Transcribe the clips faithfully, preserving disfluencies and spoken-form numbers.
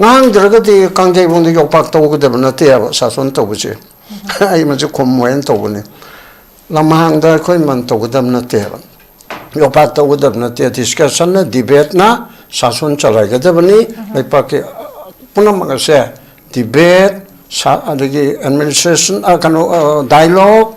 ꯉꯥꯡꯗ꯭ꯔꯒꯗꯤ ꯀꯥꯡꯖꯩꯕꯨꯡꯗ ꯌꯣꯄꯥꯛ ꯇꯧꯒꯗꯕ ꯅꯠꯇꯦꯕ ꯁꯥꯁꯣꯟ ꯇꯧꯕꯁꯦ꯫ ꯑꯩ ꯃꯁꯤ ꯈꯨꯝꯃꯣꯏꯅ ꯇꯧꯕꯅꯤ꯫ ꯂꯝꯍꯥꯡꯗ ꯑꯩꯈꯣꯏ ꯃꯟ ꯇꯧꯒꯗꯕ ꯅꯠꯇꯦꯕ꯫ ꯌꯣꯄꯥꯛ ꯇꯧꯒꯗꯕ ꯅꯠꯇꯦ꯫ ꯗꯤꯁꯀꯁꯟꯅ, ꯗꯤꯕꯦꯠꯅ ꯁꯥꯁꯣꯟ ꯆꯂꯥꯏꯒꯗꯕꯅꯤ꯫ ꯂꯩꯄꯥꯛꯀꯤ ꯄꯨꯝꯅꯃꯛ ꯑꯁꯦ ꯗꯤꯕꯦꯠ, ꯑꯗꯒꯤ ꯑꯦꯗꯃꯤꯅꯤꯁꯇ꯭ꯔꯦꯁꯟ, ꯀꯩꯅꯣ, ꯗꯥꯏꯂꯣꯛ,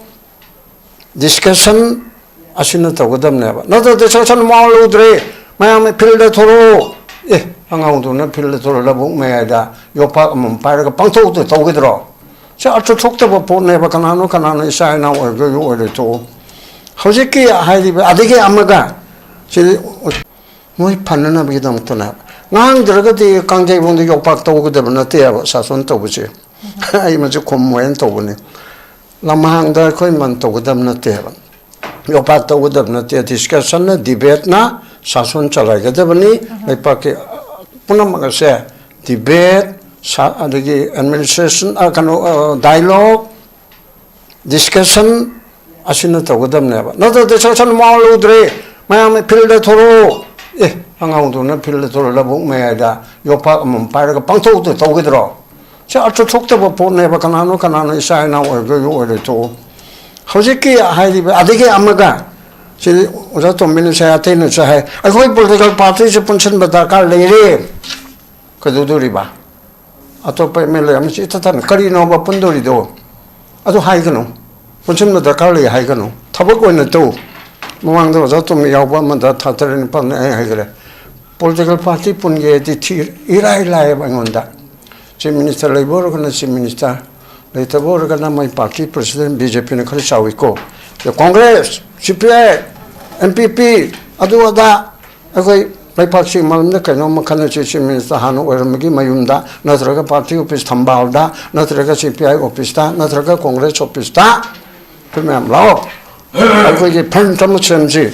ꯗꯤꯁꯀꯁꯟ ꯑꯁꯤꯅ ꯇꯧꯒꯗꯕꯅꯦꯕ꯫ ꯅꯠꯇ꯭ꯔ ꯗꯤꯁꯀꯁꯟ ꯃꯋꯥ ꯂꯧꯗ꯭ꯔꯦ꯫ ꯃꯌꯥꯝ ꯐꯤꯜꯗ ꯊꯣꯛꯂꯛꯑꯣ꯫ ꯑꯦ, ꯑꯉꯥꯎꯗꯨꯅ ꯐꯤꯜꯗ ꯊꯣꯛꯂꯛꯑꯣ, ꯂꯧꯕꯨꯛ ꯃꯌꯥꯏꯗ ꯌꯣꯄꯥꯛ ꯑꯃꯃꯝ ꯄꯥꯏꯔꯒ ꯄꯥꯡꯊꯣꯛꯇ ꯇꯧꯒꯗ꯭ꯔꯣ? ꯁꯤ ꯑꯔꯊ ꯊꯣꯛꯇꯕ ꯄꯣꯠꯅꯦꯕ꯫ ꯀꯅꯥꯅꯣ ꯀꯅꯥꯅꯣ ꯏꯆꯥ ꯏꯅꯥꯎ ꯑꯣꯏꯔꯒ ꯑꯣꯏꯔꯣꯏ ꯊꯣꯛꯎ꯫ ꯍꯧꯖꯤꯛꯀꯤ ꯍꯥꯏꯔꯤꯕ, ꯑꯗꯒꯤ ꯑꯃꯒ, ꯁꯤꯗꯤ ꯃꯣꯏ ꯐꯅꯅꯕꯒꯤꯗꯃꯛꯇꯅꯦꯕ꯫ ꯉꯥꯡꯗ꯭ꯔꯒꯗꯤ ꯀꯥꯡꯖꯩꯕꯨꯡꯗ ꯌꯣꯄꯥꯛ ꯇꯧꯒꯗꯕ ꯅꯠꯇꯦꯕ ꯁꯥꯁꯣꯟ ꯇꯧꯕꯁꯦ꯫ ꯑꯩ ꯃꯁꯤ ꯈꯨꯝꯃꯣꯏꯅ ꯇꯧꯕꯅꯤ꯫ ꯂꯝꯍꯥꯡꯗ ꯑꯩꯈꯣꯏ ꯃꯟ ꯇꯧꯒꯗꯕ ꯅꯠꯇꯦꯕ꯫ ꯌꯣꯄꯥꯛ ꯇꯧꯒꯗꯕ ꯅꯠꯇꯦ꯫ ꯗꯤꯁꯀꯁꯟꯅ, ꯗꯤꯕꯦꯠꯅ ꯁꯥꯁꯣꯟ ꯆꯂꯥꯏꯒꯗꯕꯅꯤ꯫ ꯂꯩꯄꯥꯛꯀꯤ ꯄꯨꯝꯅꯃꯛ ꯑꯁꯦ ꯗꯤꯕꯦꯠ, ꯑꯗꯒꯤ ꯑꯦꯗꯃꯤꯅꯤꯁꯇ꯭ꯔꯦꯁꯟ, ꯀꯩꯅꯣ, ꯗꯥꯏꯂꯣꯛ, ꯗꯤꯁꯀꯁꯟ ꯑꯁꯤꯅ ꯇꯧꯒꯗꯕꯅꯦꯕ꯫ ꯅꯠꯇ꯭ꯔ ꯗꯤꯁꯀꯁꯟ ꯃꯋꯥ ꯂꯧꯗ꯭ꯔꯦ꯫ ꯃꯌꯥꯝ ꯐꯤꯜꯗ ꯊꯣꯛꯂꯛꯑꯣ꯫ ꯑꯦ, ꯑꯉꯥꯎꯗꯨꯅ ꯐꯤꯜꯗ ꯊꯣꯛꯂꯛꯑꯣ, ꯂꯧꯕꯨꯛ ꯃꯌꯥꯏꯗ ꯌꯣꯄꯥꯛ ꯑꯃꯃꯝ ꯄꯥꯏꯔꯒ ꯄꯥꯡꯊꯣꯛꯇ ꯇꯧꯒꯗ꯭ꯔꯣ? ꯁꯤ ꯑꯔꯊ ꯊꯣꯛꯇꯕ ꯄꯣꯠꯅꯦꯕ꯫ ꯀꯅꯥꯅꯣ ꯀꯅꯥꯅꯣ ꯏꯆꯥ ꯏꯅꯥꯎ ꯑꯣꯏꯔꯒ ꯑꯣꯏꯔꯣꯏ ꯊꯣꯛꯎ꯫ ꯍꯧꯖꯤꯛꯀꯤ ꯍꯥꯏꯔꯤꯕ, ꯑꯗꯒꯤ ꯑꯃꯒ, ꯁꯤꯗꯤ ꯑꯣꯖꯥ ꯇꯣꯝꯕꯤꯅꯁꯨ ꯍꯥꯏ, ꯑꯇꯩꯅꯁꯨ ꯍꯥꯏ, ꯑꯩꯈꯣꯏ ꯄꯣꯂꯤꯇꯤꯀꯦꯜ ꯄꯥꯔꯇꯤꯁꯦ ꯄꯨꯟꯁꯤꯟꯕ ꯗꯔꯀꯥꯔ ꯂꯩꯔꯦ꯫ ꯀꯩꯗꯧꯗꯣꯔꯤꯕ? ꯑꯇꯣꯞꯄ ꯑꯦꯝ ꯑꯦꯜ ꯑꯦ ꯑꯃꯁꯨ ꯏꯊꯠ ꯊꯠꯅ ꯀꯔꯤꯅꯣꯕ ꯄꯨꯟꯗꯣꯔꯤꯗꯣ? ꯑꯗꯨ ꯍꯥꯏꯒꯅꯨ꯫ ꯄꯨꯟꯁꯤꯟꯕ ꯗꯔꯀꯥꯔ ꯂꯩ ꯍꯥꯏꯒꯅꯨ꯫ ꯊꯕꯛ ꯑꯣꯏꯅ ꯇꯧ꯫ ꯃꯃꯥꯡꯗ ꯑꯣꯖꯥ ꯇꯣꯝꯕ ꯌꯥꯎꯕ ꯑꯃꯗ ꯊꯥ ꯇꯔꯦꯠ ꯅꯤꯄꯥꯜꯅ ꯑꯩ ꯍꯥꯏꯈ꯭ꯔꯦ꯫ ꯄꯣꯂꯤꯇꯤꯀꯦꯜ ꯄꯥꯔꯇꯤ ꯄꯨꯟꯒꯦꯗꯤ ꯊꯤ ꯏꯔꯥꯏ ꯂꯥꯏꯌꯦꯕ ꯑꯩꯉꯣꯟꯗ꯫ ꯆꯤꯐ ꯃꯤꯅꯤꯁꯇꯔ ꯂꯩꯕ ꯑꯣꯏꯔꯒꯅ ꯆꯤꯐ ꯃꯤꯅꯤꯁꯇꯔ, ꯂꯩꯇꯕ ꯑꯣꯏꯔꯒꯅ ꯃꯣꯏ ꯄꯥꯔꯇꯤ ꯄ꯭ꯔꯁꯤꯗꯦꯟ, ꯕꯤ ꯖꯦ ꯄꯤꯅ ꯈꯔ ꯆꯥꯎꯏꯀꯣ꯫ ꯑꯗ ꯀꯣꯡꯒ꯭ꯔꯦꯁ, ꯁꯤ ꯄꯤ ꯑꯥꯏ, ꯑꯦꯝ ꯄꯤ ꯄꯤ, ꯑꯗꯨ ꯑꯗꯥ, ꯑꯩꯈꯣꯏ ꯂꯩꯄꯥꯛꯁꯤ ꯃꯔꯝꯗ ꯀꯩꯅꯣꯝꯃ ꯈꯟꯅꯁꯤ꯫ ꯆꯤꯐ ꯃꯤꯅꯤꯁꯇꯔ ꯍꯥꯟꯅ ꯑꯣꯏꯔꯝꯕꯒꯤ ꯃꯌꯨꯝꯗ, ꯅꯠꯇ꯭ꯔꯒ ꯄꯥꯔꯇꯤ ꯑꯣꯐꯤꯁ ꯊꯝꯕꯥꯜꯗ, ꯅꯠꯇ꯭ꯔꯒ ꯁꯤ ꯄꯤ ꯑꯥꯏ ꯑꯣꯐꯤꯁꯇ, ꯅꯠꯇ꯭ꯔꯒ ꯀꯣꯡꯒ꯭ꯔꯦꯁ ꯑꯣꯐꯤꯁꯇ꯫ ꯑꯩꯈꯣꯏ ꯃꯌꯥꯝ ꯂꯥꯛꯑꯣ꯫ ꯑꯩꯈꯣꯏꯒꯤ ꯐ꯭ꯔꯟꯠ ꯑꯃ ꯁꯦꯝꯁꯤ꯫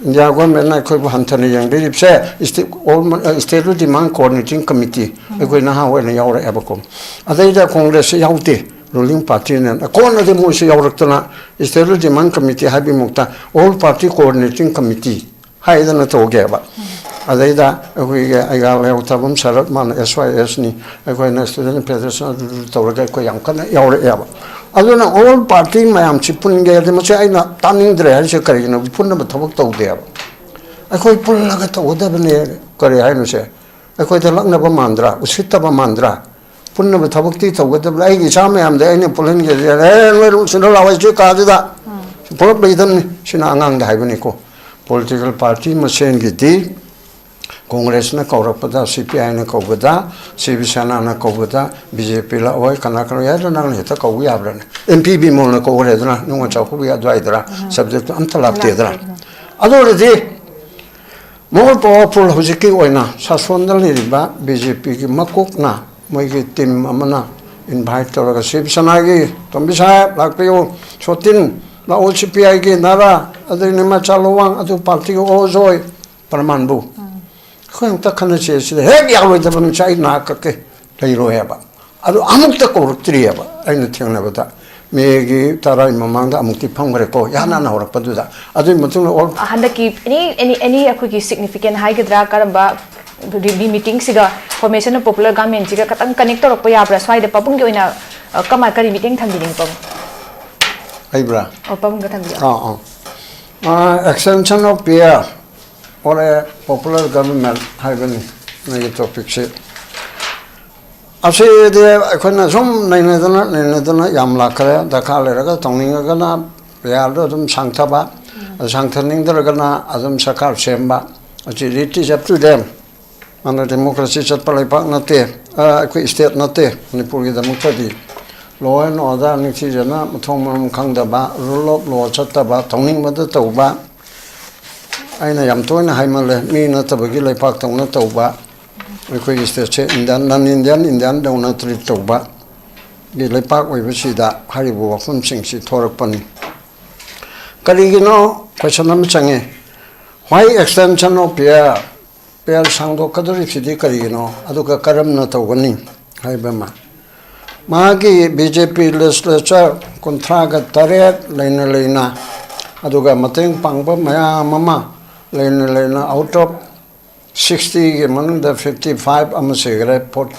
ꯏꯟꯗꯤꯌꯥ ꯒꯣꯔꯃꯦꯟꯅ ꯑꯩꯈꯣꯏꯕꯨ ꯍꯟꯊꯅ ꯌꯦꯡꯕꯤꯔꯤꯕꯁꯦ, ꯏꯁꯇꯦꯠ, ꯑꯣꯜ, ꯏꯁꯇꯦꯠ ꯗꯤꯃꯥꯟ ꯀꯣꯑꯣꯔꯗꯤꯅꯦꯇꯤꯡ ꯀꯃꯤꯇꯤ, ꯑꯩꯈꯣꯏ ꯅꯍꯥ ꯑꯣꯏꯅ ꯌꯥꯎꯔꯛꯑꯦꯕꯀꯣ꯫ ꯑꯗꯩꯗ ꯀꯣꯡꯒ꯭ꯔꯦꯁꯁꯤ ꯌꯥꯎꯗꯦ, ꯔꯨꯂꯤꯡ ꯄꯥꯔꯇꯤꯅ꯫ ꯀꯣꯟꯅꯗꯤ ꯃꯣꯏꯁꯨ ꯌꯥꯎꯔꯛꯇꯅ, ꯏꯁꯇꯦꯠ ꯗꯤꯃꯥꯟ ꯀꯃꯤꯇꯤ ꯍꯥꯏꯕꯒꯤ ꯃꯍꯨꯠꯇ ꯑꯣꯜ ꯄꯥꯔꯇꯤ ꯀꯣꯑꯣꯔꯗꯤꯅꯦꯇꯤꯡ ꯀꯃꯤꯇꯤ ꯍꯥꯏꯗꯅ ꯇꯧꯒꯦꯕ꯫ ꯑꯗꯩꯗ ꯑꯩꯈꯣꯏꯒꯤ ꯑꯩꯒꯥ ꯂꯩꯍꯧ ꯊꯕꯝ ꯁꯔꯠ, ꯃꯥꯅ ꯑꯦꯁ ꯋꯥꯏ ꯑꯦꯁꯅꯤ, ꯑꯩꯈꯣꯏꯅ ꯁ꯭ꯇꯨꯗꯦꯟ ꯐꯦꯗꯔꯦꯁꯟ, ꯑꯗꯨ ꯇꯧꯔꯒ ꯑꯩꯈꯣꯏ ꯌꯥꯝ ꯀꯟꯅ ꯌꯥꯎꯔꯛꯑꯦꯕ꯫ ꯑꯗꯨꯅ ꯑꯣꯜ ꯄꯥꯔꯇꯤ ꯃꯌꯥꯝꯁꯤ ꯄꯨꯟꯒꯦ ꯍꯥꯏꯗꯤ, ꯃꯁꯤ ꯑꯩꯅ ꯇꯥꯅꯤꯡꯗ꯭ꯔꯦ ꯍꯥꯏꯔꯤꯁꯦ ꯀꯔꯤꯒꯤꯅꯣ? ꯄꯨꯟꯅꯕ ꯊꯕꯛ ꯇꯧꯗꯦꯕ꯫ ꯑꯩꯈꯣꯏ ꯄꯨꯜꯂꯒ ꯇꯧꯒꯗꯕꯅꯦ꯫ ꯀꯔꯤ ꯍꯥꯏꯅꯣꯁꯦ? ꯑꯩꯈꯣꯏꯗ ꯂꯛꯅꯕ ꯃꯥꯟꯗ꯭ꯔꯥ? ꯎꯁꯤꯠꯇꯕ ꯃꯥꯟꯗ꯭ꯔꯥ? ꯄꯨꯟꯅꯕ ꯊꯕꯛꯇꯤ ꯇꯧꯒꯗꯕꯅꯤ꯫ ꯑꯩꯒꯤ ꯏꯆꯥ ꯃꯌꯥꯝꯗ ꯑꯩꯅ ꯄꯨꯜꯍꯟꯒꯦ, "ꯑꯦ, ꯅꯣꯏ ꯂꯣꯏꯁꯤꯟꯅ ꯂꯥꯛꯑꯣ, ꯁꯤ ꯀꯥꯁꯤꯗ ꯄꯨꯂꯞ ꯂꯩꯗꯝꯅꯤ", ꯁꯤꯅ ꯑꯉꯥꯡꯗ ꯍꯥꯏꯕꯅꯤꯀꯣ꯫ ꯄꯣꯂꯤꯇꯤꯀꯦꯜ ꯄꯥꯔꯇꯤ ꯃꯁꯦꯟꯒꯤꯗꯤ ꯀꯣꯡꯒ꯭ꯔꯦꯁꯅ ꯀꯧꯔꯛꯄꯗ, ꯁꯤ ꯄꯤ ꯑꯥꯏꯅ ꯀꯧꯕꯗ, ꯁꯤꯕ ꯁꯦꯅꯥꯅ ꯀꯧꯕꯗ, ꯕꯤ ꯖꯦ ꯄꯤ ꯂꯥꯛꯑꯣꯏ, ꯀꯅꯥ ꯀꯅꯥ ꯌꯥꯏꯗꯣ ꯅꯪꯅ ꯍꯦꯛꯇ ꯀꯧꯕ ꯌꯥꯕ꯭ꯔꯥꯅꯦ? ꯑꯦꯝ ꯄꯤ ꯕꯤꯃꯣꯜꯅ ꯀꯧꯈ꯭ꯔꯦꯗꯅ, ꯅꯤꯉꯣꯜ ꯆꯥꯛꯀꯧꯕꯒꯤ ꯑꯗꯨꯋꯥꯏꯗꯔ, ꯁꯕꯖꯦꯛꯇꯣ ꯑꯝꯇ ꯂꯥꯛꯇꯦꯗꯅ꯫ ꯑꯗꯨ ꯑꯣꯏꯔꯗꯤ ꯃꯣꯔ ꯄꯥꯋꯔꯐꯨꯜ ꯍꯧꯖꯤꯛꯀꯤ ꯑꯣꯏꯅ ꯁꯥꯁꯣꯟꯗ ꯂꯩꯔꯤꯕ ꯕꯤ ꯖꯦ ꯄꯤꯒꯤ ꯃꯀꯣꯛꯅ, ꯃꯣꯏꯒꯤ ꯇꯤꯝ ꯑꯃꯅ ꯏꯟꯚꯥꯏꯠ ꯇꯧꯔꯒ, "ꯁꯤꯕ ꯁꯦꯅꯥꯒꯤ ꯇꯣꯝꯕꯤ ꯁꯥꯍꯦꯕ ꯂꯥꯛꯄꯤꯌꯨ, ꯁꯣꯇꯤꯟ ꯂꯥꯛꯑꯣ, ꯁꯤ ꯄꯤ ꯑꯥꯏꯒꯤ ꯅꯥꯔꯥ, ꯑꯗꯩ ꯅꯤꯃꯥꯆꯥ ꯂꯨꯋꯥꯡ, ꯑꯗꯨ ꯄꯥꯔꯇꯤꯒꯤ ꯑꯣꯖꯣꯏ ꯄ꯭ꯔꯃꯥꯟꯕꯨ, ꯑꯩꯈꯣꯏ ꯑꯃꯨꯛꯇ ꯈꯟꯅꯁꯦ, ꯁꯤꯗ ꯍꯦꯛ ꯌꯥꯔꯣꯏꯗꯕ ꯃꯤꯁꯦ ꯑꯩ ꯅꯥ ꯀꯛꯀꯦ ꯂꯩꯔꯣꯏ" ꯍꯥꯏꯕ꯫ ꯑꯗꯨ ꯑꯃꯨꯛꯇ ꯀꯧꯔꯛꯇ꯭ꯔꯤꯑꯕ ꯑꯩꯅ ꯊꯦꯡꯅꯕꯗ꯫ ꯃꯦꯒꯤ ꯇꯔꯥꯒꯤ ꯃꯃꯥꯡꯗ ꯑꯃꯨꯛꯇꯤ ꯐꯝꯈ꯭ꯔꯦꯀꯣ, ꯏꯍꯥꯟ ꯍꯥꯟꯅ ꯍꯧꯔꯛꯄꯗꯨꯗ꯫ ꯑꯗꯨꯒꯤ ꯃꯇꯨꯡꯗ ꯑꯣꯜ ꯑ, ꯍꯟꯗꯛꯀꯤ ꯑꯦꯅꯤ ꯑꯦꯅꯤ ꯑꯦꯅꯤ ꯑꯩꯈꯣꯏꯒꯤ ꯁꯤꯒꯅꯤꯐꯤꯀꯦꯟ ꯍꯥꯏꯒꯗ꯭ꯔꯥ, ꯀꯔꯝꯕ ꯃꯤꯇꯤꯡꯁꯤꯒ formation of popular governmentꯁꯤꯒ ꯈꯇꯪ ꯀꯅꯦꯛ ꯇꯧꯔꯛꯄ ꯌꯥꯕ꯭ꯔꯥ? ꯁ꯭ꯋꯥꯏꯗ ꯄꯥꯕꯨꯡꯒꯤ ꯑꯣꯏꯅ, ꯑ, ꯀꯃꯥꯏ, ꯀꯔꯤ ꯃꯤꯇꯤꯡ ꯊꯝꯕꯤꯅꯤꯡꯉꯤ ꯄꯥꯕꯨꯡ? ꯑꯩꯕ꯭ꯔꯥ? ꯑꯣ, ꯄꯥꯕꯨꯡꯒ ꯊꯝꯕꯤꯌꯣ꯫ ꯑꯥ, ꯑꯥ꯫ ꯑ, extension of power or a popular government ꯍꯥꯏꯕꯅꯤ ꯅꯣꯏꯒꯤ ꯇꯣꯄꯤꯛꯁꯤ꯫ ꯑꯁꯤꯗꯤ ꯑꯩꯈꯣꯏꯅ ꯁꯨꯝ ꯅꯩꯅꯗꯅ ꯅꯩꯅꯗꯅ ꯌꯥꯝ ꯂꯥꯛꯈ꯭ꯔꯦ꯫ ꯗꯔꯀꯥꯔ ꯂꯩꯔꯒ ꯇꯧꯅꯤꯡꯉꯒꯅ, ꯌꯥꯔꯗ ꯑꯗꯨꯝ ꯁꯥꯡꯊꯕ, ꯁꯥꯡꯊꯅꯤꯡꯗ꯭ꯔꯒꯅ ꯑꯗꯨꯝ ꯁꯔꯀꯥꯔ ꯁꯦꯝꯕ꯫ ꯑꯁꯤ it is up to them꯫ ꯃꯥꯅ ꯗꯦꯃꯣꯀ꯭ꯔꯦꯁꯤ ꯆꯠꯄ ꯂꯩꯄꯥꯛ ꯅꯠꯇꯦ, ꯑ, ꯑꯩꯈꯣꯏ ꯁ꯭ꯇꯦꯠ ꯅꯠꯇꯦ꯫ ꯃꯅꯤꯄꯨꯔꯒꯤꯗꯃꯛꯇꯗꯤ law and order ꯅꯤꯡꯊꯤꯖꯅ ꯃꯊꯣꯡ ꯃꯔꯝ ꯈꯪꯗꯕ, rule of law ꯆꯠꯇꯕ, ꯇꯧꯅꯤꯡꯕꯗ ꯇꯧꯕ, ꯑꯩꯅ ꯌꯥꯝ ꯇꯣꯏꯅ ꯍꯥꯏꯃꯜꯂꯦ, ꯃꯤ ꯅꯠꯇꯕꯒꯤ ꯂꯩꯄꯥꯛꯇꯧꯅ ꯇꯧꯕ, ꯑꯩꯈꯣꯏꯒꯤ ꯁ꯭ꯇꯦꯠꯁꯦ ꯏꯟꯗꯤꯌꯥꯟ, non Indian, ꯏꯟꯗꯤꯌꯥꯟꯗꯧꯅ treat ꯇꯧꯕ ꯒꯤ ꯂꯩꯄꯥꯛ ꯑꯣꯏꯕꯁꯤꯗ ꯍꯥꯏꯔꯤꯕ ꯋꯥꯐꯝꯁꯤꯡꯁꯤ ꯊꯣꯔꯛꯄꯅꯤ꯫ ꯀꯔꯤꯒꯤꯅꯣ? Question ꯑꯃ ꯆꯪꯉꯦ꯫ Why extension of power? Power ꯁꯥꯡꯗꯣꯛꯀꯗꯧꯔꯤꯕꯁꯤꯗꯤ ꯀꯔꯤꯒꯤꯅꯣ? ꯑꯗꯨꯒ ꯀꯔꯝꯅ ꯇꯧꯒꯅꯤ ꯍꯥꯏꯕ ꯑꯃ꯫ ꯃꯥꯒꯤ ꯕꯤ ꯖꯦ ꯄꯤ legislature ꯀꯨꯟꯊ꯭ꯔꯥꯒ ꯇꯔꯦꯠ ꯂꯩꯅ ꯂꯩꯅ, ꯑꯗꯨꯒ ꯃꯇꯦꯡ ꯄꯥꯡꯕ ꯃꯌꯥꯝ ꯑꯃ ꯂꯩꯅ ꯂꯩꯅ, out of ꯁꯤꯛꯁꯇꯤꯒꯤ ꯃꯅꯨꯡꯗ ꯐꯤꯐꯇꯤ ꯐꯥꯏꯚ ꯑꯃ ꯁꯤꯈ꯭ꯔꯦ,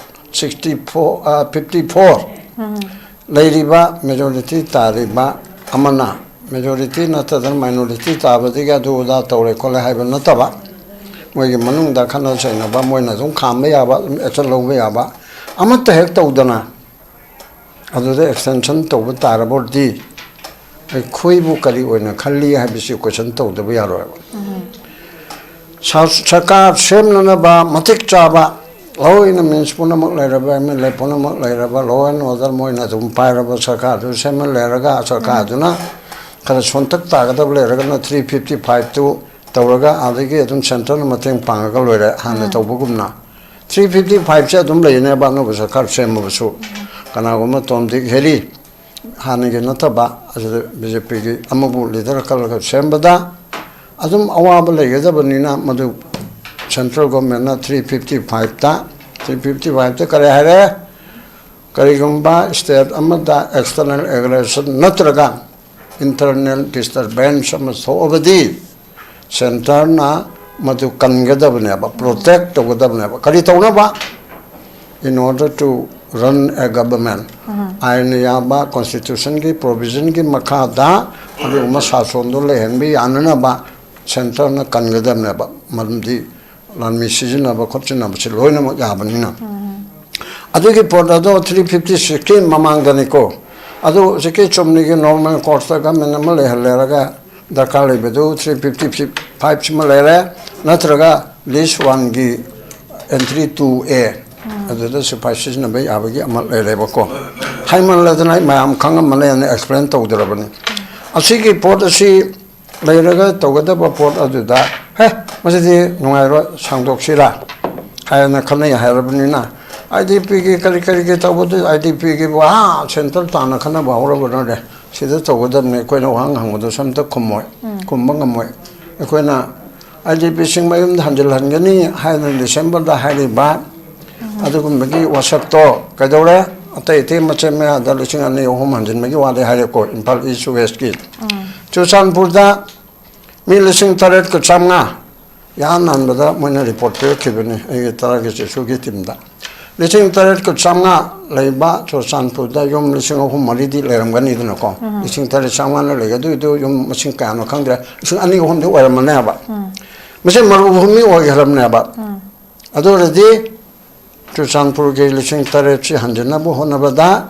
ꯁꯤꯛꯁꯇꯤ ꯐꯣꯔ, ꯐꯤꯐꯇꯤ ꯐꯣꯔ꯫ ꯂꯩꯔꯤꯕ ꯃꯦꯖꯣꯔꯤꯇꯤ ꯇꯥꯔꯤꯕ ꯑꯃꯅ, ꯃꯦꯖꯣꯔꯤꯇꯤ ꯅꯠꯇꯗꯅ ꯃꯥꯏꯅꯣꯔꯤꯇꯤ ꯇꯥꯕꯗꯒꯤ ꯑꯗꯨ ꯑꯗꯥ ꯇꯧꯔꯦ ꯈꯣꯠꯂꯦ ꯍꯥꯏꯕ ꯅꯠꯇꯕ, ꯃꯣꯏꯒꯤ ꯃꯅꯨꯡꯗ ꯈꯠꯅ ꯆꯩꯅꯕ, ꯃꯣꯏꯅ ꯑꯗꯨꯝ ꯈꯥꯝꯕ ꯌꯥꯕ, ꯑꯗꯨꯝ ꯑꯦꯛꯁꯟ ꯂꯧꯕ ꯌꯥꯕ ꯑꯃꯠꯇ ꯍꯦꯛ ꯇꯧꯗꯅ, ꯑꯗꯨꯗ ꯑꯦꯛꯁꯇꯦꯟꯁꯟ ꯇꯧꯕ ꯇꯥꯔꯕꯗꯤ ꯑꯩꯈꯣꯏꯕꯨ ꯀꯔꯤ ꯑꯣꯏꯅ ꯈꯜꯂꯤ ꯍꯥꯏꯕꯁꯤ ꯀꯣꯏꯁꯟ ꯇꯧꯗꯕ ꯌꯥꯔꯣꯏꯕ꯫ ꯁꯔ-, ꯁꯔꯀꯥꯔ ꯁꯦꯝꯅꯅꯕ ꯃꯇꯤꯛ ꯆꯥꯕ ꯂꯣꯏꯅ ꯃꯤꯟꯁ ꯄꯨꯝꯅꯃꯛ ꯂꯩꯔꯕ, ꯑꯦꯝ ꯑꯦꯜ ꯑꯦ ꯄꯨꯝꯅꯃꯛ ꯂꯩꯔꯕ, ꯂꯣ ꯑꯦꯟ ꯑꯣꯔꯗꯔ ꯃꯣꯏꯅ ꯑꯗꯨꯝ ꯄꯥꯏꯔꯕ ꯁꯔꯀꯥꯔꯗꯨ ꯁꯦꯝꯍꯜꯂꯦꯔꯒ, ꯁꯔꯀꯥꯔꯗꯨꯅ ꯈꯔ ꯁꯣꯟꯇꯛ ꯇꯥꯒꯗꯕ ꯂꯩꯔꯒꯅ ꯊ꯭ꯔꯤ ꯐꯤꯐꯇꯤ ꯐꯥꯏꯚꯇꯨ ꯇꯧꯔꯒ ꯑꯗꯒꯤ ꯑꯗꯨꯝ ꯁꯦꯟꯇꯔꯅ ꯃꯇꯦꯡ ꯄꯥꯡꯉꯒ ꯂꯣꯏꯔꯦ, ꯍꯥꯟꯅ ꯇꯧꯕꯒꯨꯝꯅ꯫ ꯊ꯭ꯔꯤ ꯐꯤꯐꯇꯤ ꯐꯥꯏꯚꯁꯦ ꯑꯗꯨꯝ ꯂꯩꯅꯦꯕ, ꯑꯅꯧꯕ ꯁꯔꯀꯥꯔ ꯁꯦꯝꯃꯕꯁꯨ꯫ ꯀꯅꯥꯒꯨꯝꯕ ꯇꯣꯝ ꯗꯤꯛ ꯍꯦꯔꯤ, ꯍꯥꯟꯅꯒꯤ ꯅꯠꯇꯕ, ꯑꯁꯤꯗ ꯕꯤ ꯖꯦ ꯄꯤꯒꯤ ꯑꯃꯕꯨ ꯂꯤꯗꯔ ꯈꯜꯂꯒ ꯁꯦꯝꯕꯗ ꯑꯗꯨꯝ ꯑꯋꯥꯕ ꯂꯩꯒꯗꯕꯅꯤꯅ, ꯃꯗꯨ ꯁꯦꯟꯇ꯭ꯔꯦꯜ ꯒꯣꯔꯃꯦꯟꯅ ꯊ꯭ꯔꯤ ꯐꯤꯐꯇꯤ ꯐꯥꯏꯚꯇ, ꯊ꯭ꯔꯤ ꯐꯤꯐꯇꯤ ꯐꯥꯏꯚꯇ ꯀꯔꯤ ꯍꯥꯏꯔꯦ? ꯀꯔꯤꯒꯨꯝꯕ ꯁ꯭ꯇꯦꯠ ꯑꯃꯗ ꯑꯦꯛꯁꯇꯔꯅꯦꯜ ꯑꯦꯒ꯭ꯔꯦꯁꯟ ꯅꯠꯇ꯭ꯔꯒ ꯏꯟꯇꯔꯅꯦꯜ ꯗꯤꯁꯇꯔꯕꯦꯟꯁ ꯑꯃ ꯊꯣꯛꯑꯕꯗꯤ, ꯁꯦꯟꯇꯔꯅ ꯃꯗꯨ ꯀꯟꯒꯗꯕꯅꯦꯕ, ꯄ꯭ꯔꯣꯇꯦꯛ ꯇꯧꯒꯗꯕꯅꯦꯕ꯫ ꯀꯔꯤ ꯇꯧꯅꯕ? In order to run a government, ꯑꯥꯏꯟꯅ ꯌꯥꯕ, ꯀꯣꯟꯁꯇꯤꯇ꯭ꯌꯨꯁꯟꯒꯤ ꯄ꯭ꯔꯣꯚꯤꯖꯟꯒꯤ ꯃꯈꯥꯗ ꯑꯗꯨꯒꯨꯝꯕ ꯁꯥꯁꯣꯟꯗꯣ ꯂꯩꯍꯟꯕ ꯌꯥꯅꯅꯕ ꯁꯦꯟꯇꯔꯅ ꯀꯟꯒꯗꯕꯅꯦꯕ, ꯃꯔꯝꯗꯤ ꯂꯥꯟꯃꯤ ꯁꯤꯖꯤꯟꯅꯕ ꯈꯣꯠꯆꯤꯟꯅꯕꯁꯤ ꯂꯣꯏꯅꯃꯛ ꯌꯥꯕꯅꯤꯅ꯫ ꯑꯗꯨꯒꯤ ꯄꯣꯠ ꯑꯗꯣ ꯊ꯭ꯔꯤ ꯐꯤꯐꯇꯤ ꯁꯤꯛꯁꯀꯤ ꯃꯃꯥꯡꯗꯅꯤꯀꯣ꯫ ꯑꯗꯨ ꯍꯧꯖꯤꯛꯀꯤ ꯆꯨꯝꯅꯒꯤ ꯅꯣꯔꯃꯦꯜ ꯀꯣꯔꯁꯇ ꯒꯃꯦꯟ ꯑꯃ ꯂꯩꯍꯜꯂꯦꯔꯒ ꯗꯔꯀꯥꯔ ꯂꯩꯕꯗꯨ ꯊ꯭ꯔꯤ ꯐꯤꯐꯇꯤ ꯐꯥꯏꯚꯁꯤꯃ ꯂꯩꯔꯦ, ꯅꯠꯇ꯭ꯔꯒ ꯂꯤꯁ ꯋꯥꯟꯒꯤ ꯑꯦꯟꯇ꯭ꯔꯤ ꯇꯨ ꯑꯦ, ꯑꯗꯨꯗ ꯁꯤꯐꯥꯏ ꯁꯤꯖꯤꯟꯅꯕ ꯌꯥꯕꯒꯤ ꯑꯃ ꯂꯩꯔꯦꯕꯀꯣ꯫ ꯍꯥꯏꯃꯜꯂꯗꯅ ꯑꯩ ꯃꯌꯥꯝ ꯈꯪꯉꯝꯃꯅꯦꯅ ꯑꯦꯛꯁꯄ꯭ꯂꯦꯟ ꯇꯧꯗ꯭ꯔꯕꯅꯤ꯫ ꯑꯁꯤꯒꯤ ꯄꯣꯠ ꯑꯁꯤ ꯂꯩꯔꯒ ꯇꯧꯒꯗꯕ ꯄꯣꯠ ꯑꯗꯨꯗ, "ꯍꯦ, ꯃꯁꯤꯗꯤ ꯅꯨꯡꯉꯥꯏꯔꯣꯏ, ꯁꯥꯡꯗꯣꯛꯁꯤꯔꯥ?" ꯍꯥꯏꯅ ꯈꯟꯅꯩ ꯍꯥꯏꯔꯕꯅꯤꯅ, ꯑꯥꯏ ꯗꯤ ꯄꯤꯒꯤ ꯀꯔꯤ ꯀꯔꯤꯒꯤ ꯇꯧꯕꯗꯨ, ꯑꯥꯏ ꯗꯤ ꯄꯤꯒꯤꯕꯨ ꯑꯥ ꯁꯦꯟꯇꯔ ꯇꯥꯟꯅ ꯈꯟꯅꯕ ꯍꯧꯔꯕꯅꯦ꯫ ꯁꯤꯗ ꯇꯧꯒꯗꯕꯅꯦ, ꯑꯩꯈꯣꯏꯅ ꯋꯥꯍꯪ ꯍꯪꯕꯗꯁꯨ ꯑꯝꯇ ꯈꯨꯝꯃꯣꯏ, ꯈꯨꯝꯕ ꯉꯝꯃꯣꯏ꯫ ꯑꯩꯈꯣꯏꯅ ꯑꯥꯏ ꯗꯤ ꯄꯤꯁꯤꯡ ꯃꯌꯨꯝꯗ ꯍꯟꯖꯤꯜꯍꯟꯒꯅꯤ ꯍꯥꯏꯅ ꯗꯤꯁꯦꯝꯕꯔꯗ ꯍꯥꯏꯔꯤꯕ ꯑꯗꯨꯒꯨꯝꯕꯒꯤ ꯋꯥꯁꯛꯇꯣ ꯀꯩꯗꯧꯔꯦ? ꯑꯇꯩ ꯑꯇꯩ ꯃꯆꯦꯠ ꯃꯌꯥꯗ ꯂꯤꯁꯤꯡ ꯑꯅꯤ ꯑꯍꯨꯝ ꯍꯟꯖꯤꯟꯕꯒꯤ ꯋꯥꯗꯤ ꯍꯥꯏꯔꯦꯀꯣ, ꯏꯝꯐꯥꯜ ꯏꯁ ꯋꯦꯁꯀꯤ꯫ ꯆꯨꯔꯆꯥꯟꯄꯨꯔꯗ ꯃꯤ ꯂꯤꯁꯤꯡ ꯇꯔꯦꯠꯀ ꯆꯥꯝꯃꯉꯥ, ꯏꯍꯥꯟ ꯍꯥꯟꯕꯗ ꯃꯣꯏꯅ ꯔꯤꯄꯣꯔꯠ ꯄꯤꯔꯛꯈꯤꯕꯅꯤ ꯑꯩꯒꯤ ꯇꯔꯥꯒꯤ ꯆꯦꯁꯨꯒꯤ ꯇꯤꯝꯗ꯫ ꯂꯤꯁꯤꯡ ꯇꯔꯦꯠꯀ ꯆꯥꯝꯃꯉꯥ ꯂꯩꯕ ꯆꯨꯔꯆꯥꯟꯄꯨꯔꯗ ꯌꯨꯝ ꯂꯤꯁꯤꯡ ꯑꯍꯨꯝ ꯃꯔꯤꯗꯤ ꯂꯩꯔꯝꯒꯅꯤꯗꯅꯀꯣ꯫ ꯂꯤꯁꯤꯡ ꯇꯔꯦꯠ ꯆꯥꯝꯃꯉꯥꯅ ꯂꯩꯒꯗꯣꯏꯗꯣ ꯌꯨꯝ ꯃꯁꯤꯡ ꯀꯌꯥꯅꯣ ꯈꯪꯗ꯭ꯔꯦ, ꯂꯤꯁꯤꯡ ꯑꯅꯤ ꯑꯍꯨꯝꯗꯤ ꯑꯣꯏꯔꯝꯃꯅꯦꯕ꯫ ꯃꯁꯤ ꯃꯔꯨꯚꯨꯃꯤ ꯑꯣꯏꯈ꯭ꯔꯕꯅꯦꯕ꯫ ꯑꯗꯨ ꯑꯣꯏꯔꯗꯤ ꯆꯨꯔꯆꯥꯟꯄꯨꯔꯒꯤ ꯂꯤꯁꯤꯡ ꯇꯔꯦꯠꯁꯤ ꯍꯟꯖꯤꯟꯅꯕ ꯍꯣꯠꯅꯕꯗ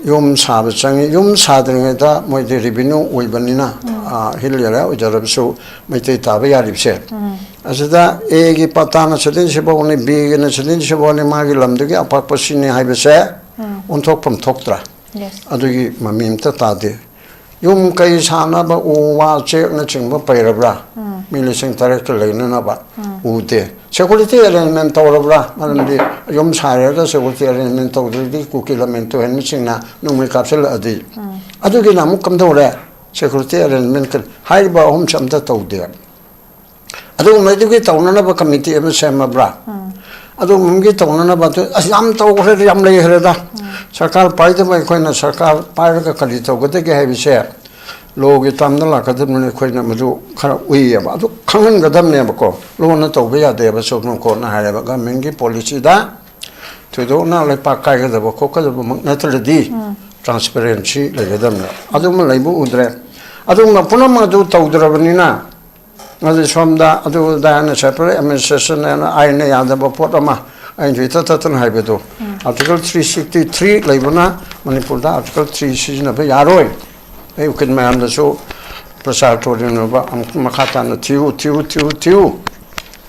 ꯌꯨꯝ ꯁꯥꯕ ꯆꯪꯉꯤ꯫ ꯌꯨꯝ ꯁꯥꯗ꯭ꯔꯤꯉꯩꯗ ꯃꯣꯏꯗꯤ ꯔꯦꯚꯤꯅ꯭ꯌꯨ ꯑꯣꯏꯕꯅꯤꯅ, ꯎꯝ꯫ ꯑ, ꯍꯤꯜ ꯑꯦꯔꯤꯌꯥ ꯑꯣꯏꯖꯔꯕꯁꯨ ꯃꯩꯇꯩ ꯇꯥꯕ ꯌꯥꯔꯤꯕꯁꯦ꯫ ꯎꯝ꯫ ꯑꯁꯤꯗ ꯑꯦꯒꯤ ꯄꯇꯥꯅ ꯁꯤꯗꯩꯁꯤꯐꯥꯎꯅꯤ, ꯕꯤꯒꯤꯅ ꯁꯤꯗꯩꯁꯤꯐꯥꯎꯅꯤ, ꯃꯥꯒꯤ ꯂꯝꯗꯨꯒꯤ ꯑꯄꯥꯛꯄ ꯁꯤꯅꯤ ꯍꯥꯏꯕꯁꯦ ꯎꯝ꯫ ꯑꯣꯟꯊꯣꯛꯐꯝ ꯊꯣꯛꯇ꯭ꯔꯥ? Yes꯫ ꯑꯗꯨꯒꯤ ꯃꯃꯤ ꯑꯝꯇ ꯇꯥꯗꯦ꯫ ꯌꯨꯝ ꯀꯩ ꯁꯥꯅꯕ ꯎ ꯋꯥ ꯆꯦꯛꯅꯆꯤꯡꯕ ꯄꯩꯔꯕ꯭ꯔꯥ? ꯎꯝ꯫ ꯃꯤ ꯂꯤꯁꯤꯡ ꯇꯔꯦꯠꯀ ꯂꯩꯅꯅꯕ ꯎꯝ꯫ ꯎꯗꯦ꯫ Security arrangement ꯇꯧꯔꯕ꯭ꯔꯥ? ꯃꯔꯝꯗꯤ ꯌꯨꯝ ꯁꯥꯔꯒ security arrangement ꯇꯧꯗ꯭ꯔꯗꯤ ꯀꯨꯀꯤ ꯂꯝꯃꯦꯟ ꯇꯨꯍꯟꯕꯁꯤꯡꯅ ꯅꯣꯡꯃꯩ ꯀꯥꯞꯁꯤꯜꯂꯛꯑꯗꯤ꯫ ꯎꯝ꯫ ꯑꯗꯨꯒꯤꯅ ꯑꯃꯨꯛ ꯀꯝꯗꯧꯔꯦ? Security arrangement ꯀ-, ꯍꯥꯏꯔꯤꯕ ꯑꯍꯨꯝꯁꯦ ꯑꯝꯇ ꯇꯧꯗꯦ꯫ ꯑꯗꯨꯒꯨꯝꯕꯗꯨꯒꯤ ꯇꯧꯅꯅꯕ committee ꯑꯃ ꯁꯦꯝꯃꯕ꯭ꯔꯥ? ꯎꯝ꯫ ꯑꯗꯨꯒꯨꯝꯕꯒꯤ ꯇꯧꯅꯅꯕ ꯑꯗꯨ, ꯑꯁ, ꯌꯥꯝ ꯇꯧꯈ꯭ꯔꯦ, ꯌꯥꯝ ꯂꯩꯈ꯭ꯔꯦꯗ꯫ ꯎꯝ꯫ ꯁꯔꯀꯥꯔ ꯄꯥꯏꯗꯕ ꯑꯩꯈꯣꯏꯅ ꯁꯔꯀꯥꯔ ꯄꯥꯏꯔꯒ ꯀꯔꯤ ꯇꯧꯒꯗꯒꯦ ꯍꯥꯏꯕꯁꯦ ꯂꯣꯒꯤ ꯇꯥꯝꯗ ꯂꯥꯛꯀꯗꯕꯅꯤꯅ ꯑꯩꯈꯣꯏꯅ ꯃꯗꯨ ꯈꯔ ꯎꯏꯌꯦꯕ꯫ ꯑꯗꯨ ꯈꯪꯍꯟꯒꯗꯕꯅꯦꯕꯀꯣ꯫ ꯂꯣꯅ ꯇꯧꯕ ꯌꯥꯗꯦꯕ, Supreme Courtꯅ ꯍꯥꯏꯔꯦꯕ꯫ Governmentꯀꯤ policyꯗ ꯊꯣꯏꯗꯣꯛꯅ ꯂꯩꯄꯥꯛ ꯀꯥꯏꯒꯗꯕ ꯈꯣꯠꯀꯗꯕꯃꯛ ꯅꯠꯇ꯭ꯔꯗꯤ ꯎꯝ꯫ Transparency ꯂꯩꯒꯗꯕꯅꯦ꯫ ꯑꯗꯨꯃ ꯂꯩꯕ ꯎꯗ꯭ꯔꯦ꯫ ꯑꯗꯨꯒꯨꯝꯕ ꯄꯨꯝꯅꯃꯛ ꯑꯗꯨ ꯇꯧꯗ꯭ꯔꯕꯅꯤꯅ ꯑꯗꯨ ꯁꯣꯝꯗ ꯑꯗꯨ ꯑꯗꯥ ꯍꯥꯏꯅ separate administration ꯍꯥꯏꯅ ꯑꯥꯏꯟꯅ ꯌꯥꯗꯕ ꯄꯣꯠ ꯑꯃ ꯑꯩꯅꯁꯨ ꯏꯊꯠ ꯊꯠꯇꯅ ꯍꯥꯏꯕꯗꯣ, ꯎꯝ꯫ Article three sixty three ꯂꯩꯕꯅ ꯃꯅꯤꯄꯨꯔꯗ Article three ꯁꯤꯖꯤꯟꯅꯕ ꯌꯥꯔꯣꯏ꯫ ꯑꯩ ꯎꯀꯤꯜ ꯃꯌꯥꯝꯗꯁꯨ ꯄ꯭ꯔꯆꯥꯔ ꯇꯧꯔꯤꯅꯕ ꯑꯃꯨꯛ ꯃꯈꯥ ꯇꯥꯅ ꯊꯤꯌꯨ, ꯊꯤꯌꯨ, ꯊꯤꯌꯨ, ꯊꯤꯌꯨ꯫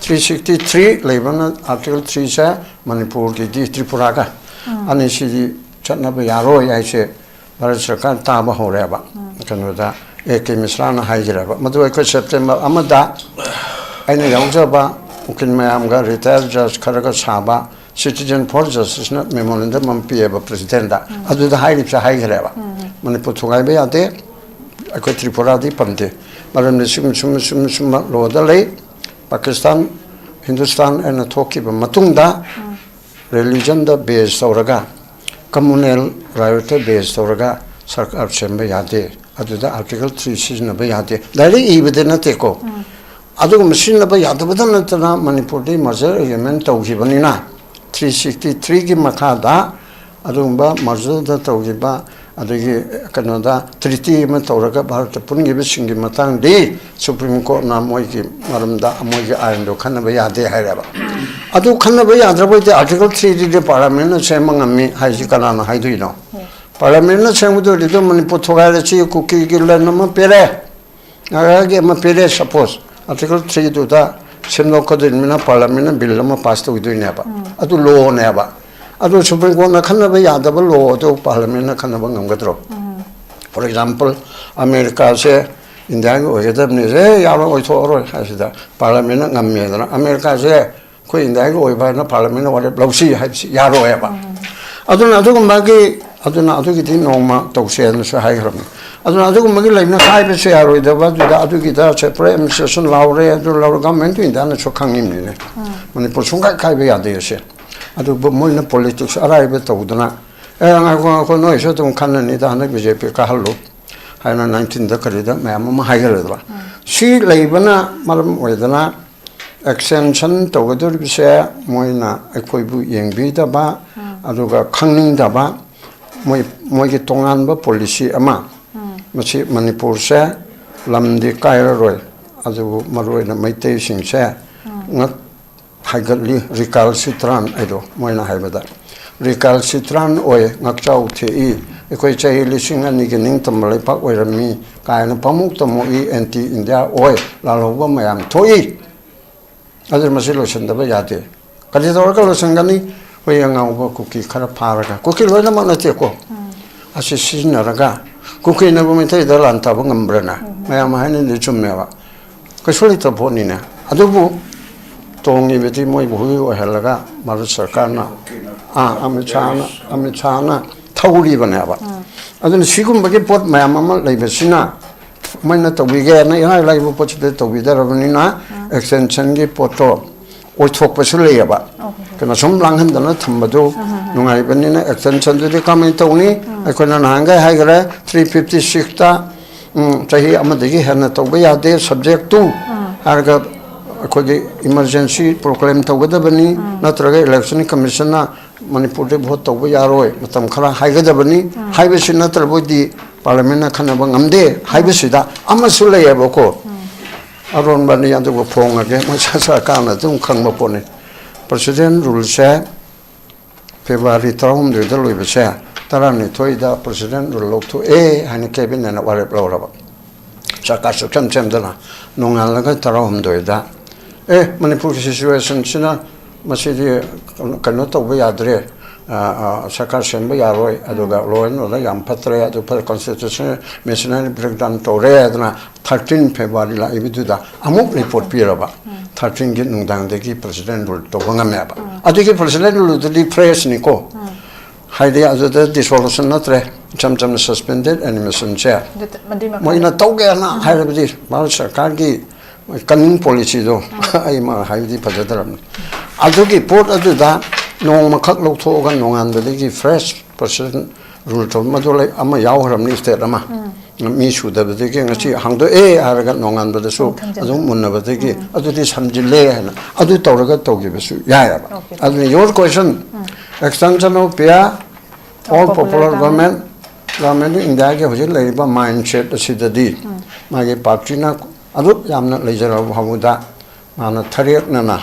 Three sixty three ꯂꯩꯕꯅ Article threeꯁꯦ ꯃꯅꯤꯄꯨꯔꯒꯤꯗꯤ ꯇ꯭ꯔꯤꯄꯨꯔꯥꯒ ꯎꯝ꯫ ꯑꯅꯤꯁꯤꯗꯤ ꯆꯠꯅꯕ ꯌꯥꯔꯣꯏ ꯍꯥꯏꯁꯦ ꯚꯥꯔꯠ ꯁꯔꯀꯥꯔ ꯇꯥꯕ ꯍꯧꯔꯦꯕ꯫ ꯎꯝ꯫ ꯀꯩꯅꯣꯗ ꯑꯦ ꯀꯦ ꯃꯤꯁ꯭ꯔꯥꯅ ꯍꯥꯏꯈ꯭ꯔꯦꯕ꯫ ꯃꯗꯨ ꯑꯩꯈꯣꯏ September ꯑꯃꯗ ꯑꯩꯅ ꯌꯥꯎꯖꯕ ꯎꯀꯤꯜ ꯃꯌꯥꯝꯒ retired judge ꯈꯔꯒ ꯁꯥꯕ Citizen for Justiceꯅ memorandum ꯑꯃ ꯄꯤꯌꯦꯕ Presidentꯗ꯫ ꯎꯝ꯫ ꯑꯗꯨꯗ ꯍꯥꯏꯔꯤꯕꯁꯦ ꯍꯥꯏꯈ꯭ꯔꯦꯕ꯫ ꯎꯝ꯫ ꯃꯅꯤꯄꯨꯔ ꯊꯨꯒꯥꯏꯕ ꯌꯥꯗꯦ, ꯑꯩꯈꯣꯏ ꯇ꯭ꯔꯤꯄꯨꯔꯥꯗꯤ ꯄꯟꯗꯦ꯫ ꯃꯔꯝꯗꯤ ꯁꯨꯝ, ꯁꯨꯝ, ꯁꯨꯝ, ꯁꯨꯝ ꯂꯣꯗ ꯂꯩ꯫ ꯄꯥꯀꯤꯁꯇꯥꯟ, ꯍꯤꯟꯗꯨꯁꯇꯥꯟ ꯑꯩꯅ ꯊꯣꯛꯈꯤꯕ ꯃꯇꯨꯡꯗ ꯎꯝ꯫ Religionꯗ base ꯇꯧꯔꯒ, communal riotꯇ base ꯇꯧꯔꯒ ꯁꯔꯀꯥꯔ ꯁꯦꯝꯕ ꯌꯥꯗꯦ꯫ ꯑꯗꯨꯗ Article three ꯁꯤꯖꯤꯟꯅꯕ ꯌꯥꯗꯦ꯫ Direct ꯏꯕꯗꯤ ꯅꯠꯇꯦꯀꯣ꯫ ꯎꯝ꯫ ꯑꯗꯨꯒꯨꯝꯕ ꯁꯤꯖꯤꯟꯅꯕ ꯌꯥꯗꯕꯗ ꯅꯠꯇꯅ ꯃꯅꯤꯄꯨꯔꯗꯤ merger agreement ꯇꯧꯈꯤꯕꯅꯤꯅ, three sixty three ꯒꯤ ꯃꯈꯥꯗ ꯑꯗꯨꯒꯨꯝꯕ merger ꯗ ꯇꯧꯈꯤꯕ, ꯑꯗꯒꯤ ꯀꯩꯅꯣꯗ treaty ꯑꯃ ꯇꯧꯔꯒ ꯚꯥꯔꯠꯇ ꯄꯨꯟꯈꯤꯕꯁꯤꯡꯒꯤ ꯃꯇꯥꯡꯗꯤ Supreme Court ꯅ ꯃꯣꯏꯒꯤ ꯃꯔꯝꯗ ꯃꯣꯏꯒꯤ ꯑꯥꯏꯟꯗꯣ ꯈꯟꯅꯕ ꯌꯥꯗꯦ ꯍꯥꯏꯔꯦꯕ꯫ ꯑꯗꯨ ꯈꯟꯅꯕ ꯌꯥꯗ꯭ꯔꯕ ꯑꯣꯏꯗꯤ Article three ꯗꯨꯗꯤ Parliament ꯅ ꯁꯦꯝꯕ ꯉꯝꯃꯤ ꯍꯥꯏꯁꯤ ꯀꯅꯥꯅ ꯍꯥꯏꯗꯣꯏꯅꯣ? Parliament ꯅ ꯁꯦꯝꯒꯗꯣꯏꯗꯤ ꯑꯗꯨꯝ ꯃꯅꯤꯄꯨꯔ ꯊꯨꯒꯥꯏꯔꯁꯤ, ꯀꯨꯀꯤꯒꯤ land ꯑꯃ ꯄꯤꯔꯦ, ꯅꯥꯒꯥꯒꯤ ꯑꯃ ꯄꯤꯔꯦ, suppose Article three ꯗꯨꯗ ꯁꯦꯝꯗꯣꯛꯀꯗꯣꯏꯅꯤꯅ Parliament ꯅ bill ꯑꯃ pass ꯇꯧꯈꯤꯗꯣꯏꯅꯦꯕ꯫ ꯑꯗꯨ law ꯅꯦꯕ꯫ ꯑꯗꯨ Supreme Court ꯅ ꯈꯟꯅꯕ ꯌꯥꯗꯕ law ꯑꯗꯨ Parliament ꯅ ꯈꯟꯅꯕ ꯉꯝꯒꯗ꯭ꯔꯣ? For example, ꯑꯃꯦꯔꯤꯀꯥꯁꯦ ꯏꯟꯗꯤꯌꯥꯒꯤ ꯑꯣꯏꯒꯗꯕꯅꯤ, ꯑꯦ, ꯌꯥꯔꯣꯏ, ꯑꯣꯏꯊꯣꯛꯑꯔꯣꯏ ꯍꯥꯏꯁꯤꯗ Parliament ꯅ ꯉꯝꯃꯦꯗꯅ, ꯑꯃꯦꯔꯤꯀꯥꯁꯦ ꯑꯩꯈꯣꯏ ꯏꯟꯗꯤꯌꯥꯒꯤ ꯑꯣꯏꯕ ꯍꯥꯏꯅ Parliament ꯅ ꯋꯥꯔꯦꯞ ꯂꯧꯁꯤ ꯍꯥꯏꯕꯁꯤ ꯌꯥꯔꯣꯏꯕ꯫ ꯑꯗꯨꯅ ꯑꯗꯨꯒꯨꯝꯕꯒꯤ, ꯑꯗꯨꯅ ꯑꯗꯨꯒꯤꯗꯤ ꯅꯣꯡꯃ ꯇꯧꯁꯦꯅꯁꯨ ꯍꯥꯏꯈ꯭ꯔꯕꯅꯤ꯫ ꯑꯗꯨꯅ ꯑꯗꯨꯒꯨꯝꯕꯒꯤ ꯂꯩꯅ ꯈꯥꯏꯕꯁꯨ ꯌꯥꯔꯣꯏꯗꯕ, ꯑꯗꯨꯗ ꯑꯗꯨꯒꯤꯗ separate administration ꯂꯥꯎꯔꯦ, ꯑꯗꯨ ꯂꯧꯔꯦ, Government of India ꯅꯁꯨ ꯈꯪꯉꯤꯕꯅꯤꯅꯦ꯫ ꯃꯅꯤꯄꯨꯔ ꯁꯨꯡꯈꯥꯏ ꯈꯥꯏꯕ ꯌꯥꯗꯦ ꯑꯁꯦ꯫ ꯑꯗꯨꯕꯨ ꯃꯣꯏꯅ politics ꯑꯔꯥꯏꯕ ꯇꯧꯗꯅ, "ꯑꯦ, ꯉꯥꯏꯈꯣ, ꯉꯥꯏꯈꯣ, ꯅꯣꯏꯁꯨ ꯑꯗꯨꯝ ꯈꯟꯅꯅꯤꯗ, ꯍꯟꯗꯛ B J P ꯀꯥꯍꯜꯂꯨ" ꯍꯥꯏꯅ nineteen ꯗ ꯀꯔꯤꯗ ꯃꯌꯥꯝ ꯑꯃ ꯍꯥꯏꯒꯜꯂꯦꯗꯕ꯫ ꯁꯤ ꯂꯩꯕꯅ ꯃꯔꯝ ꯑꯣꯏꯗꯅ extension ꯇꯧꯒꯗꯧꯔꯤꯕꯁꯦ ꯃꯣꯏꯅ ꯑꯩꯈꯣꯏꯕꯨ ꯌꯦꯡꯕꯤꯗꯕ, ꯑꯗꯨꯒ ꯈꯪꯅꯤꯡꯗꯕ, ꯃꯣꯏ, ꯃꯣꯏꯒꯤ ꯇꯣꯉꯥꯟꯕ policy ꯑꯃ꯫ ꯃꯁꯤ ꯃꯅꯤꯄꯨꯔꯁꯦ ꯂꯝꯗꯤ ꯀꯥꯏꯔꯔꯣꯏ, ꯑꯗꯨꯕꯨ ꯃꯔꯨꯑꯣꯏꯅ ꯃꯩꯇꯩꯁꯤꯡꯁꯦ ꯉꯛ ꯍꯥꯏꯒꯠꯂꯤ, recalcitrant ꯍꯥꯏꯗꯣ ꯃꯣꯏꯅ ꯍꯥꯏꯕꯗ꯫ Recalcitrant ꯑꯣꯏ, ꯉꯛꯆꯥꯎ ꯊꯦꯛꯏ, ꯑꯩꯈꯣꯏ ꯆꯍꯤ ꯂꯤꯁꯤꯡ ꯑꯅꯤꯒꯤ ꯅꯤꯡꯇꯝꯕ ꯂꯩꯄꯥꯛ ꯑꯣꯏꯔꯝꯃꯤ ꯀꯥꯏꯅ ꯄꯪꯃꯨꯛꯇ ꯃꯨꯛꯏ, anti India ꯑꯣꯏ, ꯂꯥꯜꯍꯧꯕ ꯃꯌꯥꯝ ꯊꯣꯛꯏ꯫ ꯑꯗꯨꯅ ꯃꯁꯤ ꯂꯣꯏꯁꯤꯟꯗꯕ ꯌꯥꯗꯦ꯫ ꯀꯔꯤ ꯇꯧꯔꯒ ꯂꯣꯏꯁꯤꯟꯒꯅꯤ? ꯍꯨꯏ ꯑꯉꯥꯎꯕ ꯀꯨꯀꯤ ꯈꯔ ꯐꯥꯔꯒ, ꯀꯨꯀꯤ ꯂꯣꯏꯅꯃꯛ ꯅꯠꯇꯦꯀꯣ, ꯑꯁꯤ ꯁꯤꯖꯤꯟꯅꯔꯒ, ꯀꯨꯀꯤꯅꯕꯨ ꯃꯩꯇꯩꯗ ꯂꯥꯟ ꯇꯥꯕ ꯉꯝꯕ꯭ꯔꯅ? ꯃꯌꯥꯝ ꯍꯥꯏꯅꯔꯤꯗꯨ ꯆꯨꯝꯃꯦꯕ꯫ ꯀꯩꯁꯨ ꯂꯩꯇꯕ ꯄꯣꯠꯅꯤꯅꯦ꯫ ꯑꯗꯨꯕꯨ ꯇꯣꯡꯉꯤꯕꯗꯤ ꯃꯣꯏꯕꯨ ꯍꯨꯏ ꯑꯣꯏꯍꯜꯂꯒ ꯚꯥꯔꯠ ꯁꯔꯀꯥꯔꯅ, ꯑꯥ, ꯑꯃꯤꯠ ꯁꯥꯍꯅ, ꯑꯃꯤꯠ ꯁꯥꯍꯅ ꯊꯧꯔꯤꯕꯅꯦꯕ꯫ ꯑꯗꯨꯅ ꯁꯤꯒꯨꯝꯕꯒꯤ ꯄꯣꯠ ꯃꯌꯥꯝ ꯑꯃ ꯂꯩꯕꯁꯤꯅ ꯃꯣꯏꯅ ꯇꯧꯕꯤꯒꯦꯅ ꯏꯔꯥꯏ ꯂꯥꯏꯕ ꯄꯣꯠꯁꯤꯗ ꯇꯧꯕꯤꯗꯔꯕꯅꯤꯅ, extension ꯒꯤ ꯄꯣꯠꯇꯣ ꯑꯣꯏꯊꯣꯛꯄꯁꯨ ꯂꯩꯌꯦꯕ꯫ ꯀꯩꯅꯣ, ꯁꯨꯝ ꯂꯥꯡꯍꯟꯗꯅ ꯊꯝꯕꯗꯨ ꯅꯨꯡꯉꯥꯏꯕꯅꯤꯅ extension ꯗꯨꯗꯤ ꯀꯃꯥꯏꯅ ꯇꯧꯅꯤ? ꯑꯩꯈꯣꯏꯅ ꯅꯍꯥꯟꯈꯩ ꯍꯥꯏꯈ꯭ꯔꯦ, three fifty six ꯇ, ꯎꯝ, ꯆꯍꯤ ꯑꯃꯗꯒꯤ ꯍꯦꯟꯅ ꯇꯧꯕ ꯌꯥꯗꯦ, subject to ꯍꯥꯏꯔꯒ ꯑꯩꯈꯣꯏꯒꯤ ꯏꯃꯔꯖꯦꯟꯁꯤ ꯄ꯭ꯔꯣꯀ꯭ꯂꯦꯝ ꯇꯧꯒꯗꯕꯅꯤ, ꯅꯠꯇ꯭ꯔꯒ ꯏꯂꯦꯛꯁꯟ ꯀꯃꯤꯁꯟꯅ ꯃꯅꯤꯄꯨꯔꯗ ꯚꯣꯠ ꯇꯧꯕ ꯌꯥꯔꯣꯏ, ꯃꯇꯝ ꯈꯔ ꯍꯥꯏꯒꯗꯕꯅꯤ ꯍꯥꯏꯕꯁꯤ ꯅꯠꯇ꯭ꯔꯕꯗꯤ ꯄꯥꯔꯂꯤꯌꯥꯃꯦꯟꯅ ꯈꯟꯅꯕ ꯉꯝꯗꯦ ꯍꯥꯏꯕꯁꯤꯗ ꯑꯃꯁꯨ ꯂꯩꯌꯦꯕꯀꯣ꯫ ꯑꯔꯣꯟꯕꯅꯤ, ꯑꯗꯨꯕꯨ ꯐꯣꯡꯉꯒꯦ, ꯃꯣꯏ ꯁꯔꯀꯥꯔꯅ ꯑꯗꯨꯝ ꯈꯪꯕ ꯄꯣꯠꯅꯤ꯫ ꯄ꯭ꯔꯁꯤꯗꯦꯟ ꯔꯨꯜꯁꯦ ꯐꯦꯕ꯭ꯔꯨꯋꯥꯔꯤ ꯇꯔꯥꯍꯨꯝꯗꯣꯏꯗ ꯂꯣꯏꯕꯁꯦ, ꯇꯔꯥꯅꯤꯊꯣꯏꯗ ꯄ꯭ꯔꯁꯤꯗꯦꯟ ꯔꯨꯜ ꯂꯧꯊꯣꯛꯑꯦ ꯍꯥꯏꯅ ꯀꯦꯕꯤꯅꯦꯠꯅ ꯋꯥꯔꯦꯞ ꯂꯧꯔꯕ꯫ ꯁꯔꯀꯥꯔ ꯁꯨꯛꯁꯦꯝ ꯁꯦꯝꯗꯅ ꯅꯣꯡꯉꯥꯜꯂꯒ ꯇꯔꯥꯍꯨꯝꯗꯣꯏꯗ, "ꯑꯦ, ꯃꯅꯤꯄꯨꯔꯒꯤ ꯁꯤꯆꯨꯋꯦꯁꯟꯁꯤꯅ ꯃꯁꯤꯗꯤ ꯀꯩꯅꯣ ꯇꯧꯕ ꯌꯥꯗ꯭ꯔꯦ, ꯑ, ꯑ, ꯁꯔꯀꯥꯔ ꯁꯦꯝꯕ ꯌꯥꯔꯣꯏ, ꯑꯗꯨꯒ ꯂꯣ ꯑꯦꯟ ꯑꯣꯔꯗꯔ ꯌꯥꯝ ꯐꯠꯇ꯭ꯔꯦ, ꯑꯗꯨ ꯐꯔꯦ, ꯀꯣꯟꯁꯇꯤꯇ꯭ꯌꯨꯁꯟ ꯃꯦꯁꯤꯅꯔꯤ ꯕ꯭ꯔꯦꯛꯗꯥꯎꯟ ꯇꯧꯔꯦ" ꯍꯥꯏꯗꯅ ꯊꯥꯔꯇꯤꯟ ꯐꯦꯕ꯭ꯔꯨꯋꯥꯔꯤ ꯂꯥꯛꯏꯕꯗꯨꯗ ꯑꯃꯨꯛ ꯔꯤꯄꯣꯔꯠ ꯄꯤꯔꯕ꯫ ꯊꯥꯔꯇꯤꯟꯒꯤ ꯅꯨꯡꯗꯥꯡꯗꯒꯤ ꯄ꯭ꯔꯁꯤꯗꯦꯟ ꯔꯨꯜ ꯇꯧꯕ ꯉꯝꯃꯦꯕ꯫ ꯑꯗꯨꯒꯤ ꯄ꯭ꯔꯁꯤꯗꯦꯟ ꯔꯨꯜꯗꯨꯗꯤ ꯐ꯭ꯔꯦꯁꯅꯤꯀꯣ꯫ ꯍꯥꯏꯗꯤ ꯑꯗꯨꯗ ꯗꯤꯁꯣꯂꯨꯁꯟ ꯅꯠꯇ꯭ꯔꯦ, ꯏꯆꯝ ꯆꯝꯅ ꯁꯁꯄꯦꯟꯗꯦꯠ ꯑꯦꯅꯤꯃꯦꯁꯟꯁꯦ꯫ ꯑꯗꯨ ꯃꯗꯨꯒꯤ ꯃꯈꯥꯗ ꯃꯣꯏꯅ ꯇꯧꯒꯦꯅ ꯍꯥꯏꯔꯕꯗꯤ ꯚꯥꯔꯠ ꯁꯔꯀꯥꯔꯒꯤ ꯀꯟꯅꯤꯡ ꯄꯣꯂꯤꯁꯤꯗꯣ ꯑꯩ ꯃꯥ ꯍꯥꯏꯕꯗꯤ ꯐꯖꯗ꯭ꯔꯕꯅꯤ꯫ ꯑꯗꯨꯒꯤ ꯄꯣꯠ ꯑꯗꯨꯗ ꯅꯣꯡꯃꯈꯛ ꯂꯧꯊꯣꯛꯑꯒ ꯅꯣꯡꯉꯥꯟꯕꯗꯒꯤ ꯐ꯭ꯔꯦꯁ ꯄ꯭ꯔꯁꯤꯗꯦꯟ ꯔꯨꯜ ꯇꯧꯕ, ꯃꯗꯨ ꯂꯩ, ꯑꯃ ꯌꯥꯎꯈ꯭ꯔꯕꯅꯤ, ꯁ꯭ꯇꯦꯠ ꯑꯃ꯫ ꯃꯤ ꯁꯨꯗꯕꯗꯒꯤ ꯉꯁꯤ ꯍꯥꯡꯗꯣꯛꯑꯦ ꯍꯥꯏꯔꯒ ꯅꯣꯡꯉꯥꯟꯕꯗꯁꯨ ꯑꯃꯨꯛ ꯊꯝꯖꯤꯟꯕ꯫ ꯑꯗꯨꯝ ꯃꯨꯟꯅꯕꯗꯒꯤ ꯑꯗꯨꯗꯤ ꯁꯝꯖꯤꯜꯂꯦ ꯍꯥꯏꯅ ꯑꯗꯨ ꯇꯧꯔꯒ ꯇꯧꯈꯤꯕꯁꯨ ꯌꯥꯏꯑꯕ꯫ ꯑꯣꯀꯦ꯫ ꯑꯗꯨꯅ your question, extension of P I, all popular government, government of India ꯒꯤ ꯍꯧꯖꯤꯛ ꯂꯩꯔꯤꯕ ꯃꯥꯏꯟ ꯁꯦꯠ ꯑꯁꯤꯗꯗꯤ ꯃꯥꯒꯤ ꯄꯥꯔꯇꯤꯅ ꯑꯗꯨꯛ ꯌꯥꯝꯅ ꯂꯩꯖꯔꯕ ꯐꯥꯎꯕꯗ ꯃꯥꯅ ꯊꯔꯦꯛꯅꯅ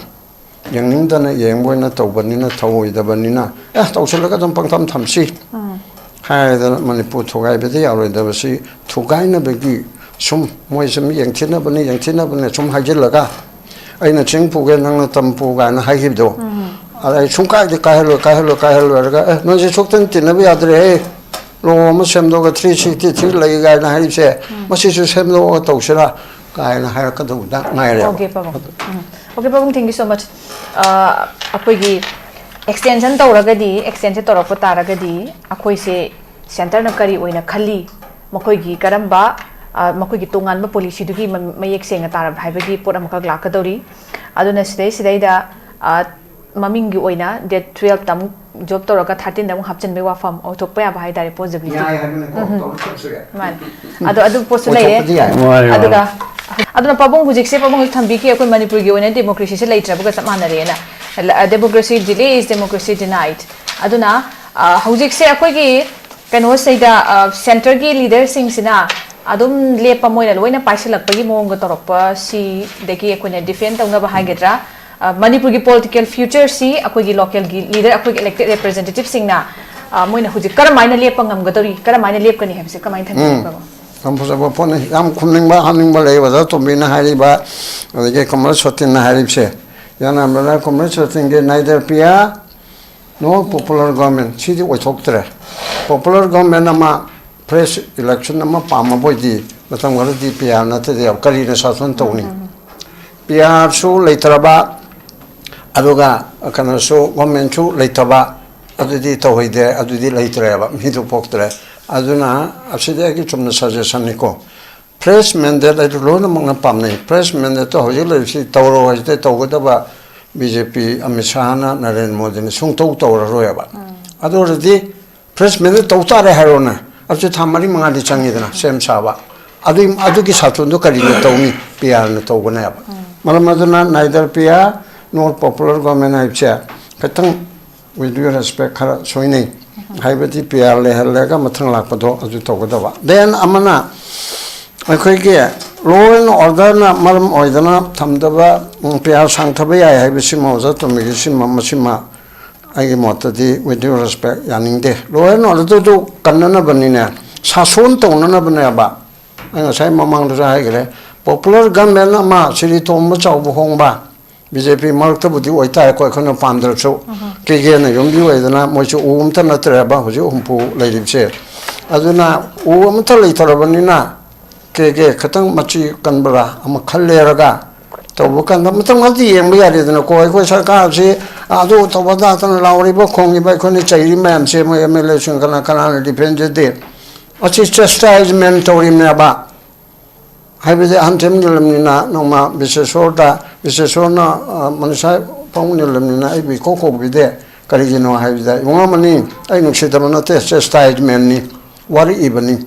ꯌꯦꯡꯅꯤꯡꯗꯅ ꯌꯦꯡꯕ ꯑꯣꯏꯅ ꯇꯧꯕꯅꯤꯅ, ꯊꯧꯑꯣꯏꯗꯕꯅꯤꯅ, "ꯑꯦ, ꯇꯧꯁꯤꯜꯂꯒ ꯑꯗꯨꯝ ꯄꯪꯊꯝ ꯊꯝꯁꯤ" ꯍꯥꯏꯗꯅ ꯃꯅꯤꯄꯨꯔ ꯊꯨꯒꯥꯏꯕꯗꯤ ꯌꯥꯔꯣꯏꯗꯕꯁꯤ ꯊꯨꯒꯥꯏꯅꯕꯒꯤ ꯁꯨꯝ ꯃꯣꯏ ꯁꯨꯝ ꯌꯦꯡꯊꯤꯅꯕꯅꯤ, ꯌꯦꯡꯊꯤꯅꯕꯅꯤ ꯁꯨꯝ ꯍꯥꯏꯖꯤꯜꯂꯒ, "ꯑꯩꯅ ꯆꯤꯡ ꯄꯨꯒꯦ, ꯅꯪꯅ ꯇꯝ ꯄꯨ" ꯀꯥꯏꯅ ꯍꯥꯏꯈꯤꯕꯗꯣ, ꯑꯗ ꯑꯩ ꯁꯨꯡ ꯀꯥꯏꯗꯤ ꯀꯥꯏꯍꯜꯂꯣꯏ, ꯀꯥꯏꯍꯜꯂꯣꯏ, ꯀꯥꯏꯍꯜꯂꯣꯏ ꯍꯥꯏꯔꯒ, "ꯑꯦ, ꯅꯣꯏꯁꯦ ꯁꯨꯛꯇꯅ ꯇꯤꯟꯅꯕ ꯌꯥꯗ꯭ꯔꯦꯍꯦ, ꯂꯣ ꯑꯃ ꯁꯦꯝꯗꯣꯛꯑꯒ ꯊ꯭ꯔꯤ ꯁꯤꯛꯁꯇꯤ ꯊ꯭ꯔꯤ ꯂꯩ ꯀꯥꯏꯅ ꯍꯥꯏꯔꯤꯁꯦ, ꯃꯁꯤꯁꯨ ꯁꯦꯝꯗꯣꯛꯑꯒ ꯇꯧꯁꯤꯔꯥ?" ꯀꯥꯏꯅ ꯍꯥꯏꯔꯛꯀꯗꯧꯕꯗ ꯉꯥꯏꯔꯦꯕ꯫ ꯑꯣꯀꯦ, ꯄꯥꯕꯨꯡ꯫ ꯎꯝ꯫ ꯑꯣꯀꯦ, ꯄꯥꯕꯨꯡ, thank you so much꯫ ꯑ, ꯑꯩꯈꯣꯏꯒꯤ extension ꯇꯧꯔꯒꯗꯤ, extension ꯇꯧꯔꯛꯄ ꯇꯥꯔꯒꯗꯤ, ꯑꯩꯈꯣꯏꯁꯦ centre ꯅ ꯀꯔꯤ ꯑꯣꯏꯅ ꯈꯜꯂꯤ, ꯃꯈꯣꯏꯒꯤ ꯀꯔꯝꯕ, ꯑ, ꯃꯈꯣꯏꯒꯤ ꯇꯣꯉꯥꯟꯕ ꯄꯣꯂꯤꯁꯤꯗꯨꯒꯤ ꯃ-, ꯃꯌꯦꯛ ꯁꯦꯡꯅ ꯇꯥꯔꯕ ꯍꯥꯏꯕꯒꯤ ꯄꯣꯠ ꯑꯃꯈꯛ ꯂꯥꯛꯀꯗꯧꯔꯤ꯫ ꯑꯗꯨꯅ ꯁꯤꯗꯩꯁꯤꯗꯩꯗ, ꯑ, ꯃꯃꯤꯡꯒꯤ ꯑꯣꯏꯅ date twelve ꯇ ꯑꯃꯨꯛ ꯖꯣꯕ ꯇꯧꯔꯒ thirteen ꯗ ꯑꯃꯨꯛ ꯍꯥꯞꯆꯤꯟꯕꯒꯤ ꯋꯥꯐꯝ ꯑꯣꯏꯊꯣꯛꯄ ꯌꯥꯕ ꯍꯥꯏꯇꯥꯔꯦ, possibility꯫ ꯌꯥꯏ ꯍꯥꯏꯕꯅꯀꯣ, ꯎꯝ꯫ ꯇꯧꯔꯛꯇꯕꯁꯨ ꯌꯥꯏ꯫ ꯃꯥꯅꯤ꯫ ꯑꯗꯣ ꯑꯗꯨ ꯄꯣꯠꯁꯨ ꯂꯩꯔꯦ꯫ ꯑꯣꯏꯊꯣꯛꯄꯗꯤ ꯌꯥꯏ꯫ ꯃꯥꯅꯤ, ꯃꯥꯅꯤ꯫ ꯑꯗꯨꯒ ꯑꯗꯨꯅ ꯄꯥꯕꯨꯡ, ꯍꯧꯖꯤꯛꯁꯦ ꯄꯥꯕꯨꯡ ꯍꯧꯖꯤꯛ ꯊꯝꯕꯤꯈꯤ, ꯑꯩꯈꯣꯏ ꯃꯅꯤꯄꯨꯔꯒꯤ ꯑꯣꯏꯅ democracy ꯁꯦ ꯂꯩꯇ꯭ꯔꯕꯒ ꯆꯞ ꯃꯥꯟꯅꯔꯦꯅ꯫ Democracy delay is democracy denied꯫ ꯑꯗꯨꯅ, ꯑ, ꯍꯧꯖꯤꯛꯁꯦ ꯑꯩꯈꯣꯏꯒꯤ ꯀꯩꯅꯣꯁꯤꯗ, ꯑ, centre ꯒꯤ leader ꯁꯤꯡꯁꯤꯅ ꯑꯗꯨꯝ ꯂꯦꯞꯄ, ꯃꯣꯏꯅ ꯂꯣꯏꯅ ꯄꯥꯏꯁꯤꯜꯂꯛꯄꯒꯤ ꯃꯑꯣꯡꯒ ꯇꯧꯔꯛꯄ ꯁꯤꯗꯒꯤ ꯑꯩꯈꯣꯏꯅ defend ꯇꯧꯅꯕ ꯍꯥꯏꯒꯗ꯭ꯔꯥ, ꯑ, ꯃꯅꯤꯄꯨꯔꯒꯤ political future ꯁꯤ ꯑꯩꯈꯣꯏꯒꯤ local ꯒꯤ leader, ꯑꯩꯈꯣꯏꯒꯤ elected representative ꯁꯤꯡꯅ, ꯑ, ꯃꯣꯏꯅ ꯍꯧꯖꯤꯛ ꯀꯔꯝꯍꯥꯏꯅ ꯂꯦꯞꯄ ꯉꯝꯒꯗꯧꯔꯤ, ꯀꯔꯝꯍꯥꯏꯅ ꯂꯦꯞꯀꯅꯤ ꯍꯥꯏꯕꯁꯦ ꯀꯃꯥꯏꯅ ꯊꯝꯕꯤꯒꯦ, ꯎꯝ꯫ ꯄꯥꯕꯨꯡ? ꯌꯥꯝ ꯐꯖꯕ ꯄꯣꯠꯅꯤ꯫ ꯌꯥꯝ ꯈꯨꯝꯅꯤꯡꯕ ꯍꯥꯞꯅꯤꯡꯕ ꯂꯩ ꯑꯣꯖꯥ ꯇꯣꯝꯕꯤꯅ ꯍꯥꯏꯔꯤꯕ, ꯑꯗꯒꯤ ꯀꯃꯔꯦꯗ ꯁꯣꯇꯤꯟꯅ ꯍꯥꯏꯔꯤꯕꯁꯦ꯫ ꯌꯥꯅꯕꯅ ꯀꯃꯔꯦꯗ ꯁꯣꯇꯤꯟꯒꯤ neither P R nor popular government ꯁꯤꯗꯤ ꯑꯣꯏꯊꯣꯛꯇ꯭ꯔꯦ꯫ Popular government ꯑꯃ, fresh election ꯑꯃ ꯄꯥꯝꯃꯕ ꯑꯣꯏꯗꯤ ꯃꯇꯝ ꯈꯔꯗꯤ P R ꯅꯠꯇꯗꯤ ꯀꯔꯤꯅ ꯁꯥꯁꯟ ꯇꯧꯅꯤ? P R ꯁꯨ ꯂꯩꯇ꯭ꯔꯕ, ꯑꯗꯨꯒ ꯀꯩꯅꯣꯁꯨ, government ꯁꯨ ꯂꯩꯇꯕ, ꯑꯗꯨꯗꯤ ꯇꯧꯍꯩꯗꯦ, ꯑꯗꯨꯗꯤ ꯂꯩꯇ꯭ꯔꯦꯕ, ꯃꯤꯗꯨ ꯄꯣꯛꯇ꯭ꯔꯦ꯫ ꯑꯗꯨꯅ ꯑꯁꯤꯗꯤ ꯑꯩꯒꯤ ꯆꯨꯝꯅ suggestion ꯅꯤꯀꯣ꯫ Fresh mandate ꯍꯥꯏꯗꯨ ꯂꯣꯏꯅꯃꯛꯅ ꯄꯥꯝꯅꯩ꯫ Fresh mandate ꯇꯣ ꯍꯧꯖꯤꯛ ꯂꯩꯔꯤꯁꯤ ꯇꯧꯔꯣ ꯍꯥꯏꯁꯤꯗ ꯇꯧꯒꯗꯕ B J P, Amit ꯁꯥꯍꯅ, Narendra ꯃꯣꯗꯤꯅ ꯁꯨꯡꯇꯧ ꯇꯧꯔꯔꯣꯏꯕ꯫ ꯑꯗꯨ ꯑꯣꯏꯔꯗꯤ fresh mandate ꯇꯧ ꯇꯥꯔꯦ ꯍꯥꯏꯔꯣꯅꯦ꯫ ꯑꯗꯨꯁꯨ ꯊꯥ ꯃꯔꯤ ꯃꯉꯥꯗꯤ ꯆꯪꯉꯤꯗꯅ ꯁꯦꯝ ꯁꯥꯕ꯫ ꯑꯗꯨꯒꯤ, ꯑꯗꯨꯒꯤ ꯁꯥꯇꯨꯟꯗꯣ ꯀꯔꯤꯅ ꯇꯧꯅꯤ? P R ꯅ ꯇꯧꯒꯅꯦꯕ꯫ ꯃꯔꯝ ꯑꯗꯨꯅ neither P R nor popular government ꯍꯥꯏꯕꯁꯦ ꯈꯤꯇꯪ, with due respect, ꯈꯔ ꯁꯣꯏꯅꯩ꯫ ꯍꯥꯏꯕꯗꯤ P R ꯂꯩꯍꯜꯂꯒ ꯃꯊꯪ ꯂꯥꯛꯄꯗꯣ ꯑꯗꯨ ꯇꯧꯒꯗꯕ꯫ Then ꯑꯃꯅ ꯑꯩꯈꯣꯏꯒꯤ law and order ꯅ ꯃꯔꯝ ꯑꯣꯏꯗꯅ ꯊꯝꯗꯕ, ꯎꯝ, P R ꯁꯥꯡꯊꯕ ꯌꯥꯏ ꯍꯥꯏꯕꯁꯤꯃ ꯑꯣꯖꯥ ꯇꯣꯝꯕꯤꯒꯤ ꯁꯤꯃ, ꯃꯁꯤꯃ ꯑꯩꯒꯤ ꯃꯣꯠꯇꯗꯤ, with due respect, ꯌꯥꯅꯤꯡꯗꯦ꯫ Law and order ꯗꯨ ꯀꯟꯅꯅꯕꯅꯤꯅꯦ, ꯁꯥꯁꯣꯟ ꯇꯧꯅꯅꯕꯅꯦꯕ꯫ ꯑꯩ ꯉꯁꯥꯏ ꯃꯃꯥꯡꯗꯁꯨ ꯍꯥꯏꯈ꯭ꯔꯦ, popular government ꯑꯃ ꯁꯤꯔꯤ ꯇꯣꯝꯕ ꯆꯥꯎꯕ ꯍꯣꯡꯕ, B J P ꯃꯔꯛꯇꯕꯨꯗꯤ ꯑꯣꯏꯇꯥꯔꯦꯀꯣ, ꯑꯩꯈꯣꯏꯅ ꯄꯥꯝꯗ꯭ꯔꯁꯨ꯫ ꯀꯦ ꯀꯦꯅ ꯌꯨꯝꯕꯤ ꯑꯣꯏꯗꯅ ꯃꯣꯏꯁꯨ ꯎ ꯑꯃꯠꯇ ꯅꯠꯇ꯭ꯔꯦꯕ ꯍꯧꯖꯤꯛ ꯍꯨꯝꯐꯨ ꯂꯩꯔꯤꯕꯁꯦ꯫ ꯑꯗꯨꯅ ꯎ ꯑꯃꯠꯇ ꯂꯩꯇ꯭ꯔꯕꯅꯤꯅ ꯀꯦ ꯀꯦ ꯈꯤꯇꯪ ꯃꯆꯤ ꯀꯟꯕ꯭ꯔꯥ ꯑꯃ ꯈꯜꯂꯦꯔꯒ ꯇꯧꯕ ꯀꯥꯟꯗ ꯃꯇꯝ ꯈꯔꯗꯤ ꯌꯦꯡꯕ ꯌꯥꯔꯦꯗꯅꯀꯣ꯫ ꯑꯩꯈꯣꯏ ꯁꯔꯀꯥꯔꯁꯤ ꯑꯗꯨ ꯇꯧꯕ ꯇꯥꯗꯅ ꯂꯥꯎꯔꯤꯕ ꯈꯣꯡꯉꯤꯕ ꯑꯩꯈꯣꯏꯅ ꯆꯩꯔꯤ ꯃꯌꯥꯝꯁꯦ, ꯃꯣꯏ M L A ꯁꯤꯡ ꯀꯅꯥ ꯀꯅꯥꯅ defend ꯗꯦ? ꯑꯁꯤ chastisement ꯇꯧꯔꯤꯕꯅꯦꯕ꯫ ꯍꯥꯏꯕꯗꯤ ꯑꯍꯟ ꯊꯦꯝꯅꯤꯜꯂꯝꯅꯤꯅ ꯅꯣꯡꯃ ꯕꯤꯁꯦꯁꯣꯔꯗ, ꯕꯤꯁꯦꯁꯣꯔꯅ, ꯑ, ꯃꯅꯤꯁꯥ ꯄꯥꯎꯅꯤꯜꯂꯝꯅꯤꯅ ꯑꯩꯕꯨ ꯏꯀꯧ ꯀꯧꯕꯤꯗꯦ꯫ ꯀꯔꯤꯒꯤꯅꯣ ꯍꯥꯏꯕꯗ, "ꯏꯕꯨꯡꯉꯣ ꯃꯅꯤ, ꯑꯩ ꯅꯨꯡꯁꯤꯗꯕ ꯅꯠꯇꯦ, chastisement ꯅꯤ, ꯋꯥꯔꯛꯏꯕꯅꯤ"꯫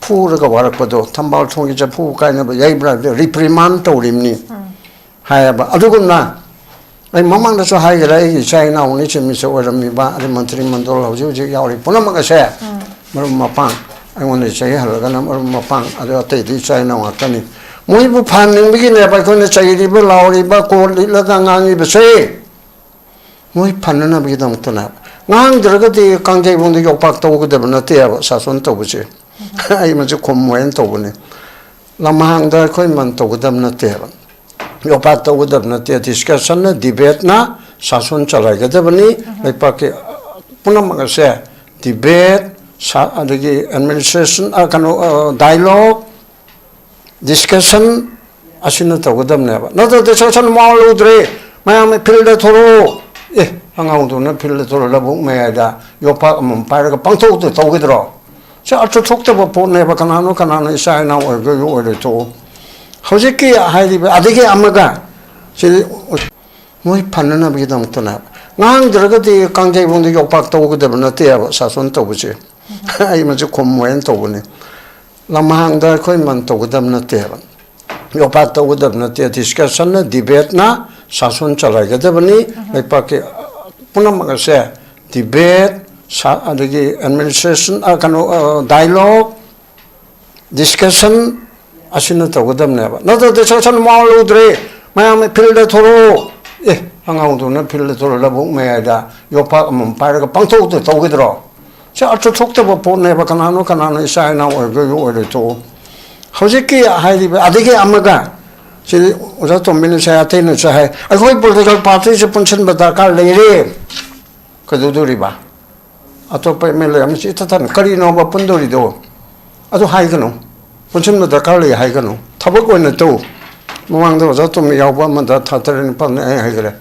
ꯐꯨꯔꯒ ꯋꯥꯔꯛꯄꯗꯣ, ꯊꯝꯕꯥꯜ ꯊꯣꯡꯒꯤ ꯆꯐꯨ ꯀꯥꯏꯅꯕ ꯌꯩꯕ꯭ꯔꯥ ꯍꯥꯏꯕꯗ reprimand ꯇꯧꯔꯤꯕꯅꯤ ꯍꯥꯏꯌꯦꯕ꯫ ꯑꯗꯨꯒꯨꯝꯅ ꯑꯩ ꯃꯃꯥꯡꯗꯁꯨ ꯍꯥꯏꯈ꯭ꯔꯦ, ꯑꯩꯒꯤ ꯏꯆꯥ ꯏꯅꯥꯎ ꯅꯤꯆꯦ ꯃꯤꯆꯦ ꯑꯣꯏꯔꯝꯃꯤꯕ, ꯑꯗꯩ ꯃꯟꯇ꯭ꯔꯤ ꯃꯟꯗꯣꯜ ꯍꯧꯖꯤꯛ ꯍꯧꯖꯤꯛ ꯌꯥꯎꯔꯤ ꯄꯨꯝꯅꯃꯛ ꯑꯁꯦ ꯃꯔꯨꯞ ꯃꯄꯥꯡ, ꯑꯩꯉꯣꯟꯗ ꯆꯍꯤ ꯍꯜꯂꯒꯅ ꯃꯔꯨꯞ ꯃꯄꯥꯡ, ꯑꯗꯨ ꯑꯇꯩꯗꯤ ꯏꯆꯥ ꯏꯅꯥꯎ ꯉꯥꯛꯇꯅꯤ꯫ ꯃꯣꯏꯕꯨ ꯐꯍꯟꯅꯤꯡꯕꯒꯤꯅꯦꯕ ꯑꯩꯈꯣꯏꯅ ꯆꯩꯔꯤꯕ, ꯂꯥꯎꯔꯤꯕ, ꯀꯣꯔ ꯂꯤꯠꯂꯒ ꯉꯥꯡꯉꯤꯕꯁꯦ꯫ ꯃꯣꯏ ꯐꯅꯅꯕꯒꯤꯗꯃꯛꯇꯅꯦꯕ꯫ ꯉꯥꯡꯗ꯭ꯔꯒꯗꯤ ꯀꯥꯡꯖꯩꯕꯨꯡꯗ ꯌꯣꯛꯄꯥꯛ ꯇꯧꯒꯗꯕ ꯅꯠꯇꯦꯕ ꯁꯥꯁꯣꯟ ꯇꯧꯕꯁꯦ꯫ ꯑꯩ ꯃꯁꯤ ꯈꯨꯝꯃꯣꯏꯅ ꯇꯧꯕꯅꯤ꯫ ꯂꯝꯍꯥꯡꯗ ꯑꯩꯈꯣꯏ ꯃꯟ ꯇꯧꯒꯗꯕ ꯅꯠꯇꯦꯕ, ꯌꯣꯄꯥꯛ ꯇꯧꯒꯗꯕ ꯅꯠꯇꯦ꯫ Discussionꯅ, debateꯅ ꯁꯥꯁꯣꯟ ꯆꯂꯥꯏꯒꯗꯕꯅꯤ꯫ ꯂꯩꯄꯥꯛꯀꯤ ꯄꯨꯝꯅꯃꯛ ꯑꯁꯦ debate, ꯑꯗꯒꯤ administration, ꯀꯩꯅꯣ, dialogue, discussion ꯑꯁꯤꯅ ꯇꯧꯒꯗꯕꯅꯦꯕ꯫ ꯅꯠꯇ꯭ꯔꯗꯤ ꯁꯥꯁꯟ ꯃꯋꯥ ꯂꯧꯗ꯭ꯔꯦ, ꯃꯌꯥꯝ fieldꯇ ꯊꯣꯛꯂꯛꯑꯣ꯫ ꯑꯦ, ꯑꯉꯥꯡꯗꯨꯅ fieldꯇ ꯊꯣꯛꯂꯛꯑꯣ, ꯂꯧꯕꯨꯛ ꯃꯌꯥꯏꯗ ꯌꯣꯄꯥꯛ ꯑꯃꯃꯝ ꯄꯥꯏꯔꯒ ꯄꯥꯡꯊꯣꯛꯇ ꯇꯧꯒꯗ꯭ꯔꯣ? ꯁꯤ ꯑꯔꯊ ꯊꯣꯛꯇꯕ ꯄꯣꯠꯅꯦꯕ꯫ ꯀꯅꯥꯅꯣ ꯀꯅꯥꯅꯣ ꯏꯆꯥ ꯏꯅꯥꯎ ꯑꯣꯏꯔꯒ ꯑꯣꯏꯔꯣꯏ ꯊꯣꯛꯎ꯫ ꯍꯧꯖꯤꯛꯀꯤ ꯍꯥꯏꯔꯤꯕ, ꯑꯗꯒꯤ ꯑꯃꯒ, ꯁꯤꯗꯤ ꯃꯣꯏ ꯐꯅꯅꯕꯒꯤꯗꯃꯛꯇꯅꯦꯕ꯫ ꯉꯥꯡꯗ꯭ꯔꯒꯗꯤ ꯀꯥꯡꯖꯩꯕꯨꯡꯗ ꯌꯣꯛꯄꯥꯛ ꯇꯧꯒꯗꯕ ꯅꯠꯇꯦꯕ ꯁꯥꯁꯣꯟ ꯇꯧꯕꯁꯦ꯫ ꯑꯩ ꯃꯁꯤ ꯈꯨꯝꯃꯣꯏꯅ ꯇꯧꯕꯅꯤ꯫ ꯂꯝꯍꯥꯡꯗ ꯑꯩꯈꯣꯏ ꯃꯟ ꯇꯧꯒꯗꯕ ꯅꯠꯇꯦꯕ, ꯌꯣꯄꯥꯛ ꯇꯧꯒꯗꯕ ꯅꯠꯇꯦ꯫ Discussionꯅ, debateꯅ ꯁꯥꯁꯣꯟ ꯆꯂꯥꯏꯒꯗꯕꯅꯤ꯫ ꯂꯩꯄꯥꯛꯀꯤ ꯄꯨꯝꯅꯃꯛ ꯑꯁꯦ debate, ꯑꯗꯒꯤ administration, ꯀꯩꯅꯣ, dialogue, discussion ꯑꯁꯤꯅ ꯇꯧꯒꯗꯕꯅꯦꯕ꯫ ꯅꯠꯇ꯭ꯔꯗꯤ ꯁꯥꯁꯟ ꯃꯋꯥ ꯂꯧꯗ꯭ꯔꯦ, ꯃꯌꯥꯝ fieldꯇ ꯊꯣꯛꯂꯛꯑꯣ꯫ ꯑꯦ, ꯑꯉꯥꯡꯗꯨꯅ fieldꯇ ꯊꯣꯛꯂꯛꯑꯣ, ꯂꯧꯕꯨꯛ ꯃꯌꯥꯏꯗ ꯌꯣꯄꯥꯛ ꯑꯃꯃꯝ ꯄꯥꯏꯔꯒ ꯄꯥꯡꯊꯣꯛꯇ ꯇꯧꯒꯗ꯭ꯔꯣ? ꯁꯤ ꯑꯔꯊ ꯊꯣꯛꯇꯕ ꯄꯣꯠꯅꯦꯕ꯫ ꯀꯅꯥꯅꯣ ꯀꯅꯥꯅꯣ ꯏꯆꯥ ꯏꯅꯥꯎ ꯑꯣꯏꯔꯒ ꯑꯣꯏꯔꯣꯏ ꯊꯣꯛꯎ꯫ ꯍꯧꯖꯤꯛꯀꯤ ꯍꯥꯏꯔꯤꯕ, ꯑꯗꯒꯤ ꯑꯃꯒ, ꯁꯤꯗꯤ ꯑꯣꯖꯥ ꯇꯣꯝꯕꯤꯅꯁꯨ ꯍꯥꯏ, ꯑꯇꯩꯅꯁꯨ ꯍꯥꯏ, ꯑꯩꯈꯣꯏ political partyꯁꯦ ꯄꯨꯟꯁꯤꯟꯕ ꯗꯔꯀꯥꯔ ꯂꯩꯔꯦ꯫ ꯀꯩꯗꯧꯗꯣꯔꯤꯕ? ꯑꯇꯣꯞꯄ MLA ꯑꯃꯁꯨ ꯏꯊꯠ ꯊꯠꯅ ꯀꯔꯤꯅꯣꯕ ꯄꯨꯟꯗꯣꯔꯤꯗꯣ? ꯑꯗꯨ ꯍꯥꯏꯒꯅꯨ꯫ ꯄꯨꯟꯁꯤꯟꯕ ꯗꯔꯀꯥꯔ ꯂꯩ ꯍꯥꯏꯒꯅꯨ꯫ ꯊꯕꯛ ꯑꯣꯏꯅ ꯇꯧ꯫ ꯃꯃꯥꯡꯗ ꯑꯣꯖꯥ ꯇꯣꯝꯕꯤ ꯌꯥꯎꯕ ꯑꯃꯗ ꯊꯥ ꯇꯔꯦꯠ ꯅꯤꯄꯥꯜꯅ ꯑꯩ ꯍꯥꯏꯈ꯭ꯔꯦ,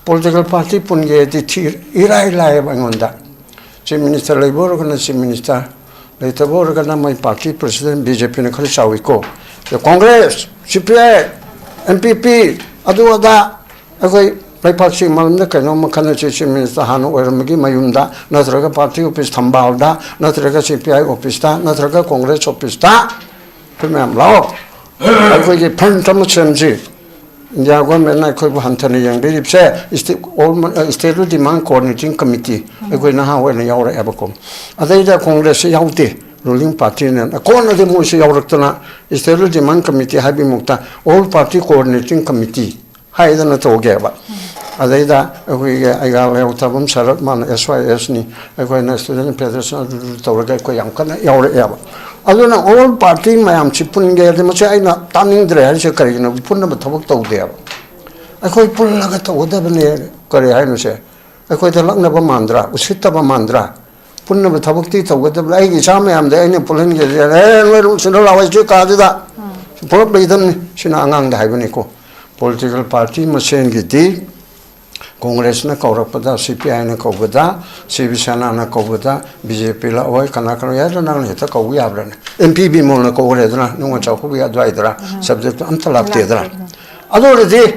political party ꯄꯨꯟꯒꯦꯗꯤ ꯊꯤ, ꯏꯔꯥꯏ ꯂꯥꯏꯌꯦꯕ ꯑꯩꯉꯣꯟꯗ꯫ Chief minister ꯂꯩꯕ ꯑꯣꯏꯔꯒꯅ chief minister, ꯂꯩꯇꯕ ꯑꯣꯏꯔꯒꯅ ꯃꯣꯏ party president, BJPꯅ ꯈꯔ ꯆꯥꯎꯏꯀꯣ꯫ ꯑꯗ Congress, CPI, NPP, ꯑꯗꯨ ꯑꯗꯥ, ꯑꯩꯈꯣꯏ ꯂꯩꯄꯥꯛꯁꯤ ꯃꯔꯝꯗ ꯀꯩꯅꯣꯝꯃ ꯈꯟꯅꯁꯤ, ꯆꯤꯐ ꯃꯤꯅꯤꯁꯇꯔ ꯍꯥꯟꯅ ꯑꯣꯏꯔꯝꯕꯒꯤ ꯃꯌꯨꯝꯗ, ꯅꯠꯇ꯭ꯔꯒ ꯄꯥꯔꯇꯤ ꯑꯣꯐꯤꯁ ꯊꯝꯕꯥꯜꯗ, ꯅꯠꯇ꯭ꯔꯒ ꯁꯤ ꯄꯤ ꯑꯥꯏ ꯑꯣꯐꯤꯁꯇ, ꯅꯠꯇ꯭ꯔꯒ ꯀꯣꯡꯒ꯭ꯔꯦꯁ ꯑꯣꯐꯤꯁꯇ꯫ ꯑꯩꯈꯣꯏ ꯃꯌꯥꯝ ꯂꯥꯛꯑꯣ, ꯑꯩꯈꯣꯏꯒꯤ ꯐ꯭ꯔꯟꯠ ꯑꯃ ꯁꯦꯝꯁꯤ꯫ ꯏꯟꯗꯤꯌꯥ ꯒꯣꯔꯃꯦꯟꯅ ꯑꯩꯈꯣꯏꯕꯨ ꯍꯟꯊꯅ ꯌꯦꯡꯕꯤꯔꯤꯕꯁꯦ, ꯏꯁꯇꯦ-, ꯑꯣꯜ ꯃ-, ꯁ꯭ꯇꯦꯠ ꯗꯤꯃꯥꯟ ꯀꯣꯑꯣꯔꯗꯤꯅꯦꯇꯤꯡ ꯀꯃꯤꯇꯤ, ꯑꯩꯈꯣꯏ ꯅꯍꯥ ꯑꯣꯏꯅ ꯌꯥꯎꯔꯛꯑꯦꯕꯀꯣ꯫ ꯑꯗꯩꯗ ꯀꯣꯡꯒ꯭ꯔꯦꯁꯁꯤ ꯌꯥꯎꯗꯦ, ꯔꯨꯂꯤꯡ ꯄꯥꯔꯇꯤꯅ꯫ ꯀꯣꯟꯅꯗꯤ ꯃꯣꯏꯁꯨ ꯌꯥꯎꯔꯛꯇꯅ ꯁ꯭ꯇꯦꯠ ꯗꯤꯃꯥꯟ ꯀꯃꯤꯇꯤ ꯍꯥꯏꯕꯒꯤ ꯃꯍꯨꯠꯇ ꯑꯣꯜ ꯄꯥꯔꯇꯤ ꯀꯣꯑꯣꯔꯗꯤꯅꯦꯇꯤꯡ ꯀꯃꯤꯇꯤ ꯍꯥꯏꯗꯅ ꯇꯧꯒꯦꯕ꯫ ꯑꯗꯩꯗ ꯑꯩꯈꯣꯏꯒꯤ ꯑꯩꯒꯥ ꯂꯩꯍꯧ ꯊꯥꯕꯝ ꯁꯔꯠ, ꯃꯥꯅ ꯑꯦꯁ ꯋꯥꯏ ꯑꯦꯁꯅꯤ, ꯑꯩꯈꯣꯏꯅ ꯁ꯭ꯇꯨꯗꯦꯟꯠ ꯐꯦꯗꯔꯦꯁꯟ, ꯑꯗꯨ ꯇꯧꯔꯒ ꯑꯩꯈꯣꯏ ꯌꯥꯝ ꯀꯟꯅ ꯌꯥꯎꯔꯛꯑꯦꯕ꯫ ꯑꯗꯨꯅ ꯑꯣꯜ ꯄꯥꯔꯇꯤ ꯃꯌꯥꯝꯁꯤ ꯄꯨꯟꯒꯦ ꯍꯥꯏꯗꯤ, ꯃꯁꯤ ꯑꯩꯅ ꯇꯥꯅꯤꯡꯗ꯭ꯔꯦ ꯍꯥꯏꯔꯤꯁꯦ ꯀꯔꯤꯒꯤꯅꯣ? ꯄꯨꯟꯅꯕ ꯊꯕꯛ ꯇꯧꯗꯦꯕ꯫ ꯑꯩꯈꯣꯏ ꯄꯨꯜꯂꯒ ꯇꯧꯒꯗꯕꯅꯦ꯫ ꯀꯔꯤ ꯍꯥꯏꯅꯣꯁꯦ? ꯑꯩꯈꯣꯏꯗ ꯂꯛꯅꯕ ꯃꯥꯟꯗ꯭ꯔꯥ? ꯎꯁꯤꯠꯇꯕ ꯃꯥꯟꯗ꯭ꯔꯥ? ꯄꯨꯟꯅꯕ ꯊꯕꯛꯇꯤ ꯇꯧꯒꯗꯕꯅꯤ꯫ ꯑꯩꯒꯤ ꯏꯆꯥ ꯃꯌꯥꯝꯗ ꯑꯩꯅ ꯄꯨꯜꯍꯟꯒꯦ, "ꯑꯦ, ꯅꯣꯏ ꯁꯤꯗ ꯂꯥꯛꯑꯣ, ꯁꯤ ꯀꯥꯗꯨꯗ ꯄꯨꯂꯞ ꯂꯩꯗꯝꯅꯤ", ꯁꯤꯅ ꯑꯉꯥꯡꯗ ꯍꯥꯏꯕꯅꯤꯀꯣ꯫ ꯄꯣꯂꯤꯇꯤꯀꯦꯜ ꯄꯥꯔꯇꯤ ꯃꯁꯦꯟꯒꯤꯗꯤ ꯀꯣꯡꯒ꯭ꯔꯦꯁꯅ ꯀꯧꯔꯛꯄꯗ, ꯁꯤ ꯄꯤ ꯑꯥꯏꯅ ꯀꯧꯕꯗ, ꯁꯤꯕ ꯁꯦꯅꯥꯅ ꯀꯧꯕꯗ, ꯕꯤ ꯖꯦ ꯄꯤ ꯂꯥꯛꯑꯣꯏ, ꯀꯅꯥ ꯀꯅꯥ ꯌꯥꯗ꯭ꯔꯥ? ꯅꯪꯅ ꯍꯦꯛꯇ ꯀꯧꯕ ꯌꯥꯕ꯭ꯔꯥꯅꯦ? ꯑꯦꯝ ꯄꯤ ꯕꯤꯃꯣꯜꯅ ꯀꯧꯈ꯭ꯔꯦꯗꯅ, ꯅꯤꯉꯣꯜ ꯆꯥꯛꯀꯧꯕꯒꯤ ꯑꯗꯨꯋꯥꯏꯗꯔ, ꯁꯕꯖꯦꯛꯇꯣ ꯑꯝꯇ ꯂꯥꯛꯇꯦꯗꯅ꯫ ꯑꯗꯨ ꯑꯣꯏꯔꯗꯤ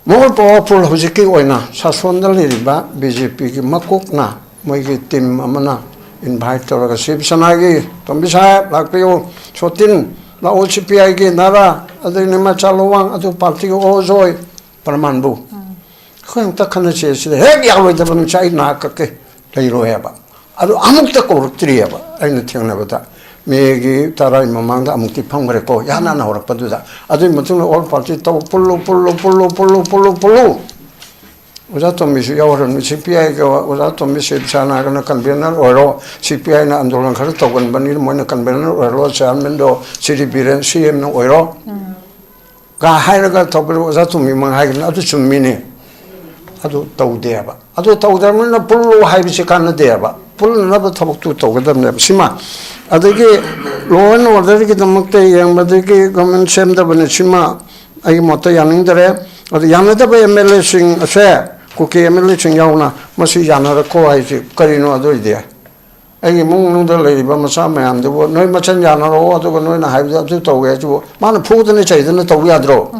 ꯃꯣꯔ ꯄꯥꯋꯔꯐꯨꯜ ꯍꯧꯖꯤꯛꯀꯤ ꯑꯣꯏꯅ ꯁꯥꯁꯣꯟꯗ ꯂꯩꯔꯤꯕ ꯕꯤ ꯖꯦ ꯄꯤꯒꯤ ꯃꯀꯣꯛꯅ ꯃꯣꯏꯒꯤ ꯇꯤꯝ ꯑꯃꯅ ꯏꯟꯚꯥꯏꯠ ꯇꯧꯔꯒ, "ꯁꯤꯕ ꯁꯅꯥꯒꯤ ꯇꯣꯝꯕꯤ ꯁꯥꯍꯦꯕ ꯂꯥꯛꯄꯤꯌꯨ, ꯁꯣꯇꯤꯟ ꯂꯥꯛꯑꯣ, ꯁꯤ ꯄꯤ ꯑꯥꯏꯒꯤ ꯅꯥꯔꯥ, ꯑꯗꯩ ꯅꯤꯃꯥꯆꯥ ꯂꯨꯋꯥꯡ, ꯑꯗꯨ ꯄꯥꯔꯇꯤꯒꯤ ꯑꯣꯖꯣꯏ ꯄ꯭ꯔꯃꯥꯟꯕꯨ, ꯑꯩꯈꯣꯏ ꯑꯝꯇ ꯈꯟꯅꯁꯦ, ꯁꯤꯗ ꯍꯦꯛ ꯌꯥꯔꯣꯏꯗꯕ ꯅꯨꯃꯤꯠꯁꯦ ꯑꯩ ꯅꯥ ꯀꯛꯀꯦ ꯂꯩꯔꯣꯏ" ꯍꯥꯏꯕ꯫ ꯑꯗꯨ ꯑꯃꯨꯛꯇ ꯀꯧꯔꯛꯇ꯭ꯔꯤꯑꯕ ꯑꯩꯅ ꯊꯦꯡꯅꯕꯗ꯫ ꯃꯦꯒꯤ ꯇꯔꯥꯒꯤ ꯃꯃꯥꯡꯗ ꯑꯃꯨꯛꯇꯤ ꯐꯝꯈ꯭ꯔꯦꯀꯣ, ꯏꯍꯥꯟ ꯍꯥꯟꯅ ꯍꯧꯔꯛꯄꯗꯨꯗ꯫ ꯑꯗꯨꯒꯤ ꯃꯇꯨꯡꯗ ꯑꯣꯜ ꯄꯥꯔꯇꯤ ꯇꯧ, ꯄꯨꯜꯂꯨ, ꯄꯨꯜꯂꯨ, ꯄꯨꯜꯂꯨ, ꯄꯨꯜꯂꯨ, ꯄꯨꯜꯂꯨ, ꯄꯨꯜꯂꯨ꯫ ꯑꯣꯖꯥ ꯇꯣꯝꯕꯤꯁꯨ ꯌꯥꯎꯔꯕꯅꯤ꯫ ꯁꯤ ꯄꯤ ꯑꯥꯏꯒ ꯑꯣꯖꯥ ꯇꯣꯝꯕꯤ ꯁꯤꯕ ꯁꯦꯅꯥꯒꯅ ꯀꯟꯚꯦꯅꯔ ꯑꯣꯏꯔꯣ, ꯁꯤ ꯄꯤ ꯑꯥꯏꯅ ꯑꯟꯗꯣꯂꯟ ꯈꯔ ꯇꯧꯒꯟꯕꯅꯤꯅ ꯃꯣꯏꯅ ꯀꯟꯚꯦꯅꯔ ꯑꯣꯏꯔꯣ, ꯆꯤꯌꯥꯔꯃꯦꯟꯗꯣ ꯁꯤꯔꯤ ꯕꯤꯔꯦꯟ ꯁꯤ ꯑꯦꯝꯅ ꯑꯣꯏꯔꯣ꯫ ꯀ ꯍꯥꯏꯔꯒ ꯇꯧꯕꯤꯔꯣ, ꯑꯣꯖꯥ ꯇꯣꯝꯕꯤ ꯃꯉꯥꯏꯒꯤꯅ ꯑꯗꯨ ꯆꯨꯝꯃꯤꯅꯦ꯫ ꯑꯗꯨ ꯇꯧꯗꯦꯕ꯫ ꯑꯗꯨ ꯇꯧꯗ꯭ꯔꯕꯅꯤꯅ ꯄꯨꯜꯂꯨ ꯍꯥꯏꯕꯁꯤ ꯀꯥꯟꯅꯗꯦꯕ꯫ ꯄꯨꯜꯅꯅꯕ ꯊꯕꯛꯇꯨ ꯇꯧꯒꯗꯕꯅꯦꯕ꯫ ꯁꯤꯃ꯫ ꯑꯗꯒꯤ ꯂꯣ ꯑꯦꯟ ꯑꯣꯔꯗꯔꯒꯤꯗꯃꯛꯇ ꯌꯦꯡꯕꯗꯒꯤ ꯒꯚꯔꯟꯃꯦꯟ ꯁꯦꯝꯗꯕꯅꯤ꯫ ꯁꯤꯃ ꯑꯩꯒꯤ ꯃꯣꯠꯇ ꯌꯥꯅꯤꯡꯗꯔꯦ꯫ ꯑꯗꯨ ꯌꯥꯅꯗꯕ ꯑꯦꯝ ꯑꯦꯜ ꯑꯦꯁꯤꯡ ꯑꯁꯦ, ꯀꯨꯀꯤ ꯑꯦꯝ ꯑꯦꯜ ꯑꯦꯁꯤꯡ ꯌꯥꯎꯅ, ꯃꯁꯤ ꯌꯥꯅꯔꯛꯈꯣ ꯍꯥꯏꯁꯤ ꯀꯔꯤꯅꯣ? ꯑꯗꯨ ꯑꯣꯏꯗꯤ ꯑꯩꯒꯤ ꯏꯃꯨꯡ ꯃꯅꯨꯡꯗ ꯂꯩꯔꯤꯕ ꯃꯆꯥ ꯃꯌꯥꯝꯗꯨꯕꯨ ꯅꯣꯏ ꯃꯁꯦꯟ ꯌꯥꯅꯔꯛꯑꯣ, ꯑꯗꯨꯒ ꯅꯣꯏꯅ ꯍꯥꯏꯕꯗꯣ ꯑꯗꯨ ꯇꯧꯒꯦ ꯍꯥꯏꯁꯤꯕꯨ ꯃꯥꯅ ꯐꯨꯗꯅ ꯆꯩꯗꯅ ꯇꯧꯕ ꯌꯥꯗ꯭ꯔꯣ?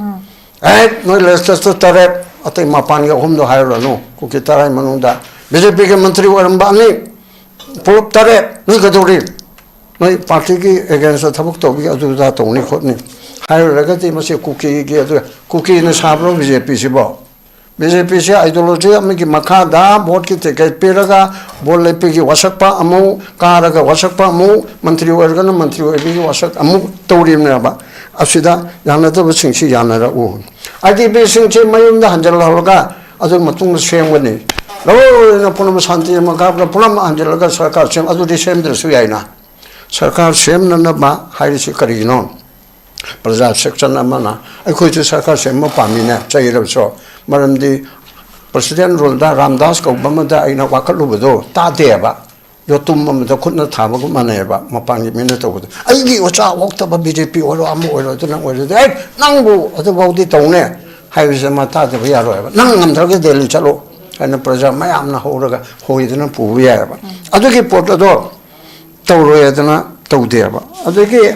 ꯑꯦ, ꯅꯣꯏ ꯂꯦꯖꯤꯁꯂꯦꯇꯔ ꯇꯔꯦꯠ, ꯑꯇꯩ ꯃꯄꯥꯟꯒꯤ ꯑꯍꯨꯝꯗꯣ ꯍꯥꯏꯔꯨꯔꯅꯨ, ꯀꯨꯀꯤ ꯇꯔꯥꯒꯤ ꯃꯅꯨꯡꯗ ꯕꯤ ꯖꯦ ꯄꯤꯒꯤ ꯃꯟꯇ꯭ꯔꯤ ꯑꯣꯏꯔꯝꯕ ꯑꯅꯤ, ꯄꯨꯂꯞ ꯇꯔꯦꯠ꯫ ꯅꯣꯏ ꯀꯩꯗꯧꯔꯤ? ꯅꯣꯏ ꯄꯥꯔꯇꯤꯒꯤ ꯑꯦꯒꯦꯟꯁꯇ ꯊꯕꯛ ꯇꯧꯕꯒꯤ ꯑꯗꯨꯗ ꯇꯧꯅꯤ ꯈꯣꯠꯅꯤ ꯍꯥꯏꯔꯨꯔꯒꯗꯤ, ꯃꯁꯤ ꯀꯨꯀꯤꯒꯤ, ꯑꯗꯨ ꯀꯨꯀꯤꯅ ꯁꯥꯕ꯭ꯔꯣ ꯕꯤ ꯖꯦ ꯄꯤꯁꯤꯕꯣ? ꯕꯤ ꯖꯦ ꯄꯤꯁꯤ ꯑꯥꯏꯗꯤꯌꯣꯂꯣꯖꯤ ꯑꯃꯒꯤ ꯃꯈꯥꯗ ꯚꯣꯠꯀꯤ ꯇꯤꯀꯦꯠ ꯄꯤꯔꯒ, ꯚꯣꯠ ꯂꯦꯞꯄꯒꯤ ꯋꯥꯁꯛꯄ ꯑꯃꯨꯛ, ꯀꯥꯔꯒ ꯋꯥꯁꯛꯄ ꯑꯃꯨꯛ, ꯃꯟꯇ꯭ꯔꯤ ꯑꯣꯏꯔꯒꯅ ꯃꯟꯇ꯭ꯔꯤ ꯑꯣꯏꯕꯒꯤ ꯋꯥꯁꯛ ꯑꯃꯨꯛ ꯇꯧꯔꯤꯕꯅꯦꯕ꯫ ꯑꯁꯤꯗ ꯌꯥꯅꯗꯕꯁꯤꯡꯁꯤ ꯌꯥꯅꯔꯛꯎ꯫ ꯑꯥꯏ ꯗꯤ ꯄꯤꯁꯤꯡꯁꯤ ꯃꯌꯨꯝꯗ ꯍꯟꯖꯤꯜꯍꯧꯔꯒ ꯑꯗꯨ ꯃꯇꯨꯡꯗ ꯁꯦꯝꯒꯅꯤ꯫ ꯂꯣꯏꯅ ꯄꯨꯝꯅꯃꯛ ꯁꯥꯟꯇꯤ ꯑꯃ ꯀꯥꯞꯂꯒ ꯄꯨꯝꯅꯃꯛ ꯍꯟꯖꯤꯜꯂꯒ ꯁꯔꯀꯥꯔ ꯁꯦꯝ-, ꯑꯗꯨꯗꯤ ꯁꯦꯝꯗ꯭ꯔꯁꯨ ꯌꯥꯏꯅ꯫ ꯁꯔꯀꯥꯔ ꯁꯦꯝꯅꯅꯕ ꯍꯥꯏꯔꯤꯁꯤ ꯀꯔꯤꯒꯤꯅꯣ? ꯄ꯭ꯔꯖꯥ ꯁꯦꯛꯁꯟ ꯑꯃꯅ ꯑꯩꯈꯣꯏꯁꯨ ꯁꯔꯀꯥꯔ ꯁꯦꯝꯕ ꯄꯥꯝꯃꯤꯅꯦ, ꯆꯩꯔꯕꯁꯨ꯫ ꯃꯔꯝꯗꯤ ꯄ꯭ꯔꯁꯤꯗꯦꯟ ꯔꯨꯜꯗ ꯔꯥꯝꯗꯥꯁ ꯀꯧꯕ ꯑꯃꯗ ꯑꯩꯅ ꯋꯥꯀꯠꯂꯨꯕꯗꯣ ꯇꯥꯗꯦꯕ꯫ ꯌꯣꯇꯨꯝ ꯑꯃꯗ ꯈꯨꯠꯅ ꯊꯥꯕꯒꯨꯝ ꯃꯥꯟꯅꯩꯑꯕ, ꯃꯄꯥꯟꯒꯤ ꯃꯤꯅ ꯇꯧꯕꯗꯣ꯫ "ꯑꯩꯒꯤ ꯑꯣꯖꯥ ꯑꯣꯛꯇꯕ ꯕꯤ ꯖꯦ ꯄꯤ ꯑꯣꯏꯔꯣ, ꯑꯃ ꯑꯣꯏꯔꯣ, ꯑꯗꯨꯅ ꯑꯣꯏꯔꯗꯤ, ꯑꯦ, ꯅꯪꯕꯨ ꯑꯗꯨꯐꯥꯎꯗꯤ ꯇꯧꯅꯦ" ꯍꯥꯏꯕꯁꯦ ꯃꯥ ꯇꯥꯗꯕ ꯌꯥꯔꯣꯏꯕ꯫ "ꯅꯪ ꯉꯝꯗ꯭ꯔꯒ ꯗꯦꯜꯂꯤ ꯆꯠꯂꯣ" ꯍꯥꯏꯅ ꯄ꯭ꯔꯖꯥ ꯃꯌꯥꯝꯅ ꯍꯧꯔꯒ ꯍꯣꯏꯗꯅ ꯄꯨꯕ ꯌꯥꯏꯑꯕ꯫ ꯑꯗꯨꯒꯤ ꯄꯣꯠ ꯑꯗꯣ ꯇꯧꯔꯣꯏ ꯍꯥꯏꯗꯅ ꯇꯧꯗꯦꯕ꯫ ꯑꯗꯒꯤ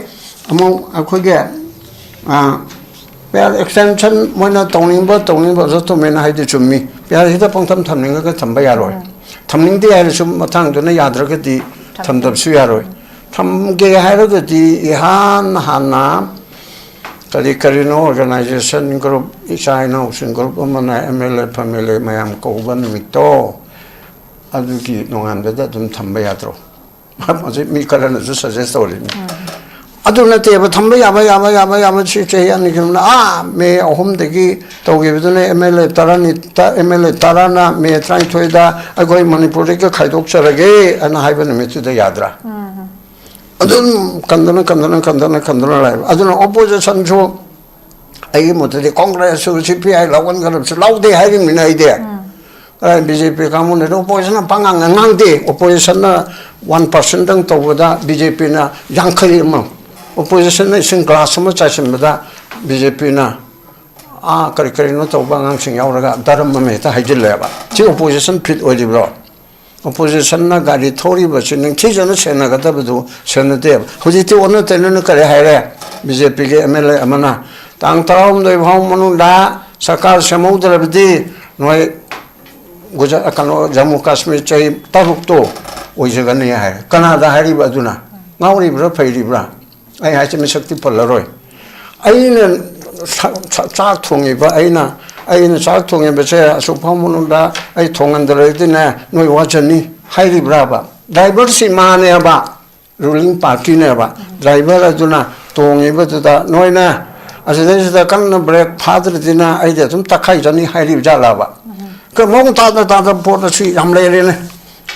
ꯑꯃꯨꯛ ꯑꯩꯈꯣꯏꯒꯤ, ꯑ, ꯄꯦꯌꯔ ꯑꯦꯛꯁꯇꯦꯟꯁꯟ ꯃꯣꯏꯅ ꯇꯧꯅꯤꯡꯕ, ꯇꯧꯅꯤꯡꯕ ꯑꯗꯨ ꯇꯧꯃꯦꯅ ꯍꯥꯏꯗꯤ ꯆꯨꯝꯃꯤ꯫ ꯄꯦꯌꯔ ꯍꯦꯛꯇ ꯄꯪꯊꯝ ꯊꯝꯅꯤꯡꯉꯒ ꯊꯝꯕ ꯌꯥꯔꯣꯏ꯫ ꯊꯝꯅꯤꯡꯗꯦ ꯍꯥꯏꯔꯁꯨ ꯃꯇꯥꯡꯗꯨꯅ ꯌꯥꯗ꯭ꯔꯒꯗꯤ ꯊꯝꯗꯕꯁꯨ ꯌꯥꯔꯣꯏ꯫ ꯊꯝꯒꯦ ꯍꯥꯏꯔꯒꯗꯤ ꯏꯍꯥꯟ ꯍꯥꯟꯅ ꯀꯔꯤ ꯀꯔꯤꯅꯣ ꯑꯣꯔꯒꯅꯥꯏꯖꯦꯁꯟ ꯒ꯭ꯔꯨꯞ, ꯏꯆꯥ ꯏꯅꯥꯎꯁꯤꯡ ꯒ꯭ꯔꯨꯞ ꯑꯃꯅ ꯑꯦꯝ ꯑꯦꯜ ꯑꯦ ꯐꯦꯃꯤꯂꯤ ꯃꯌꯥꯝ ꯀꯧꯕ ꯅꯨꯃꯤꯠꯇꯣ, ꯑꯗꯨꯒꯤ ꯅꯣꯡꯉꯥꯟꯕꯗ ꯑꯗꯨꯝ ꯊꯝꯕ ꯌꯥꯗ꯭ꯔꯣ? ꯍꯧꯖꯤꯛ ꯃꯤ ꯈꯔꯅꯁꯨ ꯁꯖꯦꯁ ꯇꯧꯔꯤꯅꯤ꯫ ꯑꯗꯨ ꯅꯠꯇꯦꯕ, ꯊꯝꯕ ꯌꯥꯕ, ꯌꯥꯕ, ꯌꯥꯕ, ꯌꯥꯕ, ꯁꯤ ꯆꯍꯤ ꯑꯅꯤꯒꯤ ꯃꯅꯨꯡꯗ, ꯑꯥ, ꯃꯦ ꯑꯍꯨꯝꯗꯒꯤ ꯇꯧꯈꯤꯕꯗꯨꯅ ꯑꯦꯝ ꯑꯦꯜ ꯑꯦ ꯇꯔꯥꯅꯤ, ꯇ-, ꯑꯦꯝ ꯑꯦꯜ ꯑꯦ ꯇꯔꯥꯅ ꯃꯦ ꯇꯔꯥꯅꯤꯊꯣꯏꯗ ꯑꯩꯈꯣꯏ ꯃꯅꯤꯄꯨꯔꯗꯒꯤ ꯈꯥꯏꯗꯣꯛꯆꯔꯒꯦ ꯍꯥꯏꯅ ꯍꯥꯏꯕ ꯅꯨꯃꯤꯠꯇꯨꯗ ꯌꯥꯗ꯭ꯔꯥ? ꯑꯗꯨꯝ ꯀꯟꯗꯅ, ꯀꯟꯗꯅ, ꯀꯟꯗꯅ, ꯀꯟꯗꯅ ꯂꯥꯛꯑꯦꯕ꯫ ꯑꯗꯨꯅ ꯑꯣꯄꯣꯖꯤꯁꯟꯁꯨ ꯑꯩꯒꯤ ꯃꯣꯠꯇꯗꯤ ꯀꯣꯡꯒ꯭ꯔꯦꯁꯁꯨ ꯁꯤ ꯄꯤ ꯑꯥꯏ ꯂꯧꯍꯟꯒꯗꯕꯁꯨ ꯂꯧꯗꯦ ꯍꯥꯏꯔꯤꯕꯅꯤꯅ ꯑꯩꯗꯤ꯫ ꯀꯗꯥꯏ ꯕꯤ ꯖꯦ ꯄꯤ ꯀꯥꯡꯕꯨꯅꯗꯤ ꯑꯣꯄꯣꯖꯤꯁꯟꯅ ꯄꯉꯥꯡꯗ ꯉꯥꯡꯗꯦ꯫ ꯑꯣꯄꯣꯖꯤꯁꯟꯅ ꯋꯥꯟ ꯄꯥꯔꯁꯦꯟꯗꯪ ꯇꯧꯕꯗ ꯕꯤ ꯖꯦ ꯄꯤꯅ ꯌꯥꯡꯈꯩ ꯑꯃ꯫ ꯑꯣꯄꯣꯖꯤꯁꯟꯅ ꯏꯁꯤꯡ ꯒ꯭ꯂꯥꯁ ꯑꯃ ꯆꯥꯏꯁꯤꯟꯕꯗ ꯕꯤ ꯖꯦ ꯄꯤꯅ, ꯑꯥ, ꯀꯔꯤ ꯀꯔꯤꯅꯣ ꯇꯧꯕ ꯑꯉꯥꯡꯁꯤꯡ ꯌꯥꯎꯔꯒ ꯗꯔꯝ ꯑꯃ ꯍꯦꯛꯇ ꯍꯩꯖꯤꯜꯂꯦꯕ꯫ ꯁꯤ ꯑꯣꯄꯣꯖꯤꯁꯟ ꯐꯤꯠ ꯑꯣꯏꯔꯤꯕ꯭ꯔꯣ? ꯑꯣꯄꯣꯖꯤꯁꯟꯅ ꯒꯥꯔꯤ ꯊꯧꯔꯤꯕꯁꯤ ꯅꯤꯡꯊꯤꯖꯅ ꯁꯦꯟꯅꯒꯗꯕꯗꯨ ꯁꯦꯟꯅꯗꯦꯕ꯫ ꯍꯧꯖꯤꯛꯇꯤ ꯑꯣꯟꯅ ꯇꯩꯅꯅ ꯀꯔꯤ ꯍꯥꯏꯔꯦ? ꯕꯤ ꯖꯦ ꯄꯤꯒꯤ ꯑꯦꯝ ꯑꯦꯜ ꯑꯦ ꯑꯃꯅ ꯇꯥꯡ ꯇꯔꯥꯍꯨꯝꯗꯣꯏ ꯐꯥꯎ ꯃꯅꯨꯡꯗ ꯁꯔꯀꯥꯔ ꯁꯦꯝꯍꯧꯗ꯭ꯔꯕꯗꯤ ꯅꯣꯏ ꯒꯨꯖ-, ꯀꯩꯅꯣ, ꯖꯝꯃꯨ ꯀꯥꯁꯃꯤꯔ ꯆꯍꯤ ꯇꯔꯨꯛꯇꯣ ꯑꯣꯏꯖꯒꯅꯤ ꯍꯥꯏ꯫ ꯀꯅꯥꯗ ꯍꯥꯏꯔꯤꯕ ꯑꯗꯨꯅ? ꯉꯥꯎꯔꯤꯕ꯭ꯔꯥ ꯐꯩꯔꯤꯕ꯭ꯔꯥ? ꯑꯩ ꯍꯥꯏꯁꯦ ꯃꯤꯁꯛꯇꯤ ꯄꯜꯂꯔꯣꯏ꯫ ꯑꯩꯅ ꯁ-, ꯁ-, ꯆꯥꯛ ꯊꯣꯡꯉꯤꯕ, ꯑꯩꯅ, ꯑꯩꯅ ꯆꯥꯛ ꯊꯣꯡꯉꯤꯕꯁꯦ ꯑꯁꯨꯛ ꯐꯥꯎ ꯃꯅꯨꯡꯗ ꯑꯩ ꯊꯣꯡꯍꯟꯗ꯭ꯔꯗꯤꯅꯦ ꯅꯣꯏ ꯋꯥꯖꯅꯤ ꯍꯥꯏꯔꯤꯕ꯭ꯔꯥꯕ? ꯗ꯭ꯔꯥꯏꯚꯔꯁꯤ ꯃꯥꯅꯦꯕ, ꯔꯨꯂꯤꯡ ꯄꯥꯔꯇꯤꯅꯦꯕ꯫ ꯗ꯭ꯔꯥꯏꯚꯔ ꯑꯗꯨꯅ ꯇꯣꯡꯉꯤꯕꯗꯨꯗ ꯅꯣꯏꯅ ꯑꯁꯤꯗꯩꯁꯤꯗ ꯀꯟꯅ ꯕ꯭ꯔꯦꯛ ꯐꯥꯗ꯭ꯔꯗꯤꯅ ꯑꯩꯗꯤ ꯑꯗꯨꯝ ꯇꯛꯈꯥꯏꯖꯅꯤ ꯍꯥꯏꯔꯤꯕ ꯖꯥꯠꯂꯕ? ꯀ-, ꯃꯑꯣꯡ ꯇꯥꯗ ꯇꯥꯗꯕ ꯄꯣꯠ ꯑꯁꯤ ꯌꯥꯝ ꯂꯩꯔꯦꯅꯦ꯫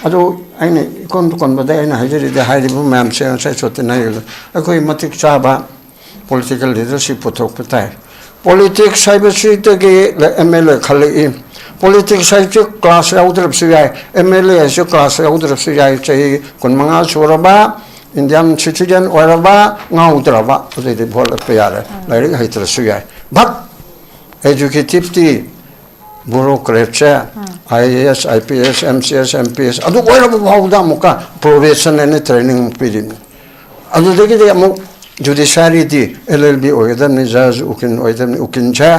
ꯑꯗꯨ ꯑꯩꯅ ꯏꯀꯣꯟ ꯀꯣꯟꯕꯗ ꯑꯩꯅ ꯍꯥꯏꯖꯔꯤꯗꯤ ꯍꯥꯏꯔꯤꯕ ꯃꯌꯥꯝꯁꯦ ꯉꯁꯥꯏ ꯁꯣꯠꯇꯅ ꯍꯥꯏꯔꯤꯕꯗꯣ ꯑꯩꯈꯣꯏ ꯃꯇꯤꯛ ꯆꯥꯕ ꯄꯣꯂꯤꯇꯤꯀꯦꯜ ꯂꯤꯗꯔꯁꯤꯞ ꯄꯨꯊꯣꯛꯄ ꯇꯥꯏ꯫ ꯄꯣꯂꯤꯇꯤꯛꯁ ꯍꯥꯏꯕꯁꯤꯗꯒꯤ ꯑꯦꯝ ꯑꯦꯜ ꯑꯦ ꯈꯜꯂꯛꯏ꯫ ꯄꯣꯂꯤꯇꯤꯛꯁ ꯍꯥꯏꯁꯦ ꯀ꯭ꯂꯥꯁ ꯌꯥꯎꯗ꯭ꯔꯕꯁꯨ ꯌꯥꯏ, ꯑꯦꯝ ꯑꯦꯜ ꯑꯦ ꯍꯥꯏꯁꯦ ꯀ꯭ꯂꯥꯁ ꯌꯥꯎꯗ꯭ꯔꯕꯁꯨ ꯌꯥꯏ, ꯆꯍꯤ ꯀꯨꯟꯃꯉꯥ ꯁꯨꯔꯕ, ꯏꯟꯗꯤꯌꯥꯟ ꯁꯤꯇꯤꯖꯦꯟ ꯑꯣꯏꯔꯕ, ꯉꯥꯎꯗ꯭ꯔꯕ, ꯑꯗꯨꯗꯤ ꯚꯣꯠ ꯂꯦꯞꯄ ꯌꯥꯔꯦ, ꯂꯥꯏꯔꯤꯛ ꯍꯩꯇ꯭ꯔꯁꯨ ꯌꯥꯏ꯫ ꯚꯠ ꯑꯦꯖꯨꯀꯦꯇꯤꯞꯇꯤ ꯕ꯭ꯌꯨꯔꯣꯀ꯭ꯔꯦꯠꯁꯦ, I A S, I P S, M C S, M P S, ꯑꯗꯨ ꯑꯣꯏꯔꯕ ꯐꯥꯎꯗ ꯑꯃꯨꯛꯀ ꯄ꯭ꯔꯣꯕꯦꯁꯟ ꯍꯥꯏꯅ ꯇ꯭ꯔꯦꯅꯤꯡ ꯄꯤꯔꯤꯕꯅꯤ꯫ ꯑꯗꯨꯗꯒꯤꯗꯤ ꯑꯃꯨꯛ ꯖꯨꯗꯤꯁꯥꯔꯤꯗꯤ ꯑꯦꯜ ꯑꯦꯜ ꯕꯤ ꯑꯣꯏꯒꯗꯕꯅꯤ, ꯖꯖ, ꯎꯀꯤꯜ ꯑꯣꯏꯒꯗꯕꯅꯤ, ꯎꯀꯤꯜꯁꯦ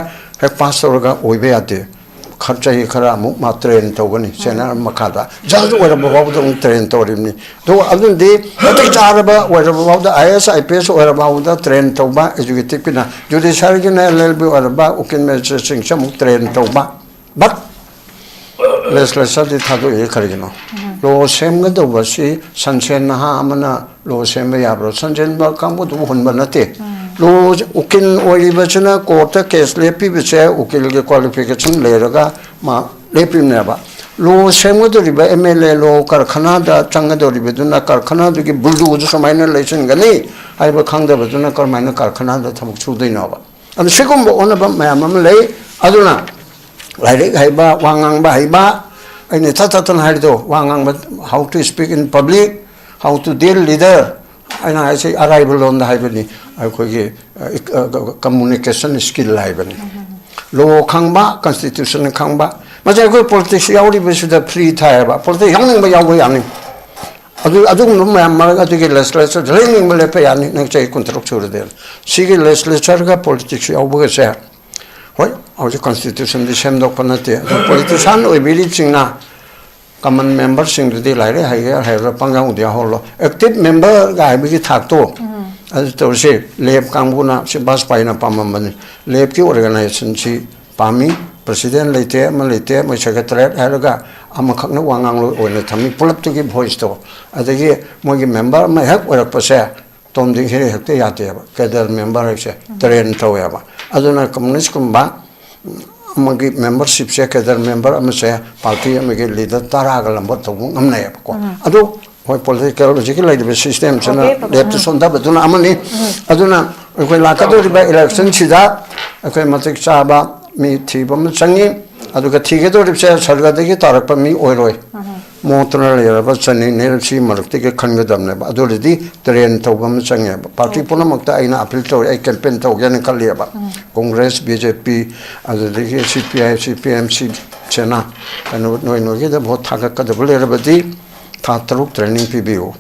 ꯍꯦꯛ ꯄꯥꯁ ꯇꯧꯔꯒ ꯑꯣꯏꯕ ꯌꯥꯗꯦ꯫ ꯈꯔ, ꯆꯍꯤ ꯈꯔ ꯑꯃꯨꯛ ꯃꯥ ꯇ꯭ꯔꯦꯟ ꯇꯧꯒꯅꯤ, ꯁꯦꯅꯤꯌꯔ ꯃꯈꯥꯗ꯫ ꯖꯖ ꯑꯣꯏꯔꯕ ꯐꯥꯎꯕꯗ ꯑꯃꯨꯛ ꯇ꯭ꯔꯦꯟ ꯇꯧꯔꯤꯕꯅꯤ꯫ ꯑꯗꯨꯒ ꯑꯗꯨꯅꯗꯤ ꯃꯇꯤꯛ ꯆꯥꯔꯕ ꯑꯣꯏꯔꯕ ꯐꯥꯎꯗ, I A S, I P S ꯑꯣꯏꯔꯕ ꯐꯥꯎꯕꯗ ꯇ꯭ꯔꯦꯟ ꯇꯧꯕ, ꯑꯦꯖꯨꯀꯦꯇꯤꯞꯀꯤꯅ, ꯖꯨꯗꯤꯁꯥꯔꯤꯒꯤꯅ ꯑꯦꯜ ꯑꯦꯜ ꯕꯤ ꯑꯣꯏꯔꯕ ꯎꯀꯤꯜ ꯃꯦꯖꯤꯁꯇ꯭ꯔꯦꯠꯁꯤꯡꯁꯦ ꯑꯃꯨꯛ ꯇ꯭ꯔꯦꯟ ꯇꯧꯕ꯫ ꯕꯠ ꯂꯦꯖꯤꯁꯂꯦꯆꯔꯗꯤ ꯊꯥꯗꯣꯛꯏ ꯀꯔꯤꯒꯤꯅꯣ? ꯂꯣ ꯁꯦꯝꯒꯗꯧꯕꯁꯤ ꯁꯟꯁꯦꯟ ꯅꯍꯥ ꯑꯃꯅ ꯂꯣ ꯁꯦꯝꯕ ꯌꯥꯕ꯭ꯔꯣ? ꯁꯟꯁꯦꯟꯕ ꯀꯥꯡꯕꯨꯗꯨꯕꯨ ꯍꯨꯟꯕ ꯅꯠꯇꯦ꯫ ꯂꯣ, ꯎꯀꯤꯜ ꯑꯣꯏꯔꯤꯕꯁꯤꯅ ꯀꯣꯔꯠꯇ ꯀꯦꯁ ꯂꯦꯞꯄꯤꯕꯁꯦ ꯎꯀꯤꯜꯒꯤ ꯀ꯭ꯋꯥꯂꯤꯐꯤꯀꯦꯁꯟ ꯂꯩꯔꯒ ꯃꯥ ꯂꯦꯞꯄꯤꯕꯅꯦꯕ꯫ ꯂꯣ ꯁꯦꯝꯒꯗꯧꯔꯤꯕ ꯑꯦꯝ ꯑꯦꯜ ꯑꯦ ꯂꯣ ꯀꯔꯈꯅꯥꯗ ꯆꯪꯒꯗꯧꯔꯤꯕꯗꯨꯅ ꯀꯔꯈꯅꯥꯗꯨꯒꯤ ꯕꯨꯜꯗꯨꯁꯨ ꯁꯨꯃꯥꯏꯅ ꯂꯩꯁꯤꯟꯒꯅꯤ ꯍꯥꯏꯕ ꯈꯪꯗꯕꯗꯨꯅ ꯀꯔꯝꯍꯥꯏꯅ ꯀꯔꯈꯅꯥꯗ ꯊꯕꯛ ꯁꯨꯗꯣꯏꯅꯣꯕ? ꯑꯗꯨ ꯁꯤꯒꯨꯝꯕ ꯑꯣꯟꯅꯕ ꯃꯌꯥꯝ ꯑꯃ ꯂꯩ꯫ ꯑꯗꯨꯅ ꯂꯥꯏꯔꯤꯛ ꯍꯩꯕ, ꯋꯥ ꯉꯥꯡꯕ ꯍꯩꯕ, ꯑꯩꯅ ꯊꯠ ꯊꯠꯇꯅ ꯍꯥꯏꯔꯤꯗꯣ, ꯋꯥ ꯉꯥꯡꯕ, how to speak in public, how to deal leader, ꯑꯩꯅ ꯍꯥꯏꯁꯦ ꯑꯔꯥꯏꯕ ꯂꯣꯟꯗ ꯍꯥꯏꯕꯅꯤ, ꯑꯩꯈꯣꯏꯒꯤ, ꯑ, ꯏꯛ-, ꯑ, ꯀ-, ꯀ-, communication skill ꯍꯥꯏꯕꯅꯤ꯫ ꯂꯣ ꯈꯪꯕ, ꯀꯟꯁꯇꯤꯇ꯭ꯌꯨꯁꯟ ꯈꯪꯕ, ꯃꯁꯤ ꯑꯩꯈꯣꯏ ꯄꯣꯂꯤꯇꯤꯛꯁ ꯌꯥꯎꯔꯤꯕꯁꯤꯗ ꯐ꯭ꯔꯤ ꯊꯥꯏꯌꯦꯕ꯫ ꯄꯣꯂꯤꯇꯤꯛꯁ ꯌꯥꯎꯅꯤꯡꯕ ꯌꯥꯎꯕ ꯌꯥꯅꯤ꯫ ꯑꯗꯨ, ꯑꯗꯨꯒꯨꯝꯕ ꯃꯌꯥꯝ ꯃꯔꯛ ꯑꯗꯨꯒꯤ ꯂꯦꯖꯤꯁꯂꯦꯆꯔꯗ ꯂꯦꯡꯅꯤꯡꯕ ꯂꯦꯞꯄ ꯌꯥꯅꯤ, ꯅꯪ ꯆꯍꯤ ꯀꯨꯟꯇꯔꯨꯛ ꯁꯨꯔꯗꯤ꯫ ꯁꯤꯒꯤ ꯂꯦꯖꯤꯁꯂꯦꯆꯔꯒ ꯄꯣꯂꯤꯇꯤꯛꯁ ꯌꯥꯎꯕꯒꯁꯦ ꯍꯣꯏ, ꯍꯧꯖꯤꯛ ꯀꯟꯁꯇꯤꯇ꯭ꯌꯨꯁꯟꯗꯤ ꯁꯦꯝꯗꯣꯛꯄ ꯅꯠꯇꯦ, ꯑꯗꯨ ꯄꯣꯂꯤꯇꯤꯁꯤꯌꯥꯟ ꯑꯣꯏꯕꯤꯔꯤꯕꯁꯤꯡꯅ ꯀꯃꯟ ꯃꯦꯝꯕꯔꯁꯤꯡꯗꯨꯗꯤ ꯂꯥꯏꯔꯤꯛ ꯍꯩꯒꯦꯔꯥ ꯍꯩꯔꯣꯏꯔꯥ ꯄꯪꯌꯥꯎꯗ ꯌꯥꯎꯍꯜꯂꯣ꯫ ꯑꯦꯛꯇꯤꯚ ꯃꯦꯝꯕꯔꯒ ꯍꯥꯏꯕꯒꯤ ꯊꯥꯛꯇꯣ ꯑꯗꯨ ꯇꯧꯔꯁꯦ꯫ ꯂꯦꯞ ꯀꯥꯡꯕꯨꯅ ꯁꯤ ꯕꯥꯖꯄꯥꯏꯅ ꯄꯥꯝꯃꯝꯕꯅꯤ, ꯂꯦꯞꯀꯤ ꯑꯣꯔꯒꯅꯥꯏꯖꯦꯁꯟꯁꯤ ꯄꯥꯝꯃꯤ꯫ ꯄ꯭ꯔꯁꯤꯗꯦꯟ ꯂꯩꯇꯦ, ꯑꯃ ꯂꯩꯇꯦ, ꯃꯣꯏ ꯁꯦꯀ꯭ꯔꯦꯇꯔꯤꯌꯦꯠ ꯍꯥꯏꯔꯒ ꯑꯃꯈꯛꯅ ꯋꯥ ꯉꯥꯡꯂꯣꯏ ꯑꯣꯏꯅ ꯊꯝꯃꯤ꯫ ꯄꯨꯂꯞꯇꯨꯒꯤ ꯚꯣꯏꯁꯇꯣ, ꯑꯗꯒꯤ ꯃꯣꯏꯒꯤ ꯃꯦꯝꯕꯔ ꯑꯃ ꯍꯦꯛ ꯑꯣꯏꯔꯛꯄꯁꯦ ꯇꯣꯝꯗꯤꯡ ꯍꯦꯔꯤ ꯍꯦꯛꯇ ꯌꯥꯗꯦꯕ꯫ ꯀꯦꯗꯔ ꯃꯦꯝꯕꯔ ꯍꯥꯏꯁꯦ ꯇ꯭ꯔꯦꯟ ꯇꯧꯋꯦꯕ꯫ ꯑꯗꯨꯅ ꯀꯝꯃꯨꯅꯤꯁꯀꯨꯝꯕ ꯑꯃꯒꯤ ꯃꯦꯝꯕꯔꯁꯤꯞꯁꯦ, ꯀꯦꯗꯔ ꯃꯦꯝꯕꯔ ꯑꯃꯁꯦ ꯄꯥꯔꯇꯤ ꯑꯃꯒꯤ ꯂꯤꯗꯔ ꯇꯔꯥꯒ ꯂꯝꯕ ꯇꯧꯕ ꯉꯝꯅꯩꯌꯦꯕꯀꯣ꯫ ꯑꯗꯨ ꯍꯣꯏ, ꯄꯣꯂꯤꯇꯤꯀꯦꯜ ꯍꯧꯖꯤꯛꯀꯤ ꯂꯩꯔꯤꯕ ꯁꯤꯁꯇꯦꯝꯁꯤꯅ ꯑꯣꯀꯦ, ꯄꯥꯕꯨꯡ꯫ ꯂꯦꯞꯇ ꯁꯣꯟꯊꯕꯗꯨꯅ ꯑꯃꯅꯤ꯫ ꯑꯗꯨꯅ ꯑꯩꯈꯣꯏ ꯂꯥꯛꯀꯗꯧꯔꯤꯕ ꯏꯂꯦꯛꯁꯟꯁꯤꯗ ꯑꯩꯈꯣꯏ ꯃꯇꯤꯛ ꯆꯥꯕ ꯃꯤ ꯊꯤꯕ ꯑꯃ ꯆꯪꯉꯤ꯫ ꯑꯗꯨꯒ ꯊꯤꯒꯗꯧꯔꯤꯕꯁꯦ ꯁꯔꯒꯗꯒꯤ ꯇꯥꯔꯛꯄ ꯃꯤ ꯑꯣꯏꯔꯣꯏ꯫ ꯃꯣꯠꯇꯅ ꯂꯩꯔꯕ ꯆꯅꯤ ꯅꯤꯔꯛꯁꯤ ꯃꯔꯛꯇꯒꯤ ꯈꯟꯒꯗꯕꯅꯦꯕ꯫ ꯑꯗꯨ ꯑꯣꯏꯔꯗꯤ ꯇ꯭ꯔꯦꯟ ꯇꯧꯕ ꯑꯃ ꯆꯪꯉꯦꯕ꯫ ꯄꯥꯔꯇꯤ ꯄꯨꯝꯅꯃꯛꯇ ꯑꯩꯅ ꯑꯄꯤꯜ ꯇꯧꯔꯤ, ꯑꯩ ꯀꯦꯝꯄꯦꯟ ꯇꯧꯒꯦꯅ ꯈꯜꯂꯤꯑꯕ꯫ ꯀꯣꯡꯒ꯭ꯔꯦꯁ, ꯕꯤ ꯖꯦ ꯄꯤ, ꯑꯗꯨꯗꯒꯤ ꯁꯤ ꯄꯤ ꯑꯥꯏ, ꯁꯤ ꯄꯤ ꯑꯦꯝ, ꯁꯤ ꯁꯦꯅꯥ, ꯀꯩꯅꯣ, ꯅꯣꯏ ꯅꯣꯏꯒꯤꯗ ꯚꯣꯠ ꯊꯥꯗꯔꯛꯀꯗꯕ ꯂꯩꯔꯕꯗꯤ ꯊꯥ ꯇꯔꯨꯛ ꯇ꯭ꯔꯦꯅꯤꯡ ꯄꯤꯕꯤꯌꯨ꯫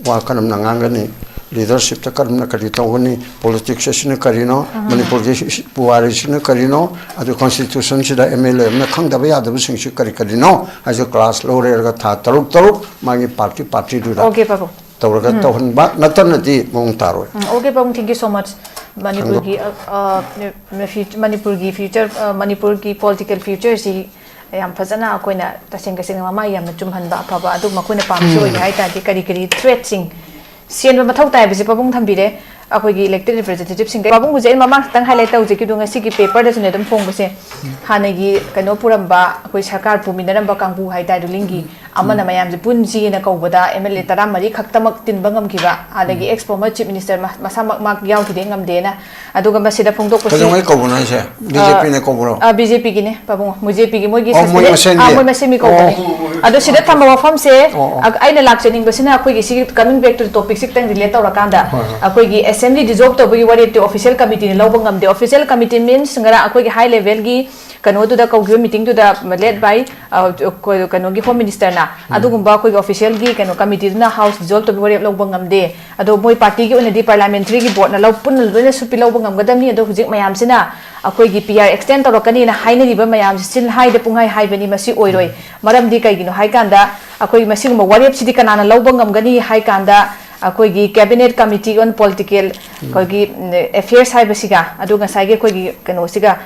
ꯋꯥ ꯀꯔꯝꯅ ꯉꯥꯡꯒꯅꯤ, ꯂꯤꯗꯔꯁꯤꯞꯇ ꯀꯔꯝꯅ ꯀꯔꯤ ꯇꯧꯒꯅꯤ, ꯄꯣꯂꯤꯇꯤꯛꯁ ꯑꯁꯤꯅ ꯀꯔꯤꯅꯣ, ꯃꯅꯤꯄꯨꯔꯒꯤ ꯄꯨꯋꯥꯔꯤꯁꯤꯅ ꯀꯔꯤꯅꯣ, ꯑꯗꯨ ꯀꯣꯟꯁꯇꯤꯇ꯭ꯌꯨꯁꯟꯁꯤꯗ ꯑꯦꯝ ꯑꯦꯜ ꯑꯦ ꯑꯃꯅ ꯈꯪꯗꯕ ꯌꯥꯗꯕꯁꯤꯡꯁꯤ ꯀꯔꯤ ꯀꯔꯤꯅꯣ ꯍꯥꯏꯁꯨ ꯀ꯭ꯂꯥꯁ ꯂꯧꯔꯦꯔꯒ ꯊꯥ ꯇꯔꯨꯛ ꯇꯔꯨꯛ ꯃꯥꯒꯤ ꯄꯥꯔꯇꯤ ꯄꯥꯔꯇꯤꯗꯨꯗ ꯑꯣꯀꯦ, ꯄꯥꯕꯨꯡ꯫ ꯇꯧꯔꯒ ꯇꯧꯍꯟꯕ ꯅꯠꯇꯅꯗꯤ ꯃꯑꯣꯡ ꯇꯥꯔꯣꯏ꯫ ꯎꯝ, ꯑꯣꯀꯦ, ꯄꯥꯕꯨꯡ, thank you so much꯫ ꯃꯅꯤꯄꯨꯔꯒꯤ, ꯑ, ꯑ, ꯃ-, ꯃ-, ꯐ꯭ꯌꯨ-, ꯃꯅꯤꯄꯨꯔꯒꯤ ꯐ꯭ꯌꯨꯆꯔ, ꯑ, ꯃꯅꯤꯄꯨꯔꯒꯤ ꯄꯣꯂꯤꯇꯤꯀꯦꯜ ꯐ꯭ꯌꯨꯆꯔꯁꯤ ꯌꯥꯝ ꯐꯖꯅ ꯑꯩꯈꯣꯏꯅ ꯇꯁꯦꯡ ꯇꯁꯦꯡꯅ ꯃꯃꯥꯏ ꯌꯥꯝꯅ ꯆꯨꯝꯍꯟꯕ ꯑꯐꯕ ꯑꯗꯨꯒꯨꯝꯕ ꯑꯩꯈꯣꯏꯅ ꯄꯥꯝꯃꯤꯁꯤ ꯑꯣꯏꯒꯦ ꯍꯥꯏ ꯇꯥꯔꯗꯤ ꯀꯔꯤ ꯀꯔꯤ ꯊ꯭ꯔꯦꯠꯁꯤꯡ ꯁꯦꯟꯕ ꯃꯊꯧ ꯇꯥꯏ ꯍꯥꯏꯕꯁꯦ ꯄꯥꯕꯨꯡ ꯊꯝꯕꯤꯔꯦ꯫ ꯑꯩꯈꯣꯏꯒꯤ ꯏꯂꯦꯛꯇꯦꯗ ꯔꯤꯄ꯭ꯔꯖꯦꯟꯇꯦꯇꯤꯚꯁꯤꯡꯗ ꯄꯥꯕꯨꯡ ꯍꯧꯖꯤꯛ ꯑꯩꯅ ꯃꯃꯥꯡ ꯈꯛꯇꯪ ꯍꯥꯏꯂꯥꯏꯠ ꯇꯧꯖꯈꯤꯕꯗꯣ ꯉꯁꯤꯒꯤ ꯄꯦꯄꯔꯗꯁꯨꯅꯦ ꯑꯗꯨꯝ ꯐꯣꯡꯕꯁꯦ ꯍꯥꯟꯅꯒꯤ ꯀꯩꯅꯣ ꯄꯨꯔꯝꯕ ꯑꯩꯈꯣꯏ ꯁꯔꯀꯥꯔ ꯄꯨꯃꯤꯟꯅꯔꯝꯕ ꯀꯥꯡꯕꯨ ꯍꯥꯏ ꯇꯥꯔꯦ, ꯔꯨꯂꯤꯡꯒꯤ ꯑꯃꯅ ꯃꯌꯥꯝꯁꯦ ꯄꯨꯟꯁꯤꯅ ꯀꯧꯕꯗ ꯑꯦꯝ ꯑꯦꯜ ꯑꯦ ꯇꯔꯥꯃꯔꯤ ꯈꯛꯇꯃꯛ ꯇꯤꯟꯕ ꯉꯝꯈꯤꯕ, ꯑꯗꯒꯤ ꯑꯦꯛꯁ ꯐꯣꯔꯃꯔ ꯆꯤꯐ ꯃꯤꯅꯤꯁꯇꯔ ꯃꯁꯥꯃꯛ ꯃꯥ ꯌꯥꯎꯈꯤꯗꯦ, ꯉꯝꯗꯦꯅ꯫ ꯑꯗꯨꯒ ꯃꯁꯤꯗ ꯐꯣꯡꯗꯣꯛꯄꯁꯤ, ꯀꯩꯗꯧꯉꯩ ꯀꯧꯕꯅꯣ ꯍꯥꯏꯁꯦ? ꯕꯤ ꯖꯦ ꯄꯤꯅ ꯀꯧꯕ꯭ꯔꯣ? ꯑ, ꯕꯤ ꯖꯦ ꯄꯤꯒꯤꯅꯦ ꯄꯥꯕꯨꯡ, ꯕꯤ ꯖꯦ ꯄꯤꯒꯤ ꯃꯣꯏꯒꯤ ꯑꯣ, ꯃꯣꯏ ꯁꯦꯀ꯭ꯔꯦꯇꯔꯤ-, ꯃꯁꯦꯟꯒꯤ? ꯑꯥ, ꯃꯣꯏ ꯃꯁꯦꯟꯒꯤ ꯑꯣ꯫ ꯀꯧꯕꯅꯦ꯫ ꯑꯗꯣ ꯁꯤꯗ ꯊꯝꯕ ꯋꯥꯐꯝꯁꯦ, ꯑꯣ, ꯑꯣ꯫ ꯑ-, ꯑꯩꯅ ꯂꯥꯛꯆꯅꯤꯡꯕꯁꯤꯅ ꯑꯩꯈꯣꯏꯒꯤ ꯁꯤꯒꯤ coming back to the topic ꯁꯤ ꯈꯤꯇꯪ ꯔꯤꯂꯦꯠ ꯇꯧꯔꯀꯥꯟꯗ, ꯍꯣꯏ, ꯍꯣꯏ꯫ ꯑꯩꯈꯣꯏꯒꯤ ꯑꯦꯁꯦꯝꯕ꯭ꯂꯤ ꯗꯤꯖꯣꯜꯕ ꯇꯧꯕꯒꯤ ꯋꯥꯔꯦꯞꯇꯤ ꯑꯣꯐꯤꯁꯤꯌꯦꯜ ꯀꯃꯤꯇꯤꯅ ꯂꯧꯕ ꯉꯝꯗꯦ꯫ ꯑꯣꯐꯤꯁꯤꯌꯦꯜ ꯀꯃꯤꯇꯤ ꯃꯤꯟꯁ ꯉꯔꯥꯡ ꯑꯩꯈꯣꯏꯒꯤ ꯍꯥꯏ ꯂꯦꯚꯦꯜꯒꯤ ꯀꯩꯅꯣꯗꯨꯗ ꯀꯧꯈꯤꯕ ꯃꯤꯇꯤꯡꯗꯨꯗ ꯂꯦꯠ ꯕꯥꯏ ꯀꯩꯅꯣꯒꯤ ꯍꯣꯝ ꯃꯤꯅꯤꯁꯇꯔꯅ ꯑꯗꯨꯒꯨꯝꯕ ꯑꯩꯈꯣꯏꯒꯤ ꯑꯣꯐꯤꯁꯤꯌꯦꯜꯒꯤ ꯀꯩꯅꯣ ꯀꯃꯤꯇꯤꯗꯨꯅ ꯍꯥꯎꯁ ꯗꯤꯖꯣꯜꯕ ꯇꯧꯕꯒꯤ ꯋꯥꯔꯦꯞ ꯂꯧꯕ ꯉꯝꯗꯦ꯫ ꯑꯗꯣ ꯃꯣꯏ ꯄꯥꯔꯇꯤꯒꯤ ꯑꯣꯏꯅꯗꯤ ꯄꯥꯔꯂꯥꯃꯦꯟꯇꯔꯤꯒꯤ ꯕꯣꯔꯗꯅ ꯂꯧ ꯄꯨꯟꯅ ꯂꯣꯏꯅ ꯁꯨꯞꯄꯤ ꯂꯧꯕ ꯉꯝꯒꯗꯕꯅꯤ꯫ ꯑꯗꯣ ꯍꯧꯖꯤꯛ ꯃꯌꯥꯝꯁꯤꯅ ꯑꯩꯈꯣꯏꯒꯤ ꯄꯤ ꯑꯥꯔ ꯑꯦꯛꯁꯇꯦꯟ ꯇꯧꯔꯛꯀꯅꯤꯅ ꯍꯥꯏꯅꯔꯤꯕ ꯃꯌꯥꯝꯁꯤ ꯆꯤꯟ ꯍꯥꯏꯗ ꯄꯨꯡꯍꯥꯏ ꯍꯥꯏꯕꯅꯤ꯫ ꯃꯁꯤ ꯑꯣꯏꯔꯣꯏ꯫ ꯃꯔꯝꯗꯤ ꯀꯩꯒꯤꯅꯣ ꯍꯥꯏꯀꯥꯟꯗ ꯑꯩꯈꯣꯏ ꯃꯁꯤꯒꯨꯝꯕ ꯋꯥꯔꯦꯞꯁꯤꯗꯤ ꯀꯅꯥꯅ ꯂꯧꯕ ꯉꯝꯒꯅꯤ ꯍꯥꯏ ꯀꯥꯟꯗ ꯑꯩꯈꯣꯏꯒꯤ Cabinet Committee on Political ꯑꯩꯈꯣꯏꯒꯤ ꯑꯦꯐꯤꯌꯔꯁ ꯍꯥꯏꯕꯁꯤꯒ ꯑꯗꯨ ꯉꯁꯥꯏꯒꯤ ꯑꯩꯈꯣꯏꯒꯤ ꯀꯩꯅꯣꯁꯤꯒ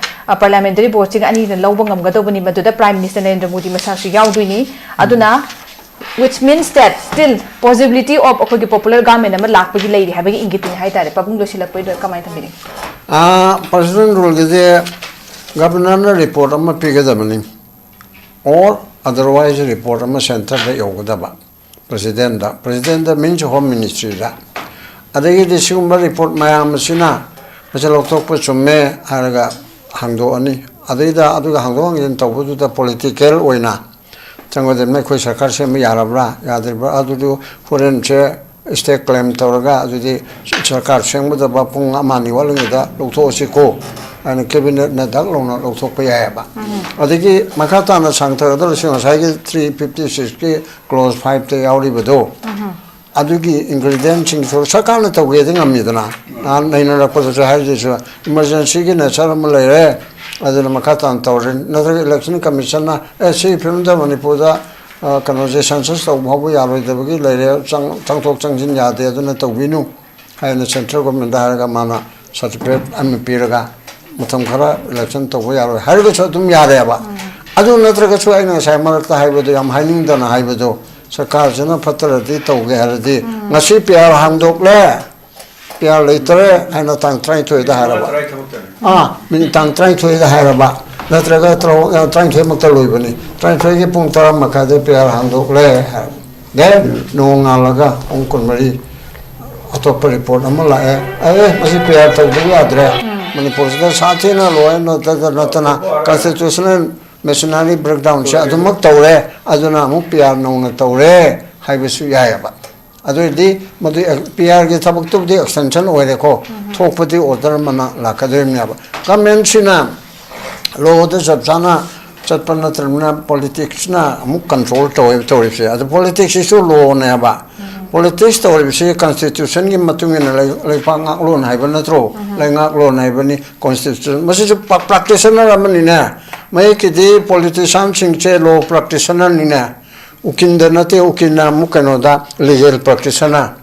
ꯄꯥꯔꯂꯥꯃꯦꯟꯇꯔꯤ ꯕꯣꯔꯗꯁꯤꯒ ꯑꯅꯤꯅ ꯂꯧꯕ ꯉꯝꯒꯗꯧꯕꯅꯤ꯫ ꯃꯗꯨꯗ ꯄ꯭ꯔꯥꯏꯝ ꯃꯤꯅꯤꯁꯇꯔ ꯅꯔꯦꯟꯗ꯭ꯔ ꯃꯣꯗꯤ ꯃꯁꯥꯁꯨ ꯌꯥꯎꯗꯣꯏꯅꯤ꯫ ꯑꯗꯨꯅ which means that still possibility of ꯑꯩꯈꯣꯏꯒꯤ ꯄꯣꯄꯨꯂꯔ ꯒꯚꯔꯟꯃꯦꯟ ꯑꯃ ꯂꯥꯛꯄꯒꯤ ꯂꯩꯔꯤ ꯍꯥꯏꯕꯒꯤ ꯏꯪꯒꯤꯠꯇꯨꯅꯤ ꯍꯥꯏꯇꯥꯔꯦ꯫ ꯄꯥꯕꯨꯡ, ꯂꯣꯏꯁꯤꯜꯂꯛꯄꯩꯗ ꯀꯃꯥꯏꯅ ꯊꯝꯕꯤꯅꯤꯡꯉꯤ? ꯄ꯭ꯔꯁꯤꯗꯦꯟ ꯔꯨꯜꯒꯤꯁꯦ ꯒꯕꯔꯅꯔꯅ ꯔꯤꯄꯣꯔꯠ ꯑꯃ ꯄꯤꯒꯗꯕꯅꯤ, ꯑꯣꯔ ꯑꯗꯔꯋꯥꯏꯁ ꯔꯤꯄꯣꯔꯠ ꯑꯃ ꯁꯦꯟꯇꯔꯗ ꯌꯧꯒꯗꯕ꯫ ꯄ꯭ꯔꯁꯤꯗꯦꯟꯗ ꯄ꯭ꯔꯁꯤꯗꯦꯟꯗ ꯃꯤꯟꯁ ꯍꯣꯝ ꯃꯤꯅꯤꯁꯇ꯭ꯔꯤꯗ꯫ ꯑꯗꯒꯤꯗꯤ ꯁꯤꯒꯨꯝꯕ ꯔꯤꯄꯣꯔꯠ ꯃꯌꯥꯝ ꯑꯁꯤꯅ ꯃꯁꯤ ꯂꯧꯊꯣꯛꯄ ꯆꯨꯝꯃꯦ ꯍꯥꯏꯔꯒ ꯍꯥꯡꯗꯣꯛꯑꯅꯤ꯫ ꯑꯗꯩꯗ ꯑꯗꯨꯒ ꯍꯥꯡꯗꯣꯛ ꯍꯥꯡꯖꯤꯟ ꯇꯧꯕꯗꯨꯗ ꯄꯣꯂꯤꯇꯤꯀꯦꯜ ꯑꯣꯏꯅ ꯆꯪꯒꯗꯕꯅꯤ꯫ ꯑꯩꯈꯣꯏ ꯁꯔꯀꯥꯔ ꯁꯦꯝꯕ ꯌꯥꯔꯕ꯭ꯔꯥ ꯌꯥꯗ꯭ꯔꯤꯕ꯭ꯔꯥ? ꯑꯗꯨꯗꯨ ꯍꯣꯔꯦꯟꯁꯦ ꯏꯁꯇꯦꯠ ꯀ꯭ꯂꯦꯝ ꯇꯧꯔꯒ ꯑꯗꯨꯗꯤ ꯁꯔꯀꯥꯔ ꯁꯦꯝꯒꯗꯕ ꯄꯨꯡ ꯑꯃ ꯑꯅꯤ ꯋꯥꯠꯂꯤꯉꯩꯗ ꯂꯧꯊꯣꯛꯑꯁꯤꯀꯣ ꯍꯥꯏꯅ ꯀꯦꯕꯤꯅꯦꯠꯅ ꯗꯛ ꯂꯧꯅ ꯂꯧꯊꯣꯛꯄ ꯌꯥꯏꯑꯕ꯫ ꯑꯗꯒꯤ ꯃꯈꯥ ꯇꯥꯅ ꯁꯥꯡꯊꯔꯛꯀꯗꯧꯔꯤꯁꯤ ꯉꯁꯥꯏꯒꯤ ꯊ꯭ꯔꯤ ꯐꯤꯐꯇꯤ ꯁꯤꯛꯁꯀꯤ ꯀ꯭ꯂꯣꯖ ꯐꯥꯏꯚꯇ ꯌꯥꯎꯔꯤꯕꯗꯣ, ꯑꯗꯨꯒꯤ ꯏꯟꯒ꯭ꯔꯤꯗꯤꯌꯦꯟꯁꯤꯡꯁꯨ ꯁꯔꯀꯥꯔꯅ ꯇꯧꯒꯦꯗꯤ ꯉꯝꯃꯤꯗꯅ꯫ ꯅꯍꯥꯟ ꯅꯩꯅꯔꯛꯄꯗꯁꯨ ꯍꯥꯏꯔꯤꯁꯨ ꯏꯃꯔꯖꯦꯟꯁꯤꯒꯤ ꯅꯦꯆꯔ ꯑꯃ ꯂꯩꯔꯦ, ꯑꯗꯨꯅ ꯃꯈꯥ ꯇꯥꯅ ꯇꯧꯔꯦ꯫ ꯅꯠꯇ꯭ꯔꯒ ꯏꯂꯦꯛꯁꯟ ꯀꯃꯤꯁꯟꯅ ꯑꯦ ꯁꯤꯒꯤ ꯐꯤꯕꯝꯗ ꯃꯅꯤꯄꯨꯔꯗ ꯀꯩꯅꯣꯁꯦ ꯁꯦꯟꯁꯁ ꯇꯧꯕ ꯐꯥꯎꯕ ꯌꯥꯔꯣꯏꯗꯕꯒꯤ ꯂꯩꯔꯦ, ꯆꯪ- ꯆꯪꯊꯣꯛ ꯆꯪꯁꯤꯟ ꯌꯥꯗꯦ, ꯑꯗꯨꯅ ꯇꯧꯕꯤꯅꯨ ꯍꯥꯏꯅ ꯁꯦꯟꯇ꯭ꯔꯦꯜ ꯒꯣꯔꯃꯦꯟꯗ ꯍꯥꯏꯔꯒ ꯃꯥꯅ ꯁꯥꯔꯇꯤꯐꯤꯀꯦꯠ ꯑꯃ ꯄꯤꯔꯒ ꯃꯇꯝ ꯈꯔ ꯏꯂꯦꯛꯁꯟ ꯇꯧꯕ ꯌꯥꯔꯣꯏ ꯍꯥꯏꯔꯒꯁꯨ ꯑꯗꯨꯝ ꯌꯥꯔꯦꯕ꯫ ꯑꯗꯨ ꯅꯠꯇ꯭ꯔꯒꯁꯨ ꯑꯩꯅ ꯉꯁꯥꯏ ꯃꯔꯛꯇ ꯍꯥꯏꯕꯗꯣ, ꯌꯥꯝ ꯍꯥꯏꯅꯤꯡꯗꯅ ꯍꯥꯏꯕꯗꯣ, ꯁꯔꯀꯥꯔꯁꯤꯅ ꯐꯠꯇ꯭ꯔꯗꯤ ꯇꯧꯒꯦ ꯍꯥꯏꯔꯗꯤ ꯉꯁꯤ ꯄꯤ ꯑꯥꯔ ꯍꯥꯡꯗꯣꯛꯂꯦ, ꯄꯤ ꯑꯥꯔ ꯂꯩꯇꯔꯦ ꯍꯥꯏꯅ ꯇꯥꯡ ꯇꯔꯥꯅꯤꯊꯣꯏꯗ ꯍꯥꯏꯔꯕ, ꯑꯥ ꯃꯤꯅꯤꯠ ꯇꯥꯡ ꯇꯔꯥꯅꯤꯊꯣꯏꯗ ꯍꯥꯏꯔꯕ, ꯅꯠꯇ꯭ꯔꯒ ꯇꯔꯥ- ꯇꯔꯥꯅꯤꯊꯣꯏꯃꯛꯇ ꯂꯣꯏꯕꯅꯤ, ꯇꯔꯥꯅꯤꯊꯣꯏꯒꯤ ꯄꯨꯡ ꯇꯔꯥ ꯃꯈꯥꯏꯗ ꯄꯤ ꯑꯥꯔ ꯍꯥꯡꯗꯣꯛꯂꯦ ꯍꯥꯏꯔꯕ꯫ ꯗꯦꯟ ꯅꯣꯡꯉꯥꯜꯂꯒ ꯄꯨꯡ ꯀꯨꯟꯃꯔꯤ ꯑꯇꯣꯞꯄ ꯔꯤꯄꯣꯔꯠ ꯑꯃ ꯂꯥꯛꯑꯦ꯫ ꯑꯦ, ꯃꯁꯤ ꯄꯤ ꯑꯥꯔ ꯇꯧꯗꯕ ꯌꯥꯗ꯭ꯔꯦ꯫ ꯃꯅꯤꯄꯨꯔꯁꯤꯗ ꯁꯥꯊꯤꯅ ꯂꯣ ꯑꯦꯟ ꯑꯣꯔꯗꯔꯗ ꯅꯠꯇꯅ ꯀꯟꯁꯇꯤꯇ꯭ꯌꯨꯁꯅꯦꯜ ꯃꯦꯁꯤꯅꯔꯤ ꯕ꯭ꯔꯦꯛꯗꯥꯎꯟꯁꯦ ꯑꯗꯨꯃꯛ ꯇꯧꯔꯦ, ꯑꯗꯨꯅ ꯑꯃꯨꯛ ꯄꯤ ꯑꯥꯔ ꯅꯧꯅ ꯇꯧꯔꯦ ꯍꯥꯏꯕꯁꯨ ꯌꯥꯏꯑꯕ꯫ ꯑꯗꯨ ꯑꯣꯏꯔꯗꯤ ꯃꯗꯨ ꯄꯤ ꯑꯥꯔꯒꯤ ꯊꯕꯛꯇꯨꯕꯨꯗꯤ ꯑꯦꯛꯁꯇꯦꯟꯁꯟ ꯑꯣꯏꯔꯦꯀꯣ, ꯊꯣꯛꯄꯗꯤ ꯑꯣꯔꯗꯔ ꯑꯃꯅ ꯂꯥꯛꯀꯗꯣꯔꯤꯕꯅꯦꯕ꯫ ꯒꯃꯦꯟꯁꯤꯅ ꯂꯣꯗ ꯆꯞ ꯆꯥꯅ ꯆꯠꯄ ꯅꯠꯇ꯭ꯔꯕꯅꯤꯅ ꯄꯣꯂꯤꯇꯤꯛꯁꯅ ꯑꯃꯨꯛ ꯀꯟꯇ꯭ꯔꯣꯜ ꯇꯧꯋꯦꯕ ꯇꯧꯔꯤꯕꯁꯦ꯫ ꯑꯗꯨ ꯄꯣꯂꯤꯇꯤꯛꯁꯁꯤꯁꯨ ꯂꯣꯅꯦꯕ꯫ ꯄꯣꯂꯤꯇꯤꯛꯁ ꯇꯧꯔꯤꯕꯁꯤ ꯀꯟꯁꯇꯤꯇ꯭ꯌꯨꯁꯟꯒꯤ ꯃꯇꯨꯡ ꯏꯟꯅ ꯂꯩ-, ꯂꯩꯕꯥꯛ ꯉꯥꯛꯂꯣꯟ ꯍꯥꯏꯕ ꯅꯠꯇ꯭ꯔꯣ? ꯂꯩꯉꯥꯛꯂꯣꯟ ꯍꯥꯏꯕꯅꯤ, ꯀꯣꯟꯁꯇꯤꯇ꯭ꯌꯨꯁꯟ꯫ ꯃꯁꯤꯁꯨ ꯄ꯭ꯔꯥꯛꯇꯤꯁꯅꯔ ꯑꯃꯅꯤꯅꯦ꯫ ꯃꯌꯦꯛꯀꯤꯗꯤ ꯄꯣꯂꯤꯇꯤꯁꯤꯌꯥꯟꯁꯤꯡꯁꯦ ꯂꯣ ꯄ꯭ꯔꯥꯛꯇꯤꯁꯅꯔꯅꯤꯅꯦ꯫ ꯎꯀꯤꯜꯗ ꯅꯠꯇꯦ, ꯎꯀꯤꯜꯅ ꯑꯃꯨꯛ ꯀꯩꯅꯣꯗ, ꯂꯤꯒꯦꯜ ꯄ꯭ꯔꯥꯛꯇꯤꯁꯅꯔ꯫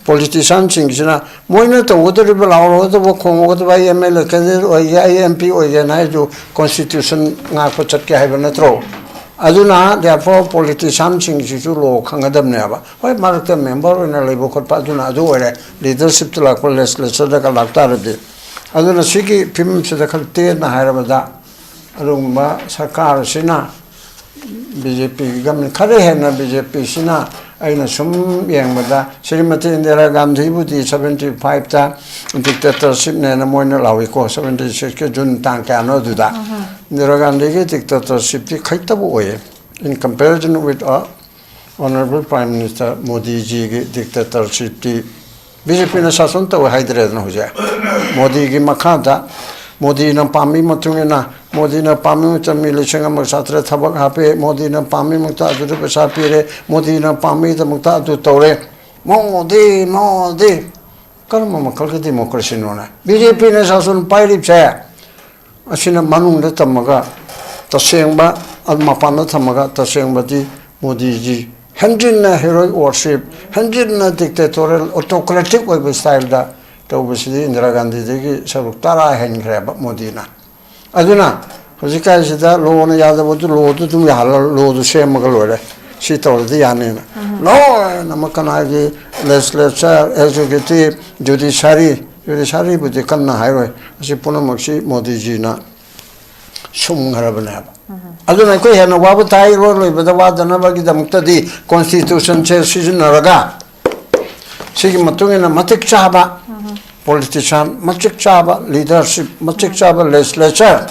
ꯄꯣꯂꯤꯇꯤꯁꯤꯌꯥꯟꯁꯤꯡꯁꯤꯅ ꯃꯣꯏꯅ ꯇꯧꯒꯗꯧꯔꯤꯕ, ꯂꯥꯎꯔꯒꯗꯧꯕ, ꯈꯣꯡꯒꯗꯧꯕ, "ꯑꯩ ꯑꯦꯝ ꯑꯦꯜ ꯑꯦ ꯀꯦꯟꯗꯤꯗꯦꯠ ꯑꯣꯏꯒꯦ, ꯑꯩ ꯑꯦꯝ ꯄꯤ ꯑꯣꯏꯒꯦꯅ" ꯍꯥꯏꯗꯨ ꯀꯣꯟꯁꯇꯤꯇ꯭ꯌꯨꯁꯟ ꯉꯥꯛꯄ ꯆꯠꯀꯦ ꯍꯥꯏꯕ ꯅꯠꯇ꯭ꯔꯣ? ꯑꯗꯨꯅ therefore ꯄꯣꯂꯤꯇꯤꯁꯤꯌꯥꯟꯁꯤꯡꯁꯤꯁꯨ ꯂꯣ ꯈꯪꯒꯗꯕꯅꯦꯕ꯫ ꯍꯣꯏ, ꯃꯔꯛꯇ ꯃꯦꯝꯕꯔ ꯑꯣꯏꯅ ꯂꯩꯕ ꯈꯣꯠꯄ ꯑꯗꯨꯅ ꯑꯗꯨ ꯑꯣꯏꯔꯦ, ꯂꯤꯗꯔꯁꯤꯞꯇ ꯂꯥꯛꯄ ꯂꯦꯖꯤꯁꯂꯦꯆꯔꯗꯒ ꯂꯥꯛꯇꯥꯔꯗꯤ꯫ ꯑꯗꯨꯅ ꯁꯤꯒꯤ ꯐꯤꯕꯝꯁꯤꯗ ꯈꯔ ꯇꯦꯟꯅ ꯍꯥꯏꯔꯕꯗ, ꯑꯗꯨꯒꯨꯝꯕ ꯁꯔꯀꯥꯔ ꯑꯁꯤꯅ ꯕꯤ ꯖꯦ ꯄꯤꯒꯤ ꯒꯃꯦꯟ, ꯈꯔ ꯍꯦꯟꯅ ꯕꯤ ꯖꯦ ꯄꯤꯁꯤꯅ, ꯑꯩꯅ ꯁꯨꯝ ꯌꯦꯡꯕꯗ, ꯁ꯭ꯔꯤꯃꯇꯤ ꯏꯟꯗꯤꯔꯥ ꯒꯥꯟꯙꯤꯕꯨꯗꯤ ꯁꯕꯦꯟꯇꯤ ꯐꯥꯏꯚꯇ ꯗꯤꯛꯇꯦꯇꯔꯁꯤꯞꯅꯦꯅ ꯃꯣꯏꯅ ꯂꯥꯎꯏꯀꯣ, ꯁꯕꯦꯟꯇꯤ ꯁꯤꯛꯁꯀꯤ ꯖꯨꯟ ꯇꯥꯡ ꯀꯌꯥꯅꯣ ꯑꯗꯨꯗ꯫ ꯏꯟꯗꯤꯔꯥ ꯒꯥꯟꯙꯤꯒꯤ ꯗꯤꯛꯇꯦꯇꯔꯁꯤꯞꯇꯤ ꯈꯩꯇꯕꯨ ꯑꯣꯏꯌꯦ, in comparison with a Honorable Prime Minister ꯃꯣꯗꯤꯖꯤꯒꯤ ꯗꯤꯛꯇꯦꯇꯔꯁꯤꯞꯇꯤ꯫ ꯕꯤ ꯖꯦ ꯄꯤꯅ ꯁꯥꯁꯟ ꯇꯧꯋꯦ ꯍꯥꯏꯗ꯭ꯔꯦꯗꯅ ꯍꯧꯖꯤꯛ꯫ ꯃꯣꯗꯤꯒꯤ ꯃꯈꯥꯗ, ꯃꯣꯗꯤꯅ ꯄꯥꯝꯃꯤ ꯃꯇꯨꯡ ꯏꯟꯅ, ꯃꯣꯗꯤꯅ ꯄꯥꯝꯃꯤ ꯃꯇꯝ ꯃꯤ ꯂꯤꯁꯤꯡ ꯑꯃꯒ ꯆꯥꯇ꯭ꯔꯦꯠ ꯊꯕꯛ ꯍꯥꯞꯄꯦ, ꯃꯣꯗꯤꯅ ꯄꯥꯝꯃꯤ ꯃꯇꯝ ꯑꯗꯨꯗ ꯄꯩꯁꯥ ꯄꯤꯔꯦ, ꯃꯣꯗꯤꯅ ꯄꯥꯝꯃꯤꯗꯃꯛꯇ ꯑꯗꯨ ꯇꯧꯔꯦ꯫ ꯃꯣꯗꯤ, ꯃꯣꯗꯤ꯫ ꯀꯔꯝꯕ ꯃꯈꯜꯒꯤ ꯗꯦꯃꯣꯀ꯭ꯔꯦꯁꯤꯅꯣꯅꯦ? ꯕꯤ ꯖꯦ ꯄꯤꯅ ꯁꯥꯁꯟ ꯄꯥꯏꯔꯤꯕꯁꯦ, ꯑꯁꯤꯅ ꯃꯅꯨꯡꯗ ꯊꯝꯃꯒ, ꯇꯁꯦꯡꯕ, ꯃꯄꯥꯟꯗ ꯊꯝꯃꯒ, ꯇꯁꯦꯡꯕꯗꯤ ꯃꯣꯗꯤꯖꯤ ꯍꯦꯟꯖꯤꯟꯅ heroic worship, ꯍꯦꯟꯖꯤꯟꯅ dictatorial, autocratic ꯑꯣꯏꯕ ꯁ꯭ꯇꯥꯏꯜꯗ ꯇꯧꯕꯁꯤꯗꯤ ꯏꯟꯗꯤꯔꯥ ꯒꯥꯟꯙꯤꯗꯒꯤ ꯁꯔꯨꯛ ꯇꯔꯥ ꯍꯦꯟꯈ꯭ꯔꯦꯕ ꯃꯣꯗꯤꯅ꯫ ꯑꯗꯨꯅ ꯍꯧꯖꯤꯛꯀꯥꯟꯁꯤꯗ ꯂꯣꯅ ꯌꯥꯗꯕꯗꯨ ꯂꯣꯗꯨ ꯑꯗꯨꯝ ꯌꯥꯍꯜꯂ, ꯂꯣꯗꯨ ꯁꯦꯝꯃꯒ ꯂꯣꯏꯔꯦ꯫ ꯁꯤ ꯇꯧꯔꯗꯤ ꯌꯥꯅꯤꯅ꯫ ꯂꯣꯏꯅꯃꯛ ꯀꯅꯥꯒꯤ legislature, executive, judiciary, judiciaryꯕꯨꯗꯤ ꯀꯟꯅ ꯍꯥꯏꯔꯣꯏ꯫ ꯑꯁꯤ ꯄꯨꯝꯅꯃꯛꯁꯤ ꯃꯣꯗꯤꯖꯤꯅ ꯁꯨꯝꯈ꯭ꯔꯕꯅꯦꯕ꯫ ꯑꯗꯨꯅ ꯑꯩꯈꯣꯏ ꯍꯦꯟꯅ ꯋꯥꯕ ꯇꯥꯏ, ꯏꯔꯣꯏ ꯂꯣꯏꯕꯗ ꯋꯥꯗꯅꯕꯒꯤꯗꯃꯛꯇꯗꯤ constitutionꯁꯦ ꯁꯤꯖꯤꯟꯅꯔꯒ ꯁꯤꯒꯤ ꯃꯇꯨꯡ ꯏꯟꯅ ꯃꯇꯤꯛ ꯆꯥꯕ politician, ꯃꯇꯤꯛ ꯆꯥꯕ leadership, ꯃꯇꯤꯛ ꯆꯥꯕ legislature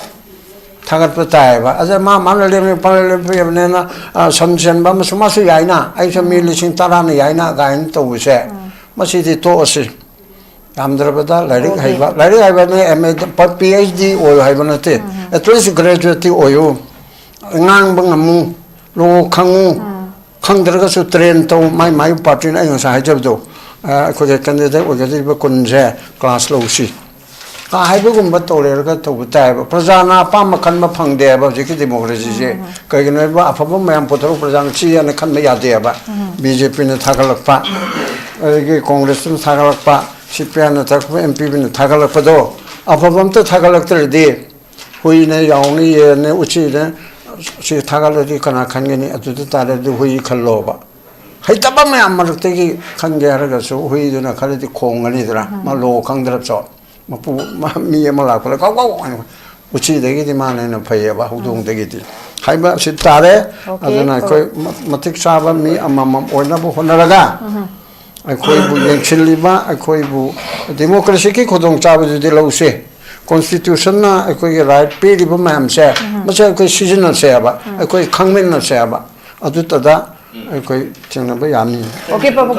ꯊꯥꯒꯠꯄ ꯇꯥꯏꯌꯦꯕ꯫ ꯑꯗ ꯃꯥ ꯃꯥꯅ ꯂꯦꯝꯃꯤ ꯄꯥꯅ ꯂꯦꯞꯄꯤꯕꯅꯤꯅ, ꯑ, ꯁꯟ ꯁꯦꯟꯕ ꯑꯃꯁꯨ ꯃꯥꯁꯨ ꯌꯥꯏꯅ, ꯑꯩꯁꯨ ꯃꯤ ꯂꯤꯁꯤꯡ ꯇꯔꯥꯅ ꯌꯥꯏꯅ ꯀꯥꯏꯅ ꯇꯧꯕꯁꯦ, ꯃꯁꯤꯗꯤ ꯇꯣꯛꯑꯁꯤ꯫ ꯌꯥꯝꯗ꯭ꯔꯕꯗ ꯂꯥꯏꯔꯤꯛ ꯍꯩꯕ, ꯂꯥꯏꯔꯤꯛ ꯍꯩꯕꯅ M A, P H D ꯑꯣꯏꯌꯨ ꯍꯥꯏꯕ ꯅꯠꯇꯦ, ꯑꯦꯠ ꯂꯤꯁ ꯒ꯭ꯔꯦꯖꯨꯋꯦꯠꯇꯤ ꯑꯣꯏꯌꯨ, ꯉꯥꯡꯕ ꯉꯝꯃꯨ, ꯂꯣ ꯈꯪꯉꯨ, ꯈꯪꯗ꯭ꯔꯒꯁꯨ ꯇ꯭ꯔꯦꯟ ꯇꯧ, ꯃꯥꯏ ꯃꯥꯏ ꯄꯥꯔꯇꯤꯅ ꯑꯩ ꯉꯁꯥꯏ ꯍꯥꯏꯖꯕꯗꯣ, ꯑ, ꯑꯩꯈꯣꯏꯒꯤ ꯀꯦꯟꯗꯤꯗꯦꯠ ꯑꯣꯏꯒꯗꯧꯔꯤꯕ ꯀꯨꯟꯁꯦ ꯀ꯭ꯂꯥꯁ ꯂꯧꯁꯤ꯫ ꯀꯥ ꯍꯥꯏꯕꯒꯨꯝꯕ ꯇꯧꯔꯦꯔꯒ ꯇꯧꯕ ꯇꯥꯏꯌꯦꯕ꯫ ꯄ꯭ꯔꯖꯥꯅ ꯑꯄꯥꯝꯕ ꯈꯟꯕ ꯐꯪꯗꯦꯕ ꯍꯧꯖꯤꯛꯀꯤ ꯗꯦꯃꯣꯀ꯭ꯔꯦꯁꯤꯁꯦ꯫ ꯀꯩꯒꯤꯅꯣ ꯍꯥꯏꯕ, ꯑꯐꯕ ꯃꯌꯥꯝ ꯄꯨꯊꯣꯔꯛꯄ ꯄ꯭ꯔꯖꯥꯅ ꯆꯦ ꯍꯥꯏꯅ ꯈꯟꯕ ꯌꯥꯗꯦꯕ꯫ ꯕꯤ ꯖꯦ ꯄꯤꯅ ꯊꯥꯒꯠꯂꯛꯄ, ꯑꯗꯒꯤ ꯀꯣꯡꯒ꯭ꯔꯦꯁꯅ ꯊꯥꯒꯠꯂꯛꯄ, ꯁꯤ ꯄꯤ ꯑꯥꯏꯅ ꯊꯥꯒꯠꯂꯛꯄ, ꯑꯦꯝ ꯄꯤ ꯕꯤꯅ ꯊꯥꯒꯠꯂꯛꯄꯗꯣ ꯑꯐꯕ ꯑꯝꯇ ꯊꯥꯒꯠꯂꯛꯇ꯭ꯔꯗꯤ ꯍꯨꯏꯅꯦ, ꯌꯥꯎꯅꯦ, ꯌꯦꯟꯅꯦ, ꯎꯆꯤꯅꯦ, ꯁꯤ ꯊꯥꯒꯠꯂꯗꯤ ꯀꯅꯥ ꯈꯟꯒꯅꯤ? ꯑꯗꯨꯗ ꯇꯥꯔꯗꯤ ꯍꯨꯏ ꯈꯜꯂꯣꯕ꯫ ꯍꯩꯇꯕ ꯃꯌꯥꯝ ꯃꯔꯛꯇꯒꯤ ꯈꯟꯒꯦ ꯍꯥꯏꯔꯒꯁꯨ ꯍꯨꯏꯗꯨꯅ ꯈꯔꯗꯤ ꯈꯣꯡꯒꯅꯤꯗꯅ, ꯃꯥ ꯂꯣ ꯈꯪꯗ꯭ꯔꯕꯁꯨ꯫ ꯃꯄꯨ, ꯃꯥ, ꯃꯤ ꯑꯃ ꯂꯥꯛꯄꯗ ꯀꯥꯎ ꯀꯥꯎ ꯍꯥꯏꯅ ꯎꯆꯤꯗꯒꯤꯗꯤ ꯃꯥꯅ ꯍꯦꯟꯅ ꯐꯩꯌꯦꯕ ꯍꯧꯗꯣꯡꯗꯒꯤꯗꯤ꯫ ꯍꯥꯏꯕ ꯑꯁꯤ ꯇꯥꯔꯦ꯫ ꯑꯣꯀꯦ꯫ ꯑꯗꯨꯅ ꯑꯩꯈꯣꯏ ꯃ-, ꯃꯇꯤꯛ ꯆꯥꯕ ꯃꯤ ꯑꯃꯃꯝ ꯑꯣꯏꯅꯕ ꯍꯣꯠꯅꯔꯒ ꯑꯩꯈꯣꯏꯕꯨ ꯌꯦꯡꯁꯤꯜꯂꯤꯕ, ꯑꯩꯈꯣꯏꯕꯨ ꯗꯦꯃꯣꯀ꯭ꯔꯦꯁꯤꯒꯤ ꯈꯨꯗꯣꯡꯆꯥꯕꯗꯨꯗꯤ ꯂꯧꯁꯦ꯫ ꯀꯣꯟꯁꯇꯤꯇ꯭ꯌꯨꯁꯟꯅ ꯑꯩꯈꯣꯏꯒꯤ ꯔꯥꯏꯠ ꯄꯤꯔꯤꯕ ꯃꯌꯥꯝꯁꯦ, ꯃꯁꯤ ꯑꯩꯈꯣꯏ ꯁꯤꯖꯤꯟꯅꯁꯦ ꯍꯥꯏꯕ, ꯑꯩꯈꯣꯏ ꯈꯪꯃꯤꯟꯅꯁꯦ ꯍꯥꯏꯕ꯫ ꯑꯗꯨꯇꯗ ꯑꯩꯈꯣꯏ ꯊꯦꯡꯅꯕ ꯌꯥꯅꯤ꯫ ꯑꯣꯀꯦ, ꯄ꯭ꯔꯚꯨ꯫